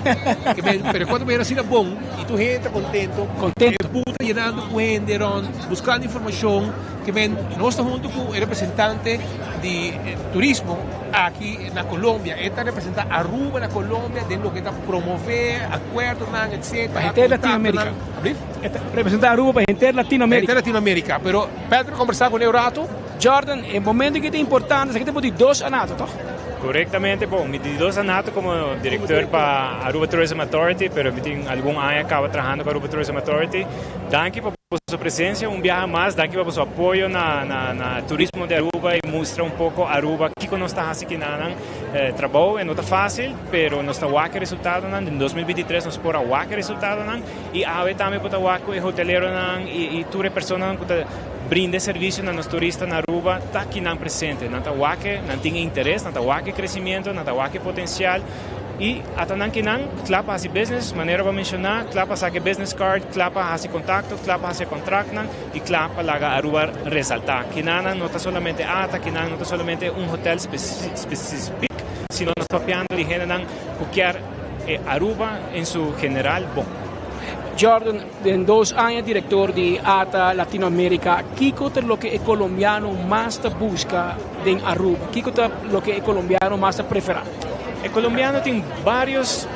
Pero cuando bay asina bon y tur hende ta contento, e booth ta yenando cu hende rond buscando informacion. Nos ta hunto cu e representante di turismo aki na Colombia. E ta representa Aruba na Colombia den loke ta promove acuerdonan etc. Pa henter Latinoamerica. E ta representa Aruba pa henter Latinoamerica. Henter Latinoamerica. Pero Patrick a conversa cu ne un rato. Jordan, e momento aki ta importante, esaki ta bo di dos anato, toch? Corectamente, bon, mi di dos anato como director pa Aruba Tourism Authority, pero mi tin algun aña caba trahando cu Aruba Tourism Authority. Danki pa boso presencia un biaha mas, danki pa boso apoyo na na na turismo di Aruba y mustra un poco Aruba kico nos ta haci kinanan. Trabou e no ta facil, pero nos ta wak e resultadonan. Den 2023 nos por a wak e resultadonan y awe tambe por ta wak cu e hoteleronan y y tur e personanan cu ta brinda e servicio na nos turista na Aruba ta kinan presente. Nan ta wak e, nan tin e interes, nan ta wak e crecimiento, nan ta wak e potencial. Y ata nan kinan kla pa haci business, manera bo a menciona, kla pa saca e business card, kla pa haci contacto, kla pa haci e contractnan y kla pa laga Aruba resalta. Kinanan no ta solamente ata, kinan no ta solamente un hotel specific, sino nos papiando di hendenan cu kier e Aruba en su general bon. Jordan, den dos aña director di ata Latinoamerica, kico ta loke e colombiano mas ta busca den Aruba? Kico ta loke e colombiano mas ta prefera? E colombiano tin varios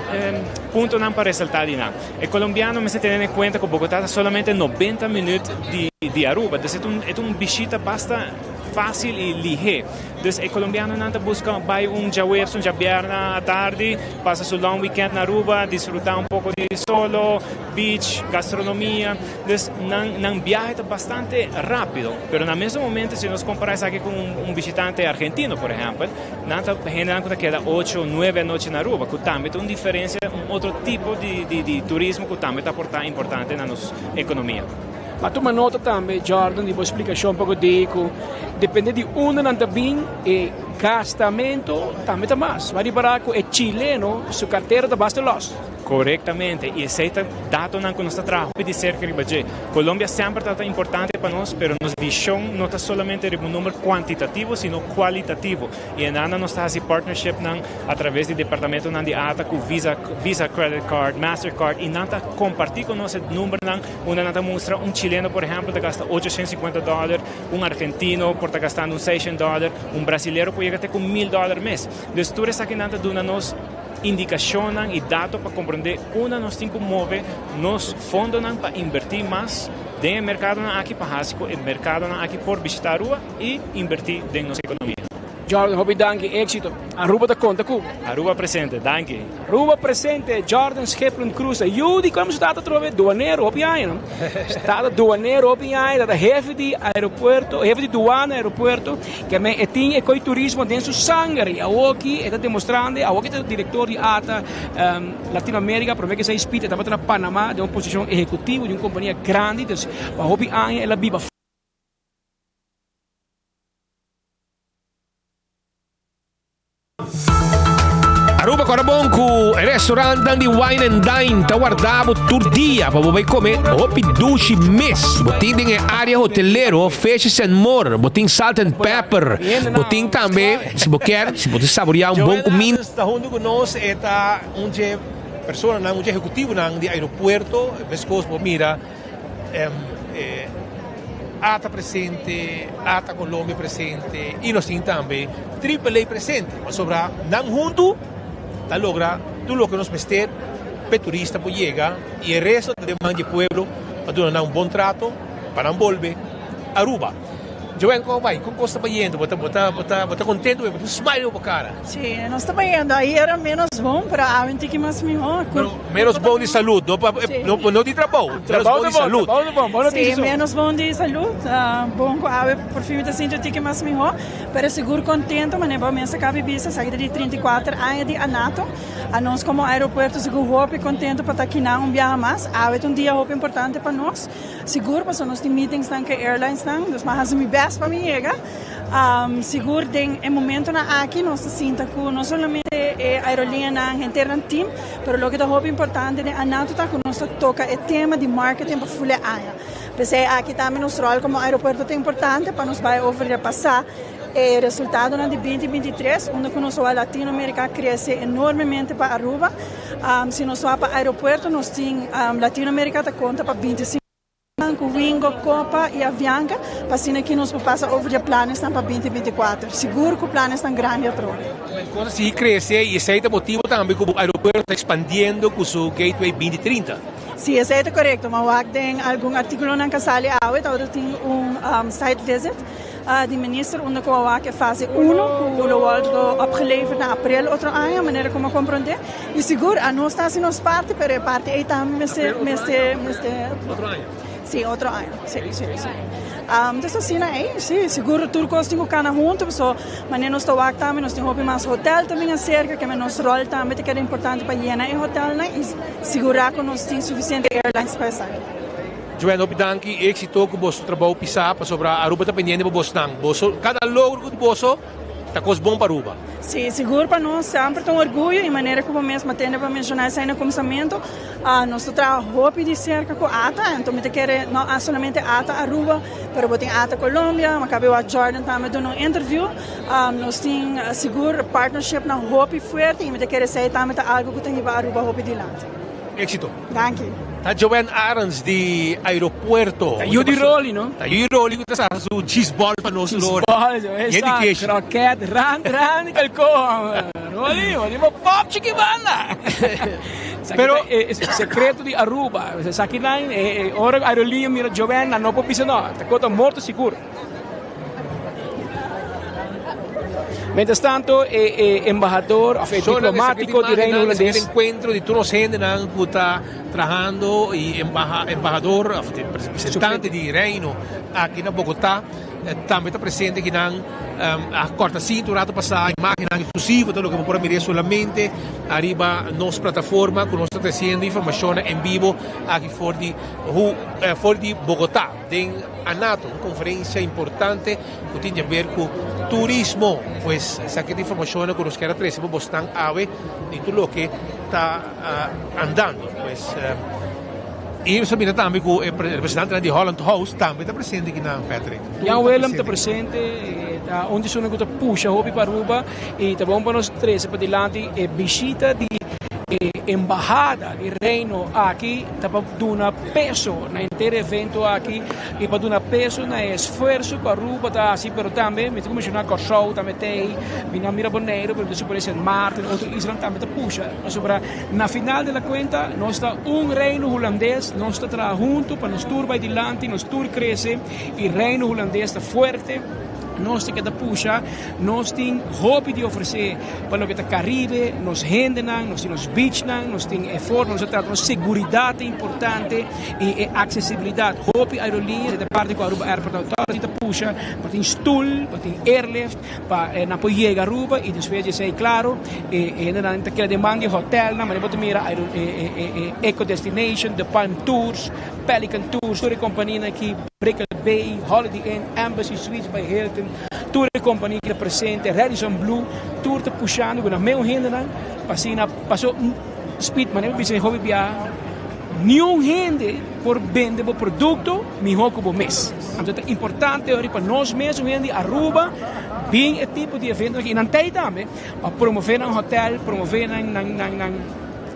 puntonan pa resalta di nan. E colombiano mester tene na cuenta cu Bogota ta solamente 90 minuut di di Aruba, dus e ta un e ta un bishita basta facil y lihe. Dus e colombianonan ta busca bay un djaweps, un djabierna atardi, pasa su long weekend na Aruba, disfruta un poco di solo, beach, gastronomia. Dus nan nan biahe ta bastante rapido, pero na mesun momento si nos compara esaki cu un bishitante argentino por ehempel, Nan ta hendenan ku ta keda ocho, nuebe anochi na Aruba, ku tambe ta un diferensia, un otro tipo di di turismo ku tambe ta aportá importante na nos ekonomia. Ma tuma nota tambe, Jordan, di bo splikashon poko di ku depende di unda nan ta bin e gastamento tambe ta mas. Bo a ripara cu e chileno su cartera ta basta los. Corectamente, y esey ta datonan cu nos ta traha hopi di cerca riba dje. Colombia semper tabata importante pa nos, pero nos vision no ta solamente riba un number cuantitativo, sino cualitativo. Y enana nos ta haci partnershipnan a traves di departamentonan di ata cu Visa, Visa Credit Card, Mastercard, y nan ta comparti cu nos e numbernan unda nan ta mustra un chileno por ehempel ta gasta 850 dollar, un argentino por ta gastando un 600 dollar, un brasilero por yega te cu 1000 dollar mes. Dus tur esakinan ta duna nos indikashonnan i dato pa komprondé unda nos tin ku move nos fondonan pa inbertí mas den e merkadonan aki pa hasi ku e merkadonan aki por bishitá Aruba i inbertí den nos ekonomia. Jordan, hopi danki, éxito. Aruba ta konta ku bo. Aruba presente, danki. Aruba presente, Jordan Schiplen Cruz, yu di komo su tata atrobe? Duanero, hopi aña no? Su tata duanero hopi aña, tata hefe di aeropuerto, hefe di duana aeropuerto. Ke men e tin e koi turismo den su sanger y awoki e ta demostrando, awoki e ta director di ata Latino America, prome ke esei Speed e tabata na Panama den un posicion ehecutivo di un compania grandi, dus pa hopi aña el a biba. Aruba kora bon ku e restaurantnan di Wine and Dine ta warda bo tur dia pa bo bai kome hopi dushi mes. Bo tin den e área hotelero Fishes and More, bo tin Salt and Pepper, bo tin tambe si bo kier si bo ta saboreá un bon kuminda. Ta huntu ku nos e ta un dje personanan, un dje ehekutivonan di aeropuerto, meskos bo mira. Ata presente, Ata Colombia presente y nos tin tambe Triple A presente. Pasobra nan huntu ta logra tur loke nos mester p'e turista por yega y e resto ta den man di e pueblo pa duna nan un bon trato pa nan bolbe Aruba. Joanne, con bai? Con cos ta bayendo? Bo ta, bo ta, bo ta, bo ta contento? Bo tin smile riba bo cara. Sí, nos ta bayendo. Ayer menos bon, pero awe un tiki mas mihó. Pero menos bon di salud, no pa, Sí. no, no di trabou, menos bon di salud. Sí, menos bon di salud. Ah, bon cu awe por fin mi ta sinti un tiki mas mihó. Pero sigur contento, manera bo mes a caba di bisa, esaki ta di 34 aña di ANATO. Anos como aeropuerto sigur hopi contento pa ta akinan un biaha mas. Awe ta un dia hopi importante pa nos. Sigur pasobra nos tin meetingsnan ku e airlinesnan, dus mi a hasi mi best pa mi yega. Sigur den e momentonan aki nos ta sinta ku no solamente e aerolineanan, henter nan team, pero loke ta hopi importante den ANATO ta ku nos ta toka e tema di marketing pa ful e aña. P'esei aki tambe nos ròl komo aeropuerto ta importante pa nos bai over repasá e resultadonan di binti 23 unda ku nos wak Latino Amerika a krese enormemente pa Aruba. Si nos wak pa aeropuerto nos tin Latino America ta konta pa 25 ku Wingo, Copa i Avianca pa asina ki nos por pasa over di e planesnan pa 2024. Sigur ku planesnan grandi atrobe. Kos a sigui krese i esei ta motibu tambe ku bo aeropuerto ta ekspandiendo ku su Gateway 2030. Si, esei ta korekto. Ma wak den algun artíkulonan ku a sali awe tabata tin un site visit. Di minister unda cu a wak e fase uno cu lo wordo opgeleverd na april otro aña, manera cu mi a comprende. Y sigur anos ta haci nos parti, pero e parti ey tambe mester, mester, mester. Otro aña? Si, otro aña. Si, si, si. Entonces asina ey, si, sigur tur cos tin cu cana hunto, paso manera nos ta wak tambe nos tin hopi mas hotel ta bin acerca, keme nos rol tambe ta keda importante pa yena e hotelnan y sigura cu nos tin suficiente airlines pa esaki. Joanne, hopi danki y exito cu boso trabou pisa pasobra Aruba ta pendiente pa bosnan. Boso, cada logro cu di boso ta cos bon pa Aruba. Sí, sigur pa nos semper ta un orguyo y manera cu bo mes a tende pa menciona esey na cumsamento, nos ta traha hopi di cerca cu ata, enton mi ta kere no solamente ata Aruba, pero bo tin ata Colombia, mi a caba wak Jordan tambe duna un interview, nos tin sigur partnershipnan hopi fuerte y mi ta kere esey tambe ta algo cu ta hiba Aruba hopi dilanti. Éxito. Danki. Ta Joanne Arends di aeropuerto. Ta yu di Rolly, no? Ta yu di Rolly ku ta sa su cheese ball pa nos Lori. Cheese ball, Yedi keshi. Kroket, rand, rand, kalkoon. Rolly, bo tin bo pop chiki banda. Pero e secreto di Aruba. Esaki nan, ora aerolinea mira Joanne, nan no por bisa no. Ta kota morto sigur. Mientras tanto, e, e embahador of e diplomatico di Reino Hulandes. encuentro di tur nos hendenan cu ta trahando y embaha, embahador of representante di Reino aki na Bogota. tambe ta presente akinan. A corta cinta un rato pasa, imagennan exclusivo ta loke bo por a mira solamente ariba nos plataforma cu nos ta treciendo informacionnan en bibo aki for di for di Bogota den Anato, un conferencia importante cu tin di haber cu turismo. Pues esaki ta informacionnan cu nos kier a trece pa bosnan awe di tur loke ta andando. Pues y nos a mira tambe cu e representantenan di Holland House tambe ta presente akinan, Patrick. Jan Willem ta presente, ta un di esunnan ku ta pusha hopi pa Aruba i ta bon pa nos trese padilanti e bishita di e embahada di Reino aki ta pa duna peso na henter evento aki i pa duna peso na e esfuerso ku Aruba ta hasi pero tambe mi ta menshoná Kòrsou tambe ta ei, mi no a mira Boneiru pero mi ta supone Sint Maarten otro islanan tambe ta pusha pasobra na final de la kuenta nos ta un Reino Hulandes nos ta traha huntu pa nos tur bai dilanti nos tur krese. E Reino Hulandes ta fuerte, nos ta keda pusha, nos tin hopi di ofresé pa loke ta Caribe, nos hendenan, nos tin nos beachnan, nos tin e forma nos ta trata, nos seguridat ta importante i e aksesibilidat. Hopi aeroliña ta parti ku Aruba Airport Authority ta pusha pa tin stul, pa tin airlift, pa nan por yega Aruba i despues di esei klaro e hendenan ta keda den man di hotelnan, manera bo ta mira e Eco Destination, The Palm Tours. Pelican Tours, tur e kompanianan aki, Brickell Bay, Holiday Inn, Embassy Suites by Hilton, tur e kompania ki ta presente, Radisson Blu, tur ta pushando ku nan meun hendenan pa asina paso Speed manera mi bisa e hopi biaha, niun hende por bende bo produkto mihó ku bo mes. Anto ta importante ora pa nos mes un hende di Aruba bin e tipo di eventonan aki i nan ta ei tambe pa promove nan hotel, promove nan nan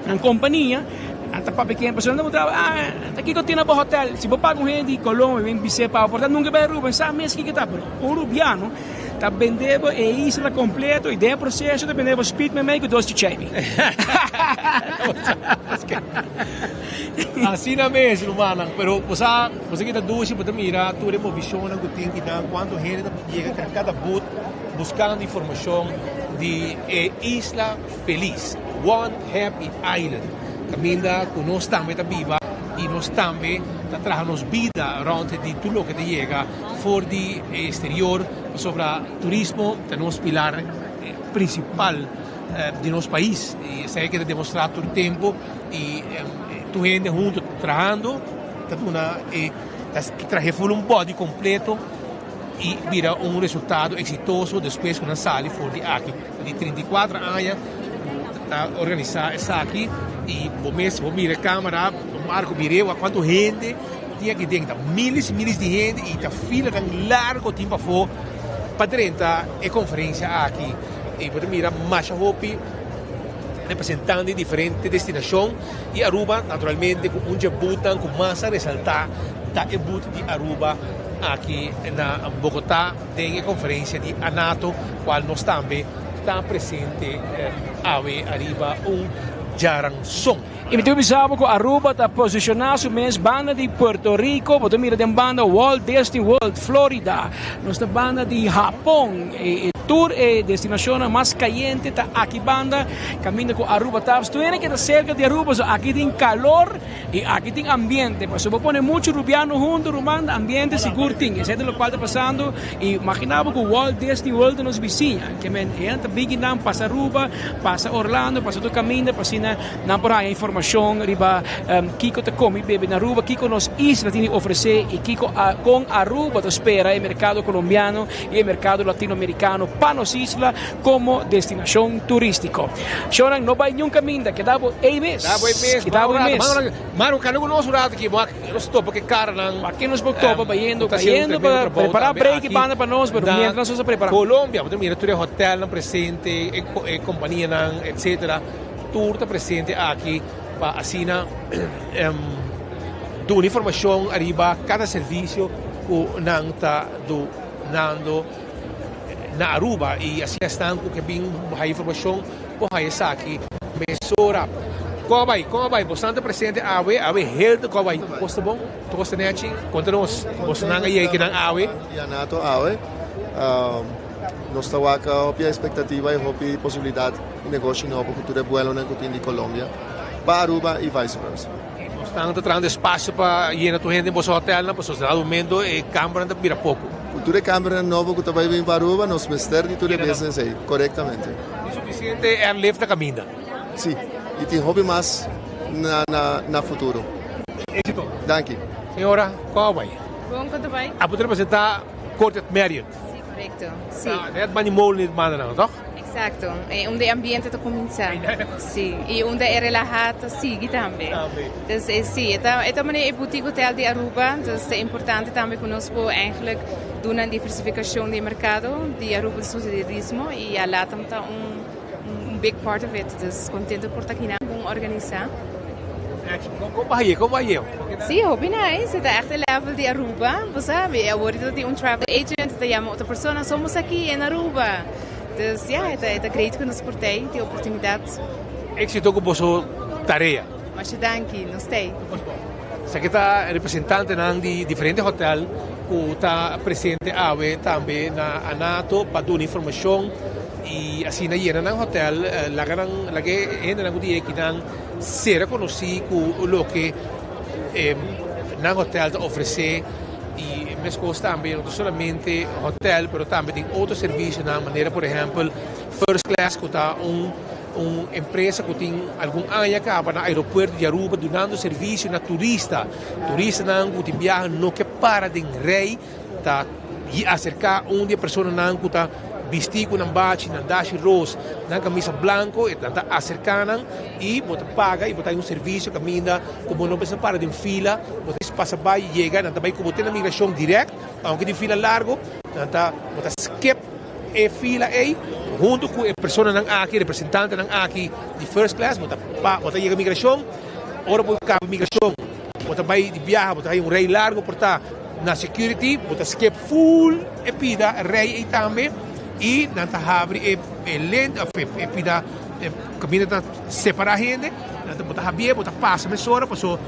Nan kompania nan ta papia ken pasobra nan ta puntra bo, ah, ta kiko tin na bo hotel? Si bo paga un hende di Colombia bin bis'é pa bo por ta nunka bai Aruba, nan sa mes kiko ta, pero un rubiano ta bende bo e isla kompleto i den e proseso ta bende bo speed memey ku dos chichèbi. Asina mes, rumannan, pero bo sa, bo sa ki ta dushi, bo ta mira tur e movishonnan ku tin kinan, kuantu hende ta yega kada booth buskando informashon di e isla. Felis, One Happy Island, kaminda ku nos tambe ta biba i nos tambe ta traha nos bida rònt di tur loke ta yega for di e eksterior, pasobra turismo ta nos pilar prinsipal di nos pais i esei ke ta demostrá tur tempu i tur hende huntu trahando ta duna e ta traha e ful un bòdi kompleto i bira un resultado eksitoso despues ku nan sali for di aki. Di 34 aña ta organisa esaki y bo mes bo mira e camera Marco mir'e wak cuanto hende tin aki den ta miles y miles di hende y ta filanan largo tin pafo pa drenta e conferencia aki y bo ta mira masha hopi representante di diferente destinacion y Aruba naturalmente cu un dje butnan cu mas a resalta ta e but di Aruba aki na Bogota. Den e conferencia di ANATO cual nos tambe ta presente awe ariba un djaranson. Y mi tin bisa bo cu Aruba ta posiciona su mes banda di Puerto Rico, bo ta mira den banda Walt Disney World, Florida, nos ta banda di Japon, e tur e destinacionnan mas cayente ta aki banda caminda cu Aruba ta. Tur hende ke ta cerca di Aruba, so aki tin calor. Y aki tin ambiente, pasobra bo pone mucho rubiano hunto ruman, ambiente sigur tin. Esei ta locual ta pasando y imagina bo cu Walt Disney World ta nos bisiña. Ke men e ta bigi nan pasa Aruba, pasa Orlando, pasa tur caminda pa asina nan por haya informacion riba kico ta come y bebe na Aruba, kico nos isla tin di ofrece y kico con Aruba ta spera e mercado colombiano y e mercado latinoamericano pa nos isla. Como destinacion turistico. Shownan no bay niun caminda, keda bo ey mes. Keda bo ey mes, Keda bo ey mes. Mano, cana cu nos un rato aki, bo a nos topa cu e caranan. Aki nos por topa bayendo, bayendo pa prepara break y banda pa nos, pero mientras nos ta prepara. Colombia, bo ta mira tur e hotelnan presente, e companianan, etcetera, tur ta presente aki pa asina duna informacion ariba cada servicio cu nan ta dunando. na Aruba y asina esnan cu ke bin haya informacion por haya esaki mesora. Con a bay? Con a bay? Bosnan ta presente awe, awe heel con a bay? Cos ta bon? Tur cos ta nechi? Conta nos, bosnan a yega kinan awe? Di Anato awe, nos ta wak hopi expectativa y hopi posibilidad di negoshi nobo cu tur e buelonan cu tin di Colombia pa Aruba y vice versa. Bosnan ta trahando espacio pa yena tur hende den boso hotelnan pasobra na momento e cambernan ta bira poco. tur e cambernan nobo cu ta bay bin pa Aruba nos mester di tur e business ey corectamente. Tin suficiente airlift na caminda? Si, y tin hopi mas na na na futuro. Exito. Danki. Señora, con a bay? Bon, con ta bay? Abo ta representa Courtyard Marriott. Si, corecto. Si. Ta net bani molen di mandanan, toch? Exacto. E unda e ambiente ta cuminsa. Si. Y unda e relaha ta sigui tambe. Tambe. Dus e si, e ta e ta manera e boutique hotel di Aruba, dus ta importante tambe cu nos por eigenlijk duna diversificacion di e mercado di Aruba su turismo y ya Latam ta un un big part of it. Dus contento por ta akinan bon organisa. Con bo haye? Con bo haye? Si, hopi nice. E ta echt e level di Aruba. Bo sabi, awor ta tin un travel agent ta yama otro persona, somos aki en Aruba. Dus ya, e ta e ta great cu nos por tei, tin oportunidad. Exito cu boso tarea. Masha danki, nos tei. Esaki ta representantenan di diferente hotel cu ta presente awe tambe na Anato pa duna informacion y asina yena nan hotel, laga nan laga e hendenan cu di ekinan sera conoci cu loke nan hotel ta ofrece y mescos tambe no ta solamente hotel pero tambe tin otro servicionan manera por ehempel First Class cu ta un un empresa cu tin algun aña caba na aeropuerto di Aruba dunando servicio na turista. Turistanan cu tin biaha no ke para den rij ta acerca un di e personanan cu ta bisti cu nan bachi, nan dashi roos, nan camisa blanco, e nan ta acerca nan y bo ta paga y bo ta hay un servicio caminda cu bo no mester para den fila, bo ta pasa bay yega, nan ta bay cu bo te na migracion direct, aunke tin fila largo, nan ta bo ta skip E fila ei, huntu ku e personanan aki, representantenan aki di first class, bo ta pa, bo ta yega migrashon. Ora bo kaba migrashon, bo ta bai di biaha, bo ta haña un rei largu por ta na security, bo ta skip full e pida rei ei tambe i nan ta habri e e lent òf e e pida e kaminda ta separá hende, nan ta bo ta habié, bo ta pasa mesora paso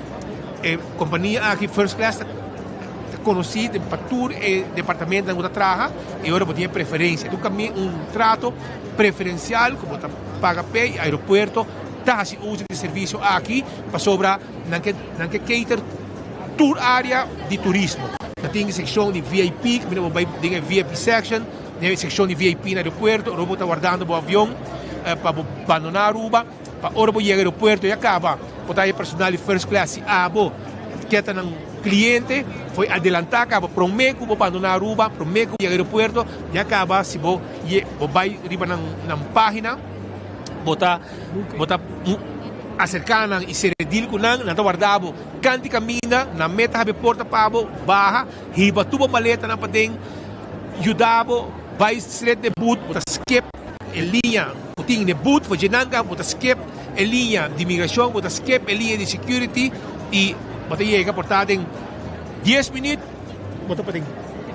e kompania aki first class ta ta konosí den pa tur e departamentonan ku ta traha i ora bo tin e preferensia. Ta un kami un trato preferensial ku bo ta paga p'e i aeropuerto ta hasi uso di e servisio aki pasobra nan ke nan ke cater tur área di turismo. Ta tin sekshon di VIP kaminda bo bai den e VIP section, den e sekshon di VIP na aeropuerto ora bo ta wardando bo avion pa bo bandoná Aruba. Pa ora bo yega aeropuerto ya caba bo ta e personal di first class si abo ke ta nan cliente foi adelanta caba prome cu bo bandona Aruba prome cu bo yega aeropuerto ya caba si bo ye bo bay riba nan nan pagina bo ta bo ta acerca nan y cera deal cu nan nan ta warda bo canti caminda nan meta habi porta pa bo baha hiba tur bo maletanan paden yuda bo bay straight na e boot bo ta skip e liña ku tin den boot for djenanka bo ta skip e liña di migrashon bo ta skip e liña di security i bo ta yega por ta den dies minüt bo ta paden.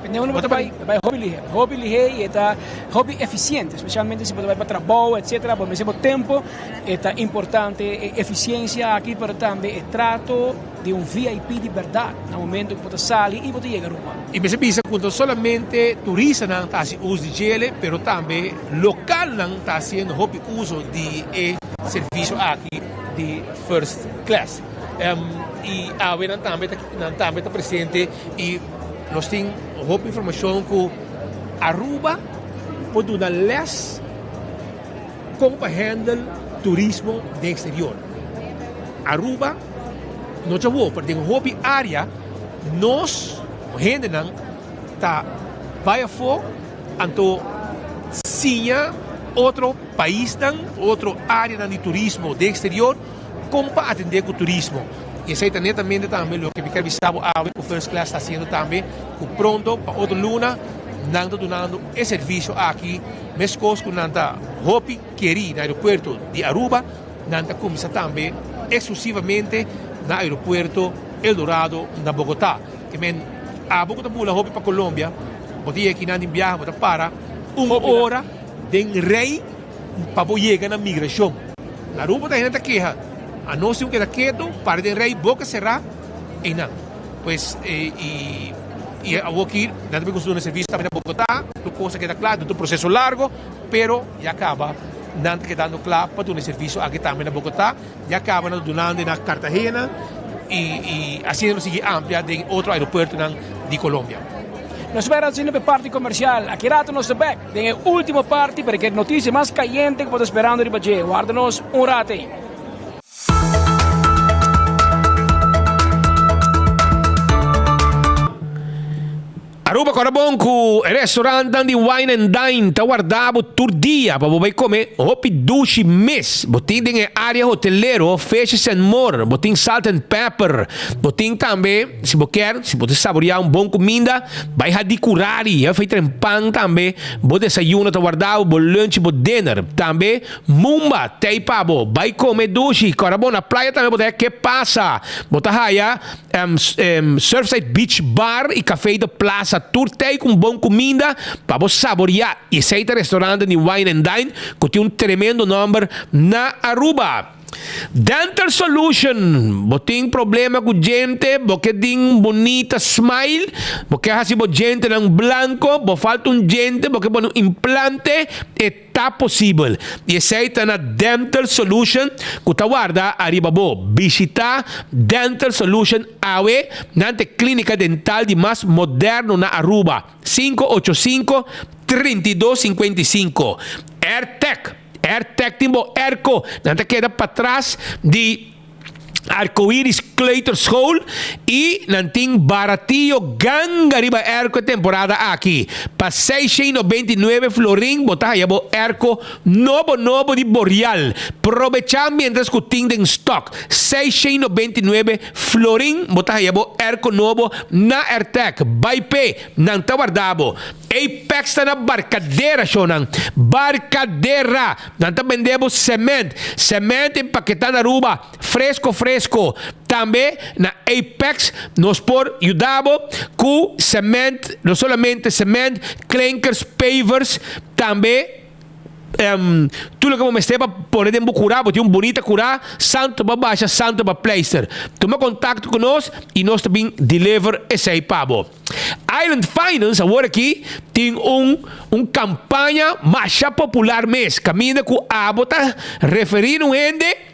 Depende unda bo ta bai, ta bai hopi lihé, hopi lihé i e ta hopi efisiente, spesialmente si bo ta bai pa trabou etcetera, bo mester bo tempo, e ta importante e efisiensia aki pero tambe e trato. Di un VIP di berdad na momento cu bo ta sali y bo ta yega Aruba. Y mester bisa cu no solamente turistanan ta haci uso di djele, pero tambe localnan ta haciendo hopi uso di e servicio aki di first class. Y awe nan tambe ta nan tambe ta presente y nos tin hopi informacion cu Aruba por duna les Kon pa handle turismo den exterior. Aruba no ta wou, pero den hopi area nos hendenan ta bai afo anto siña otro paisnan, otro areanan di turismo den exterior kon pa atende ku turismo. Y esei ta netamente tambe loke mi ker bisa bo awe ku First Class ta hasiendo tambe, ku pronto pa otro luna nan ta dunando e servisio aki. Meskos ku nan ta hopi kerí na aeropuerto di Aruba, nan ta kuminsá tambe eksklusivamente na aeropuerto El Dorado na Bogotá. Te men abo ku ta bula hopi pa Colombia, bo ta yega kinan den biaha, bo ta para un ora den rei pa bo yega na migrashon. Na Aruba ta hende ta keha, anos tin ku keda ketu, para den rei boka será einan. Pues i i awoki nan ta bin kuminsá duna servisio tambe na Bogotá, tur kos a keda kla, ta un proseso largo, pero ya kaba nan ta kedando kla pa duna e servisio aki tambe na Bogotá, ya kaba nan ta dunando na Cartagena i i asina lo sigui amplia den otro aeropuertonan di Colombia. Nos spera asina pa e parti comercial. Aki rato nos ta bek den e ultimo parti pa e noticia mas cayente cu bo ta sperando riba dje. Warda nos un rato ey. Aruba kora bon ku e restaurantnan di Wine and Dine ta warda bo tur dia pa bo bai kome hopi dushi mes. Bo tin den e area hotelero Fishes and More, bo tin Salt and Pepper, bo tin tambe si bo kier si bo ta saboria un bon kuminda bai Hadicurari, ya fei tren pan tambe, bo desayuno ta warda bo, bo lunch, bo dinner. Tambe Mumba tei pa bo bai kome dushi. Kora bon na playa tambe bo ta haya ke pasa, bo ta haya. Surfside Beach Bar y Café de Plaza tur tei cu un bon cuminda pa bo saboria y esey ta restaurante di Wine and Dine cu tin un tremendo nomber na Aruba. Dental Solution, bo tin problema cu djente, bo ke din un bunita smile, bo ke haci bo djentenan blanco, bo falta un djente, bo ke pone un implante, e. Ta posibel. I esei ta na Dental Solution ku ta warda ariba bo. Bishitá Dental Solution awe, nan ta e klínika dental di mas moderno na Aruba. 585 32 55. Airtec. Airtec tin bo airco. Nan ta keda patras di. Arcoiris Kleuterschool y nan tin baratio ganga riba airco e temporada aki. Pa 699 florin bo ta haya bo airco nobo nobo di Boreal. Probecha mientras cu tin den stock. 699 florin bo ta haya bo airco nobo na Airtec. Bay p'e, nan ta warda bo. Apex ta na Barcadera shownan. Barcadera! Nan ta bende bo cement. Cement empaketá na Aruba, fresco fresco. Tambe na Apex nos por yuda bo ku cement, no solamente cement, klinkers, pavers, tambe tur loke bo mester pa pone den bo kurá. Bo tin un bunita kurá, santo pa basha, santo pa pleister. Tuma kontakto ku nos i nos ta bin deliver esei pa bo. Island Finance awor aki tin un un campaña masha popular mes caminda cu abo ta referi un hende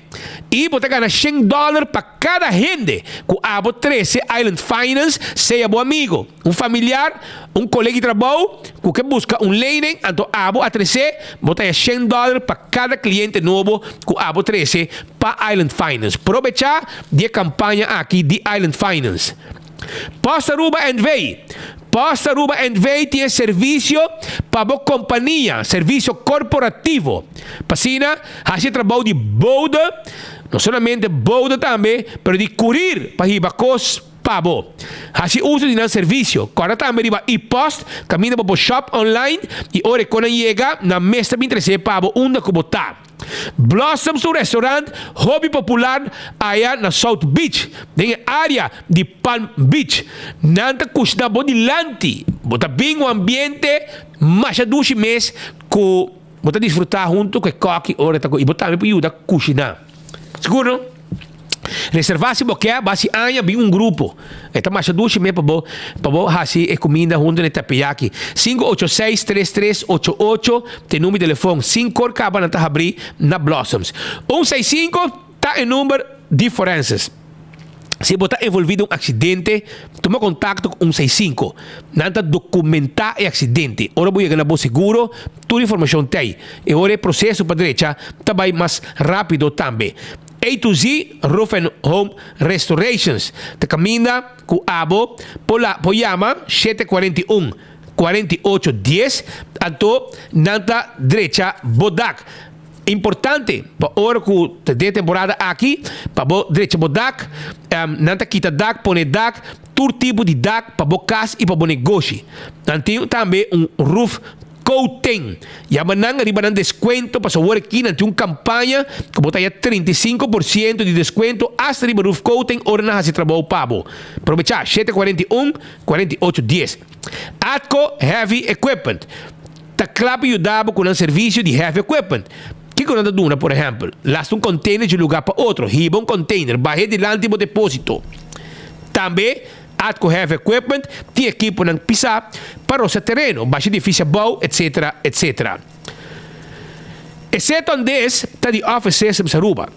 y bo ta gana shen dollar pa cada hende cu abo trece Island Finance sea bo amigo, un familiar, un colega di trabou cu ke busca un lening anto abo a trece bo ta haya shen dollar pa cada cliente nobo cu abo trece pa Island Finance. Probecha di e campaña aki di Island Finance. Post Aruba NV. Post Aruba NV tin e servisio pa bo kompania, servisio korporativo. Pa asina hasi e trabou di bode, no solamente bode tambe, pero di kurir pa hiba kos pa bo. Hasi uso di nan servisio. Kòrda tambe riba e-post kaminda bo por shop online i ora e konan yega, nan mes ta bin trese pa bo unda ku bo ta. Blossoms ta un restaurant hopi popular aya na South Beach, den e area di Palm Beach. Nan ta kushna bo dilanti. Bo ta bin un ambiente masha dushi mes ku bo ta disfruta hunto ku e koki ora e ta ku i bo tambe por yuda kushina. Sigur no? Reserva si bo ke, basi aña bin un grupo. E ta masha dushi mes pa bo pa bo hasi e kuminda huntu na e teppeyaki. 586 3388 ta e number di telefon. Sinkor kaba nan ta habri na Blossoms. Un seis sinku ta e number di forenses. Si bo ta envolvi den un aksidente, tuma kontakto ku un seis sinku. Nan ta dokumentá e aksidente. Ora bo yega na bo seguro, tur informashon ta ei. E ora e proseso pa drecha ta bai mas rápido tambe. A to Z Roof and Home Restorations ta kaminda ku abo por la por yama 741 48 dies anto nan ta drecha bo dak. Importante pa ora ku ta den e temporada aki pa bo drecha bo dak, nan ta kita dak, pone dak, tur tipo di dak pa bo kas i pa bo negoshi. Nan tin tambe un roof Coating. Yama nan riba nan descuento pasobra awor aki nan tin un campaña cu bo ta haya 35% di descuento hasta riba roof coating ora nan haci trabou pa bo. Probecha, 741, 48 dies. Atco Heavy Equipment ta cla pa yuda bo cu nan servicio di heavy equipment. Kico nan ta duna? Por ehempel, lasta un container di un lugar pa otro, hiba un container, bahe dilanti bo deposito. Tambe. Atco Heavy Equipment tin ekiponan pisá pa rosa tereno, basha edifisio abou, etc. Etc. E seto andes ta di Office Systems Aruba.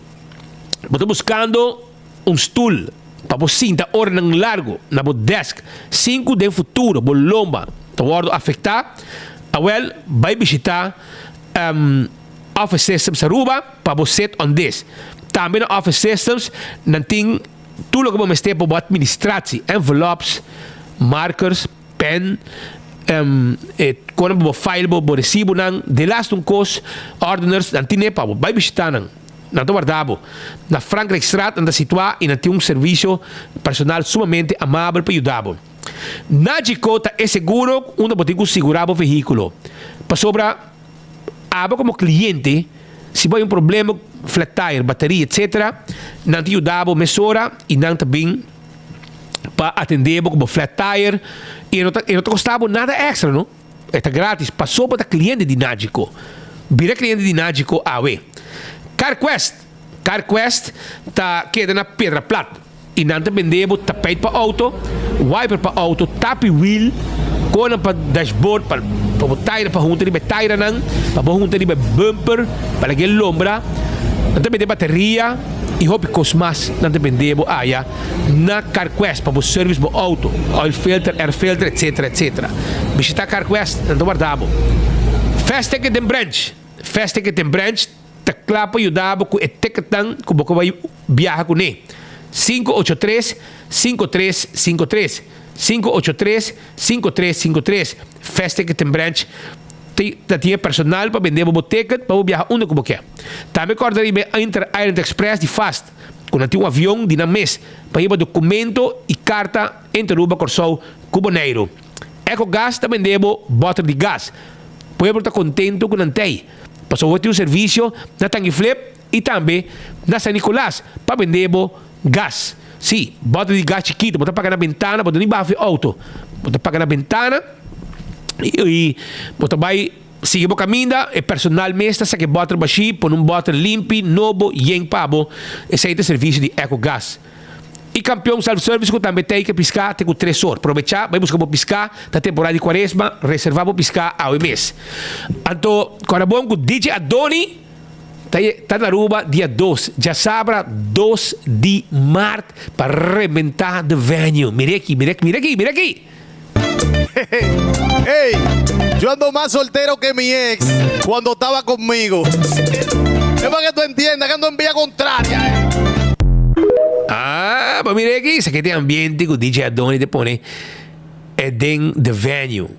Bo ta buskando un stul. pa bo sinta oranan largo na bo desk sin ku den futuro bo lomba ta wòrdu afektá, awèl bai bishitá Office Systems Aruba pa bo sit on this. Tambe na Office Systems nan tin tur loke bo mester pa bo administratie, envelops, markers, pen, e kona pa bo file bo bo resibonan, delaste un kos, ordeners, nan tine pa bo. Bai bishita nan. Nan ta warda bo. Na Frankrijkstraat nan ta situá i nan tin un servisio personal sumamente amabel pa yuda bo. Nagico ta e seguro unda bo tin ku sigurá bo vehíkulo. Pasobra abo komo kliente, si bo hay un problema ku flat tire, bateria, etcetera, nan ta yuda bo mesora i nan ta bin pa atendé bo ku bo flat tire i e no ta e no ta kosta bo nada èkstra no. E ta gratis paso bo ta kliente di Nagico. Bira kliente di Nagico awe. CarQuest CarQuest ta keda na Piedra Plat i nan ta bende bo tapijt pa auto, wiper pa auto, tapi wiel, konan pa dashboard pa pa bo taira pa hunta riba e tairanan, pa bo hunta riba e bumper pa laga e lombra. Nan ta bende bateria i hopi kos mas nan ta bende bo aya. Na CarQuest pa bo service bo auto, oil filter, air filter etc. Etc. Bishita CarQuest, nan ta warda bo. Fast Ticket den Branch Fast Ticket den Branch ta kla pa yuda bo ku e ticketnan ku bo ke bai biaha kuné. 583 5353 583 5353 Fast Ticket den Branch ta tin e personal pa bende bo bo ticket pa bo biaha unda ku bo ke. Tambe kòrda riba e Inter Island Express di Fast. Ku nan tin un avion di nan mes pa hiba dokumento i karta entre Aruba, Kòrsou ku Boneiru. Ecogas ta bende bo bòter di gas. Pueblo ta kontentu ku nan tei, pasobra bo tin un servisio na Tangiflip i tambe na San Nicolas pa bende bo gas. Sí, bòter di gas chikitu bo ta paga na bentana, bo ta ni baha for e outo. Bo ta paga na bentana i bo ta bai. Sigui bo kaminda, e personal mes ta saka e bòter bashí, pone un bòter limpi, nobo, yen pa bo. Esei ta e servisio di Ecogas. I Kampion Self Service ku tambe tei ke piská te ku tres or. Probechá, bai buska bo piská, ta temporada di kuaresma, reservá bo piská awe mes. Anto, kòrda bon ku DJ Adoni ta ta na Aruba dia dos, djasabra dos di mart pa rebentá the venue. Mira aki, mira mira aki, mira aki! Ey, yo ando más soltero que mi ex cuando estaba conmigo. Es pa que tú entiendas que ando en vía contraria, eh. Ah, pa mira aki, esaki ta e ambiente cu DJ Adoni ta pone e den the venue.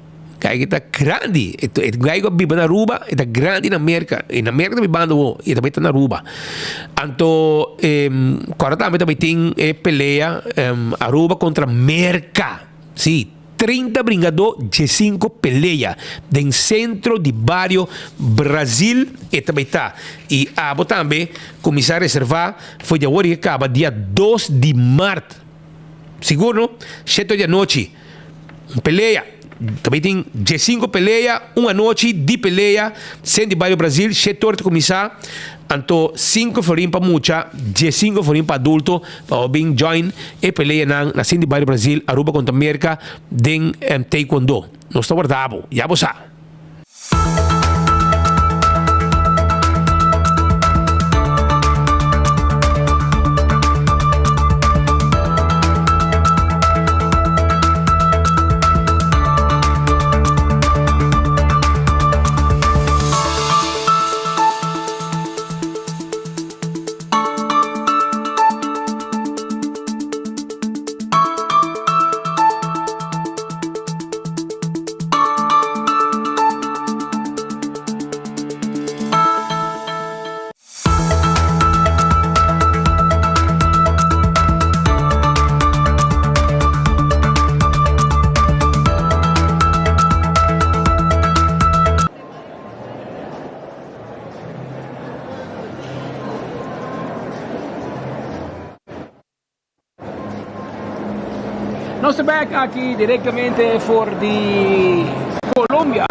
Kijk, e ta grandi. E e guy cu a biba na Aruba, e ta grandi na Merca. E na Merca ta bibando awo, y e tambe ta na Aruba. Anto, corda tambe ta bay tin e pelea Aruba contra Merca. Sí, 30 bringadó, diesinco pelea den centro di bario Brazil e ta bay ta. Y abo tambe cuminsa reserva for di awor y e caba dia dos di maart. Sigur no? Shete di anochi. Un pelea. Ta bay tin diesinco pelea, un anochi di pelea, centro di bario Brazil, shete ora ta cuminsa, anto cinco florin pa mucha, diesinco florin pa adulto, pa bo bin join e peleanan na centro di bario Brazil, Aruba contra Merca den Taekwondo. Nos ta warda bo, ya bo sa. Nos ta bek aki directamente for di Colombia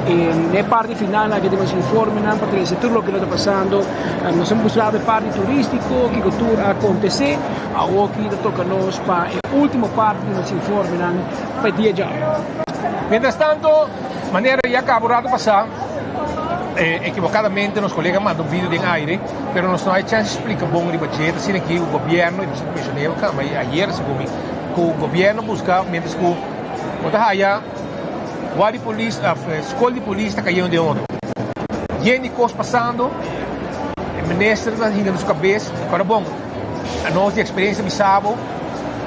en e parti final aki di nos informenan pa trece tur loke lo ta pasando. Nos a mustra e parti turistico kico tur a acontece. Awoki ta toca nos pa e ultimo parti di nos informenan pa e dia djawe. Mientras tanto, manera ya caba un rato pasa. Equivocadamente nos colega a manda un video den aire, pero nos no hay chance splica bon riba dje. Ta asina aki cu gobierno, y nos a menciona e cama ayer segun mi, cu gobierno busca mientras cu bo ta haya guardia di polis of scol di polis ta cayendo den otro. Yen di cos pasando, e minister ta hinca na su cabes, pero bon, anos di experiencia bisa bo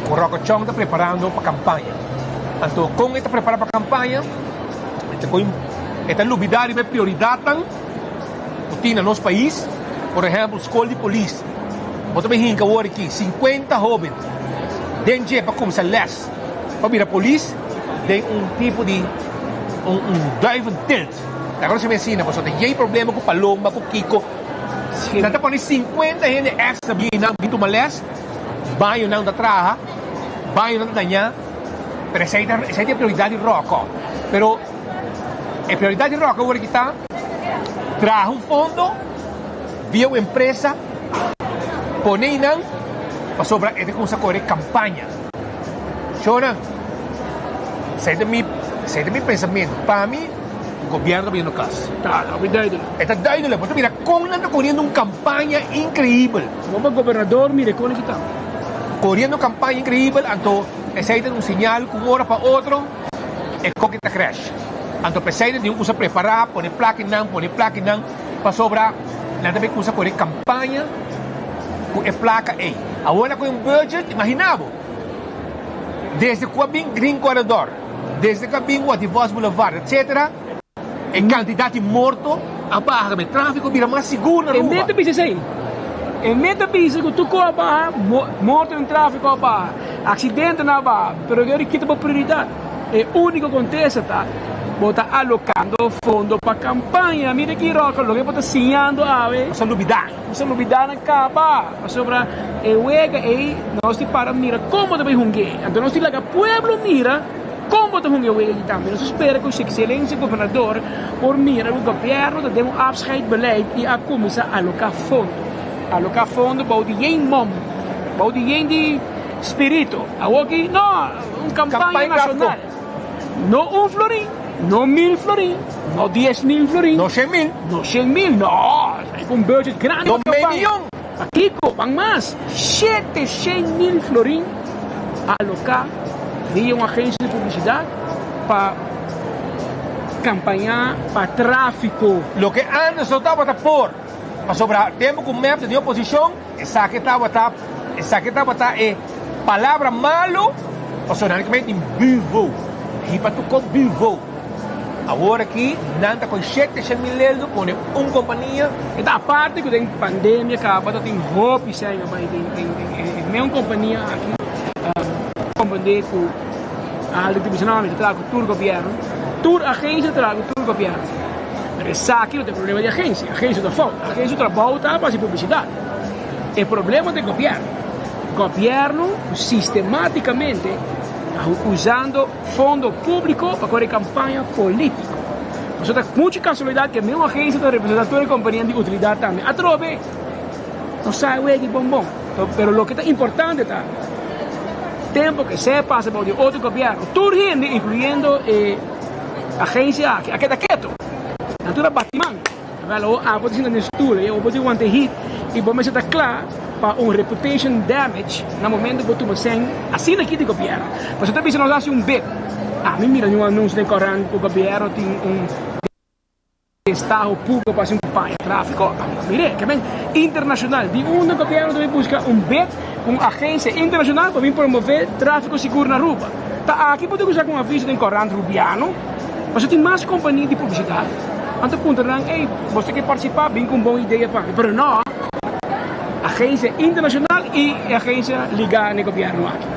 cu Rocco Chong ta preparando pa campaña. Anto con e ta prepara pa campaña? E ta koe e ta lubidá riba e prioridatnan ku tin na nos pais, por ehèmpel skol di polis. Bo ta bin hinka awor aki sinkuenta hóben den dje pa kuminsá lès pa bira polis den un tipo di un un duiventeelt. Ta konosé mi asina pasobra ta yei problema ku palomba ku kiko. Nan ta pone sinkuenta hende èkstra bin einan bin tuma lès, bañonan ta traha, bañonan ta dañá. Pero esei ta esei ta e prioridat di Rocco. Pero e prioridat di Rocco awor aki ta traha un fondo via un empresa pone einan pasobra e ta cuminsa core campaña. Shownan, esei ta mi esei ta mi pensamiento. Pa mi gobierno ta biniendo cas. Ta, ta hopi duidelijk. E ta duidelijk. Bo ta mira con nan ta coriendo un campaña increibel. Bo pa gobernador mira con aki ta. Coriendo campaña increibel anto esey ta un señal cu un ora pa otro e coke ta crash. Anto p'esey nan tin un cusa prepara, pone plakinan, pone plakinan, pasobra nan ta bay cusa core campaña cu e placa ey. Awor nan coge un budget, imagina bo, desde cu a bin Green Corridor, desde cu a bin Wativos Boulevard, etcetera, E kantidat di morto a baha, e tráfiko bira mas sigur na E Aruba. meta bisa esei. E meta bisa ku tur kos a baha, morto den tráfiko a baha, aksidentenan a baha, pero e kita bo prioridat. E úniko kontesta ta, bo ta alokando fondo pa kampaña. Mira ki ròka loke bo ta siñando awe. Nos a lubidá. Nos a lubidá nan kaba, pasobra e wega ei nos tin para mira kon bo ta bai hung'é. Anto nos tin laga pueblo mira. Kon bo ta hunga e wega aki tambe? Nos ta spera ku su Ekselensia Gobernador por mira ku gobièrnu ta den un afscheidbeleid i a kuminsá aloká fondo. Aloká fondo bou di yen mom, bou di yen di spiritu. Awoki no, un kampaña nashonal. No un florin, no mil florin, no 10,000 florin. No 100,000. No 100,000, no. Esaki un budget grandi pa No mei kampaña. miyon. Pakiko? Ban mas, shete shen mil florin a aloká via un agensia di publisidat pa kampañá pa tráfiko. Loke ántes no tabata por, pasobra tempu ku mep ta den oposishon, esaki tabata esaki tabata e palabra malu, pasobra nan tin buvo, hipa tur kos buvo. Awor aki nan ta kon shete shen mil eldo pone un kompania. E ta aparte ku den pandemia kaba ta tin hopi sèn a bai den den e meun kompania aki komprende ku algu ta bisa no mi ta traha ku tur gobièrnu tur agensia ta traha ku tur gobièrnu pero esaki no ta e problema di agensia agensia ta fout agensia su trabou ta pa hasi publisidat e problema ta e gobièrnu gobièrnu sistematikamente ta usando Fondo públiko pa kore kampaña polítiko. Pasobra ta muchu kasualidat ku e mesun agensia ta representá tur e kompanianan di utilidat tambe. Atrobe no sa e wega i bonbon. Pero loke ta importante ta tempu ku esei a pasa bou di otro gobièrnu, tur hende, inkluyendo e agensia aki, a keda ketu. Nan tur a bati man. Wel, awor abo ta sinta den stoel i awor bo tin wanta hit i bo mester ta kla pa un reputation damage na momento bo tuma sèn asina aki di gobièrnu. Pasobra ta bisa nos hasi un bid. Ami mira un anuncio den korant ku gobièrnu tin un destaho públiko pa hasi un kampaña tráfiko. Ami no mir'é. Ke men internashonal. Di unda gobièrnu ta bin buska un bid ku un agensia internashonal pa bin promové tráfiko sigur na Aruba? Ta aki bo ta kusa ku un aviso den korant rubiano. Pasobra tin mas kompania di publisidat. Nan ta puntra nan, Ey, boso ke partisipá? Bin ku un bon idea pa mi. Pero no, agensia internashonal i e agensia ligá na e gobièrnu aki.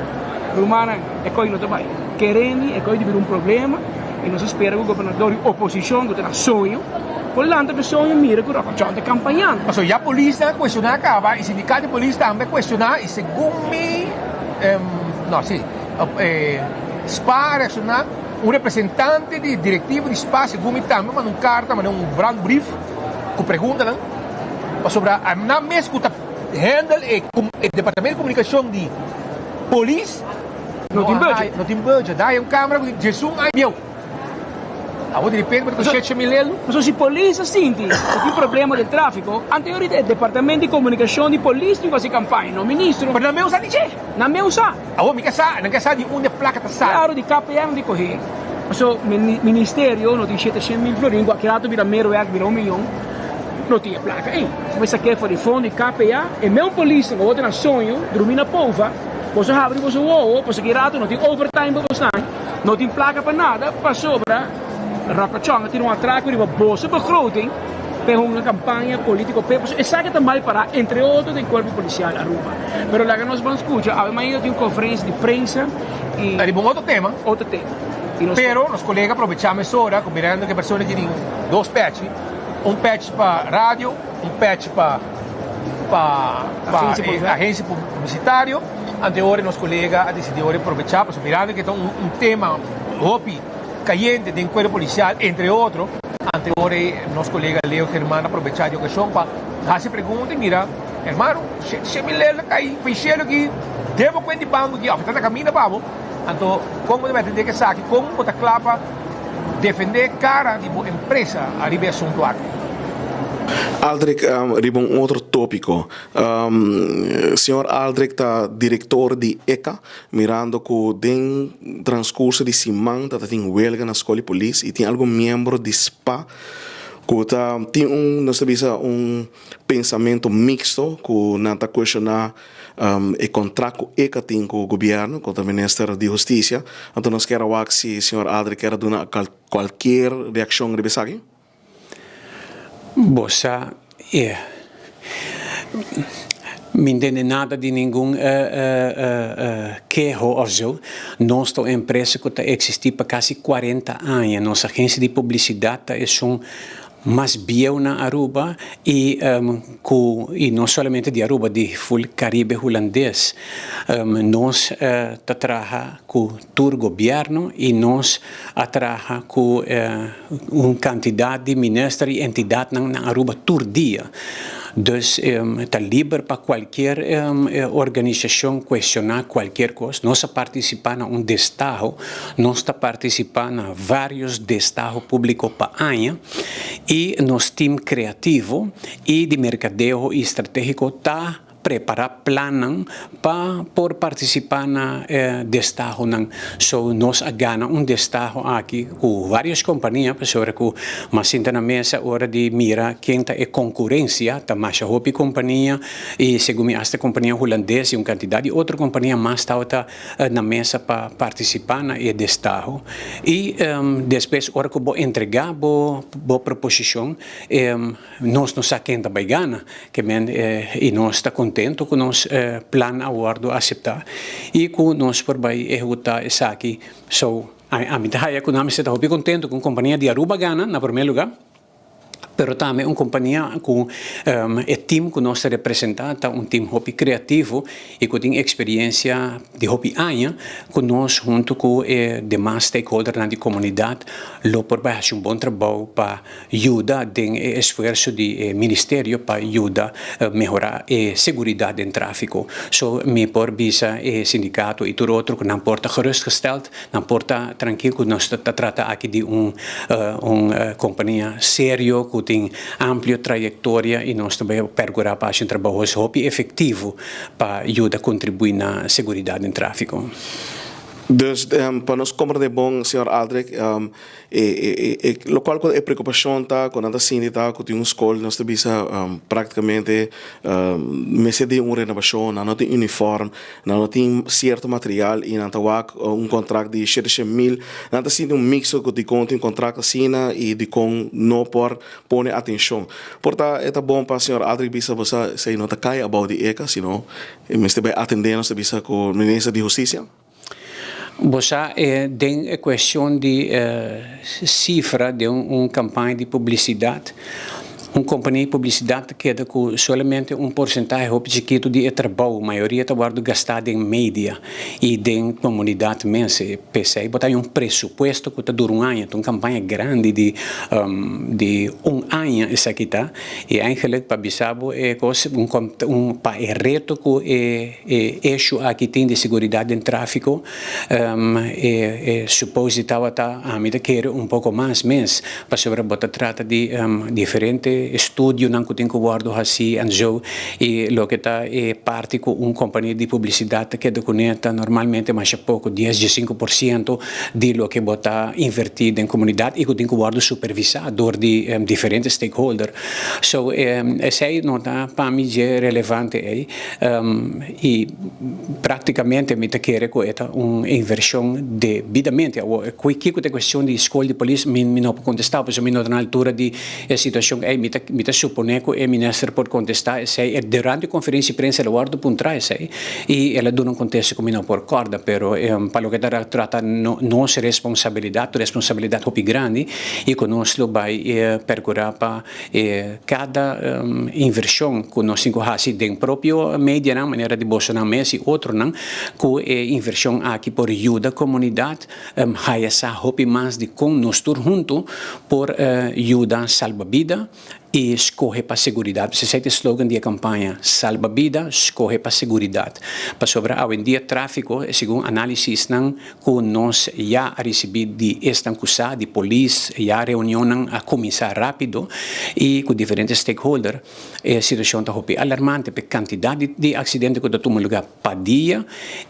Rumannan, e koi no ta bai. Kerendi e koi ta bira un problema i nos a spera ku gobernador i oposishon ku ta na soño por lanta ku e soño mira ku Rocochon ta kampañando. Pasobra ya polisnan a kuestioná kaba i sindikato di polis tambe a kuestioná i segun mi, no, si, spa a reakshoná. Un representante di direktiva di spa segun mi tambe manda un karta, manda un brandbrief ku preguntanan pasobra nan mes ku ta handle e departamento di komunikashon di polis no tin budget. No tin budget. Da hay un kamera ku tin djesun aña bieu. Awor di repente bo ta ku shecha mil elu. Pasobra si polis a sinti ku tin problema den tráfiko, anto ahorita e departamento di komunikashon di polis tin ku hasi kampaña, no ministro. Pero nan mes usa di dje. Nan mes usa. Awor mi ke sa, nan ke sa di unda e plaka ta sali. Klaro, di KPM di kohe. Pasobra ministerio no tin shete shen mil florin ku aki rato bira meerwerk bira un miyon, no tin e plaka ei. Si bo sak'é for di fondo di KPA, e mes polisnan ku awor ta na soño, drumi na pova, boso habri boso wowo, pasobra aki rato no tin overtime pa bosnan. No tin plaka pa nada pasobra Rapachon a tira un atrako riba boso begroting p'e hunga campaña politico p'e pasobra esaki ta mal para entre otro den cuerpo policial Aruba. Pero laga nos ban scucha awe mainta tin un conferencia di prensa y Riba un otro tema. Otro tema. Y nos Pero nos colega aprovecha mesora cu mirando cu e persona ki tin dos pechi, un pechi pa radio, un pechi pa pa pa e agencia publicitario. Anteora nos colega a dicidi ora probecha pasobra mirando cu ta un tema hopi cayente den cuerpo policial entre otro, anteora nos colega Leo Germán a probecha di ocasion pa haci pregunta y mira hermano she mi lelo cay pa e cielo aki debo cuenta di banco aki of ta na caminda pa bo anto con bo ta mete den esaki con bo ta cla pa defende cara di bo empresa ariba e asunto aki. Aldrich riba un otro topico. Señor Aldrich ta director di eca, mirando cu den transcurso di siman ta tin welga na Scol di Polis y tin algun miembro di spa cu ta tin un, nos ta bisa un pensamento mixto cu nan ta cuestiona e contract cu eca tin cu gobierno, cu ta minister di Husticia. Anto nos kier a wak si señor Aldrich kier a duna cualkier reaccion riba esaki. Bo sa e. Mi ntende nada di ningun keho of zo. Nos ta un empresa ku ta eksistí pa kasi kuarenta aña. Nos agensia di publisidat ta esun mas bieu na Aruba i ku i no solamente di Aruba, di ful Karibe Hulandes. Nos ta traha ku tur gobièrnu i nos a traha ku un kantidat di minister i entidatnan na Aruba tur dia. Dus ta liber pa kualkier organisashon kuestioná kualkier kos. Nos a partisipá na un destaho, nos ta partisipá na vários destaho públiko pa aña i nos tim kreativo i di merkadeo i stratégiko ta Prepará plannan pa por partisipá na e destahonan. So nos a gana un destaho aki ku vários kompania pasobra ku mas sinta na mesa ora di mira ken ta e konkurensia ta masha hopi kompania i segun mi asta kompania hulandes i un kantidat di otro kompania mas tabata na mesa pa partisipá na e destaho. I despues ora ku bo entregá bo bo proposishon Nos no sa ken ta bai gana, ke men i nos ta kontento ku nos plan a wòrdu aseptá i ku nos por bai ehekutá esaki. So, ami ta haya ku nan mester ta hopi kontento ku un kompania di Aruba gana na promé lugá, pero tambe un kompania ku e tim ku nos ta representá ta un tim hopi kreativo i ku tin eksperiensia di hopi aña ku nos huntu ku e demas stakeholdernan di komunidat lo por bai hasi un bon trabou pa Yuda den e esfuerso di e ministerio pa yuda mehora e seguridad den trafico. So mi por bisa e sindicato y tur otro cu nan por ta gerustgesteld, nan por ta trankil cu nos ta trata aki di un un compania serio cu tin amplio trayectoria y nos ta bay percura pa haci un trabaho hopi efectivo pa yuda contribui na seguridad den trafico. Dus pa nos comprende bon, señor Aldrich, E lokual ku e preokupashon ta ku nan ta sinti ta ku tin un skol nos ta bisa praktikamente mester di un renobashon, nan no tin uniform, nan no tin sierto material i nan ta wak un kontrakt di shete shen mil, nan ta sinti un mixto ku dikon tin kontrakt asina i dikon no por pone atenshon. Por ta e ta bon pa señor Aldrich bisa bo sa esei no ta kai abou di eka sino e mester bai atendé nos ta bisa ku minister di hustisia. Bo sa e den e cuestion di cifra den un campaña di publicidad. Un kompania di publisidat ta keda ku solamente un porsentahe hopi chikitu di e trabou, mayoria ta wòrdu gastá den media i den komunidat mes. P'esei bo ta haña un presupuesto ku ta dura un aña, ta un kampaña grandi di di un aña esaki ta. I eigenlik pa bisa bo e kos un un pa e reto ku e e issue aki tin di seguridat den tráfiko e e suppose di tabata ami ta kere un poko mas mes. Pasobra bo ta trata di diferente estudionan ku tin ku wòrdu hasí en zo i loke ta e parti ku un kompania di publisidat ta keda kuné ta normalmente masha poko, dies, diesinku por siento di loke bo ta invertí den komunidat i ku tin ku wòrdu supervisá dor di diferente stakeholder. So esei no ta pa mi dje relevante ei i praktikamente mi ta kere ku e ta un invershon debidamente. Awor, kiko ta e kuestion di skol di polis mi mi no por kontestá pasobra mi no ta na altura di e situashon ei. Mi ta mi ta suponé ku e minister por kontestá esei. E durante e konferensia di prensa el a wòrdu puntrá esei i el a duna un kontesto ku mi no por kòrda. Pero pa loke ta trata nos responsabilidat, un responsabilidat hopi grandi i ku nos lo bai perkurá pa E kada invershon ku nos tin ku hasi den propio medianan, manera di bosonan mes i otronan, ku e invershon aki por yuda komunidat haya sa hopi mas di kon nos tur huntu por yuda salba bida i skohe pa seguridat. Esei ta e slogan di e kampaña, Salba bida, skohe pa seguridat. Pasobra awendia tráfiko, segun análisisnan, Ku nos ya a risibí di esnan ku sa, di polis, ya reunionnan a kuminsá rápido i ku diferente stakeholder. E situashon ta hopi alarmante p'e kantidat di aksidente ku ta tuma lugá pa dia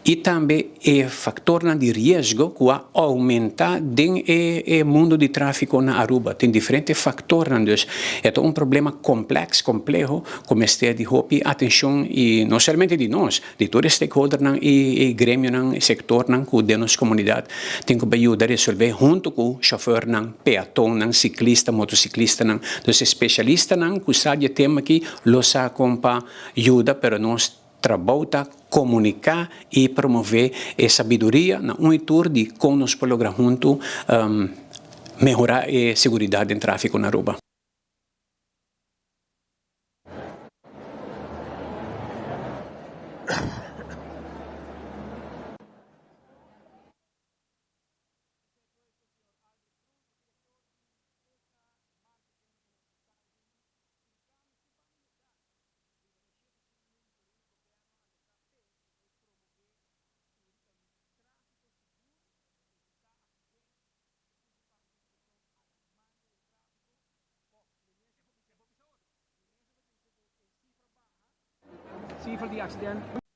i tambe e faktornan di riesgo ku a oumentá den e mundu di tráfiko na Aruba. Tin diferente faktornan dus e ta un problema komplèks, kompleho ku mester di hopi atenshon i no solamente di nos, Di tur e stakeholdernan i e gremionan i sektornan ku den nos komunidat tin ku bai yuda resolvé huntu ku shòfernan, peatonnan, siklista, motosiklistanan. Dus e spesialistanan ku sa di e tema aki lo sa kon pa yuda pero nos trabou ta komuniká i promové e sabiduria na un i tur di kon nos por logra huntu mehorá e seguridat den tráfiko na Aruba. Cifra di accident.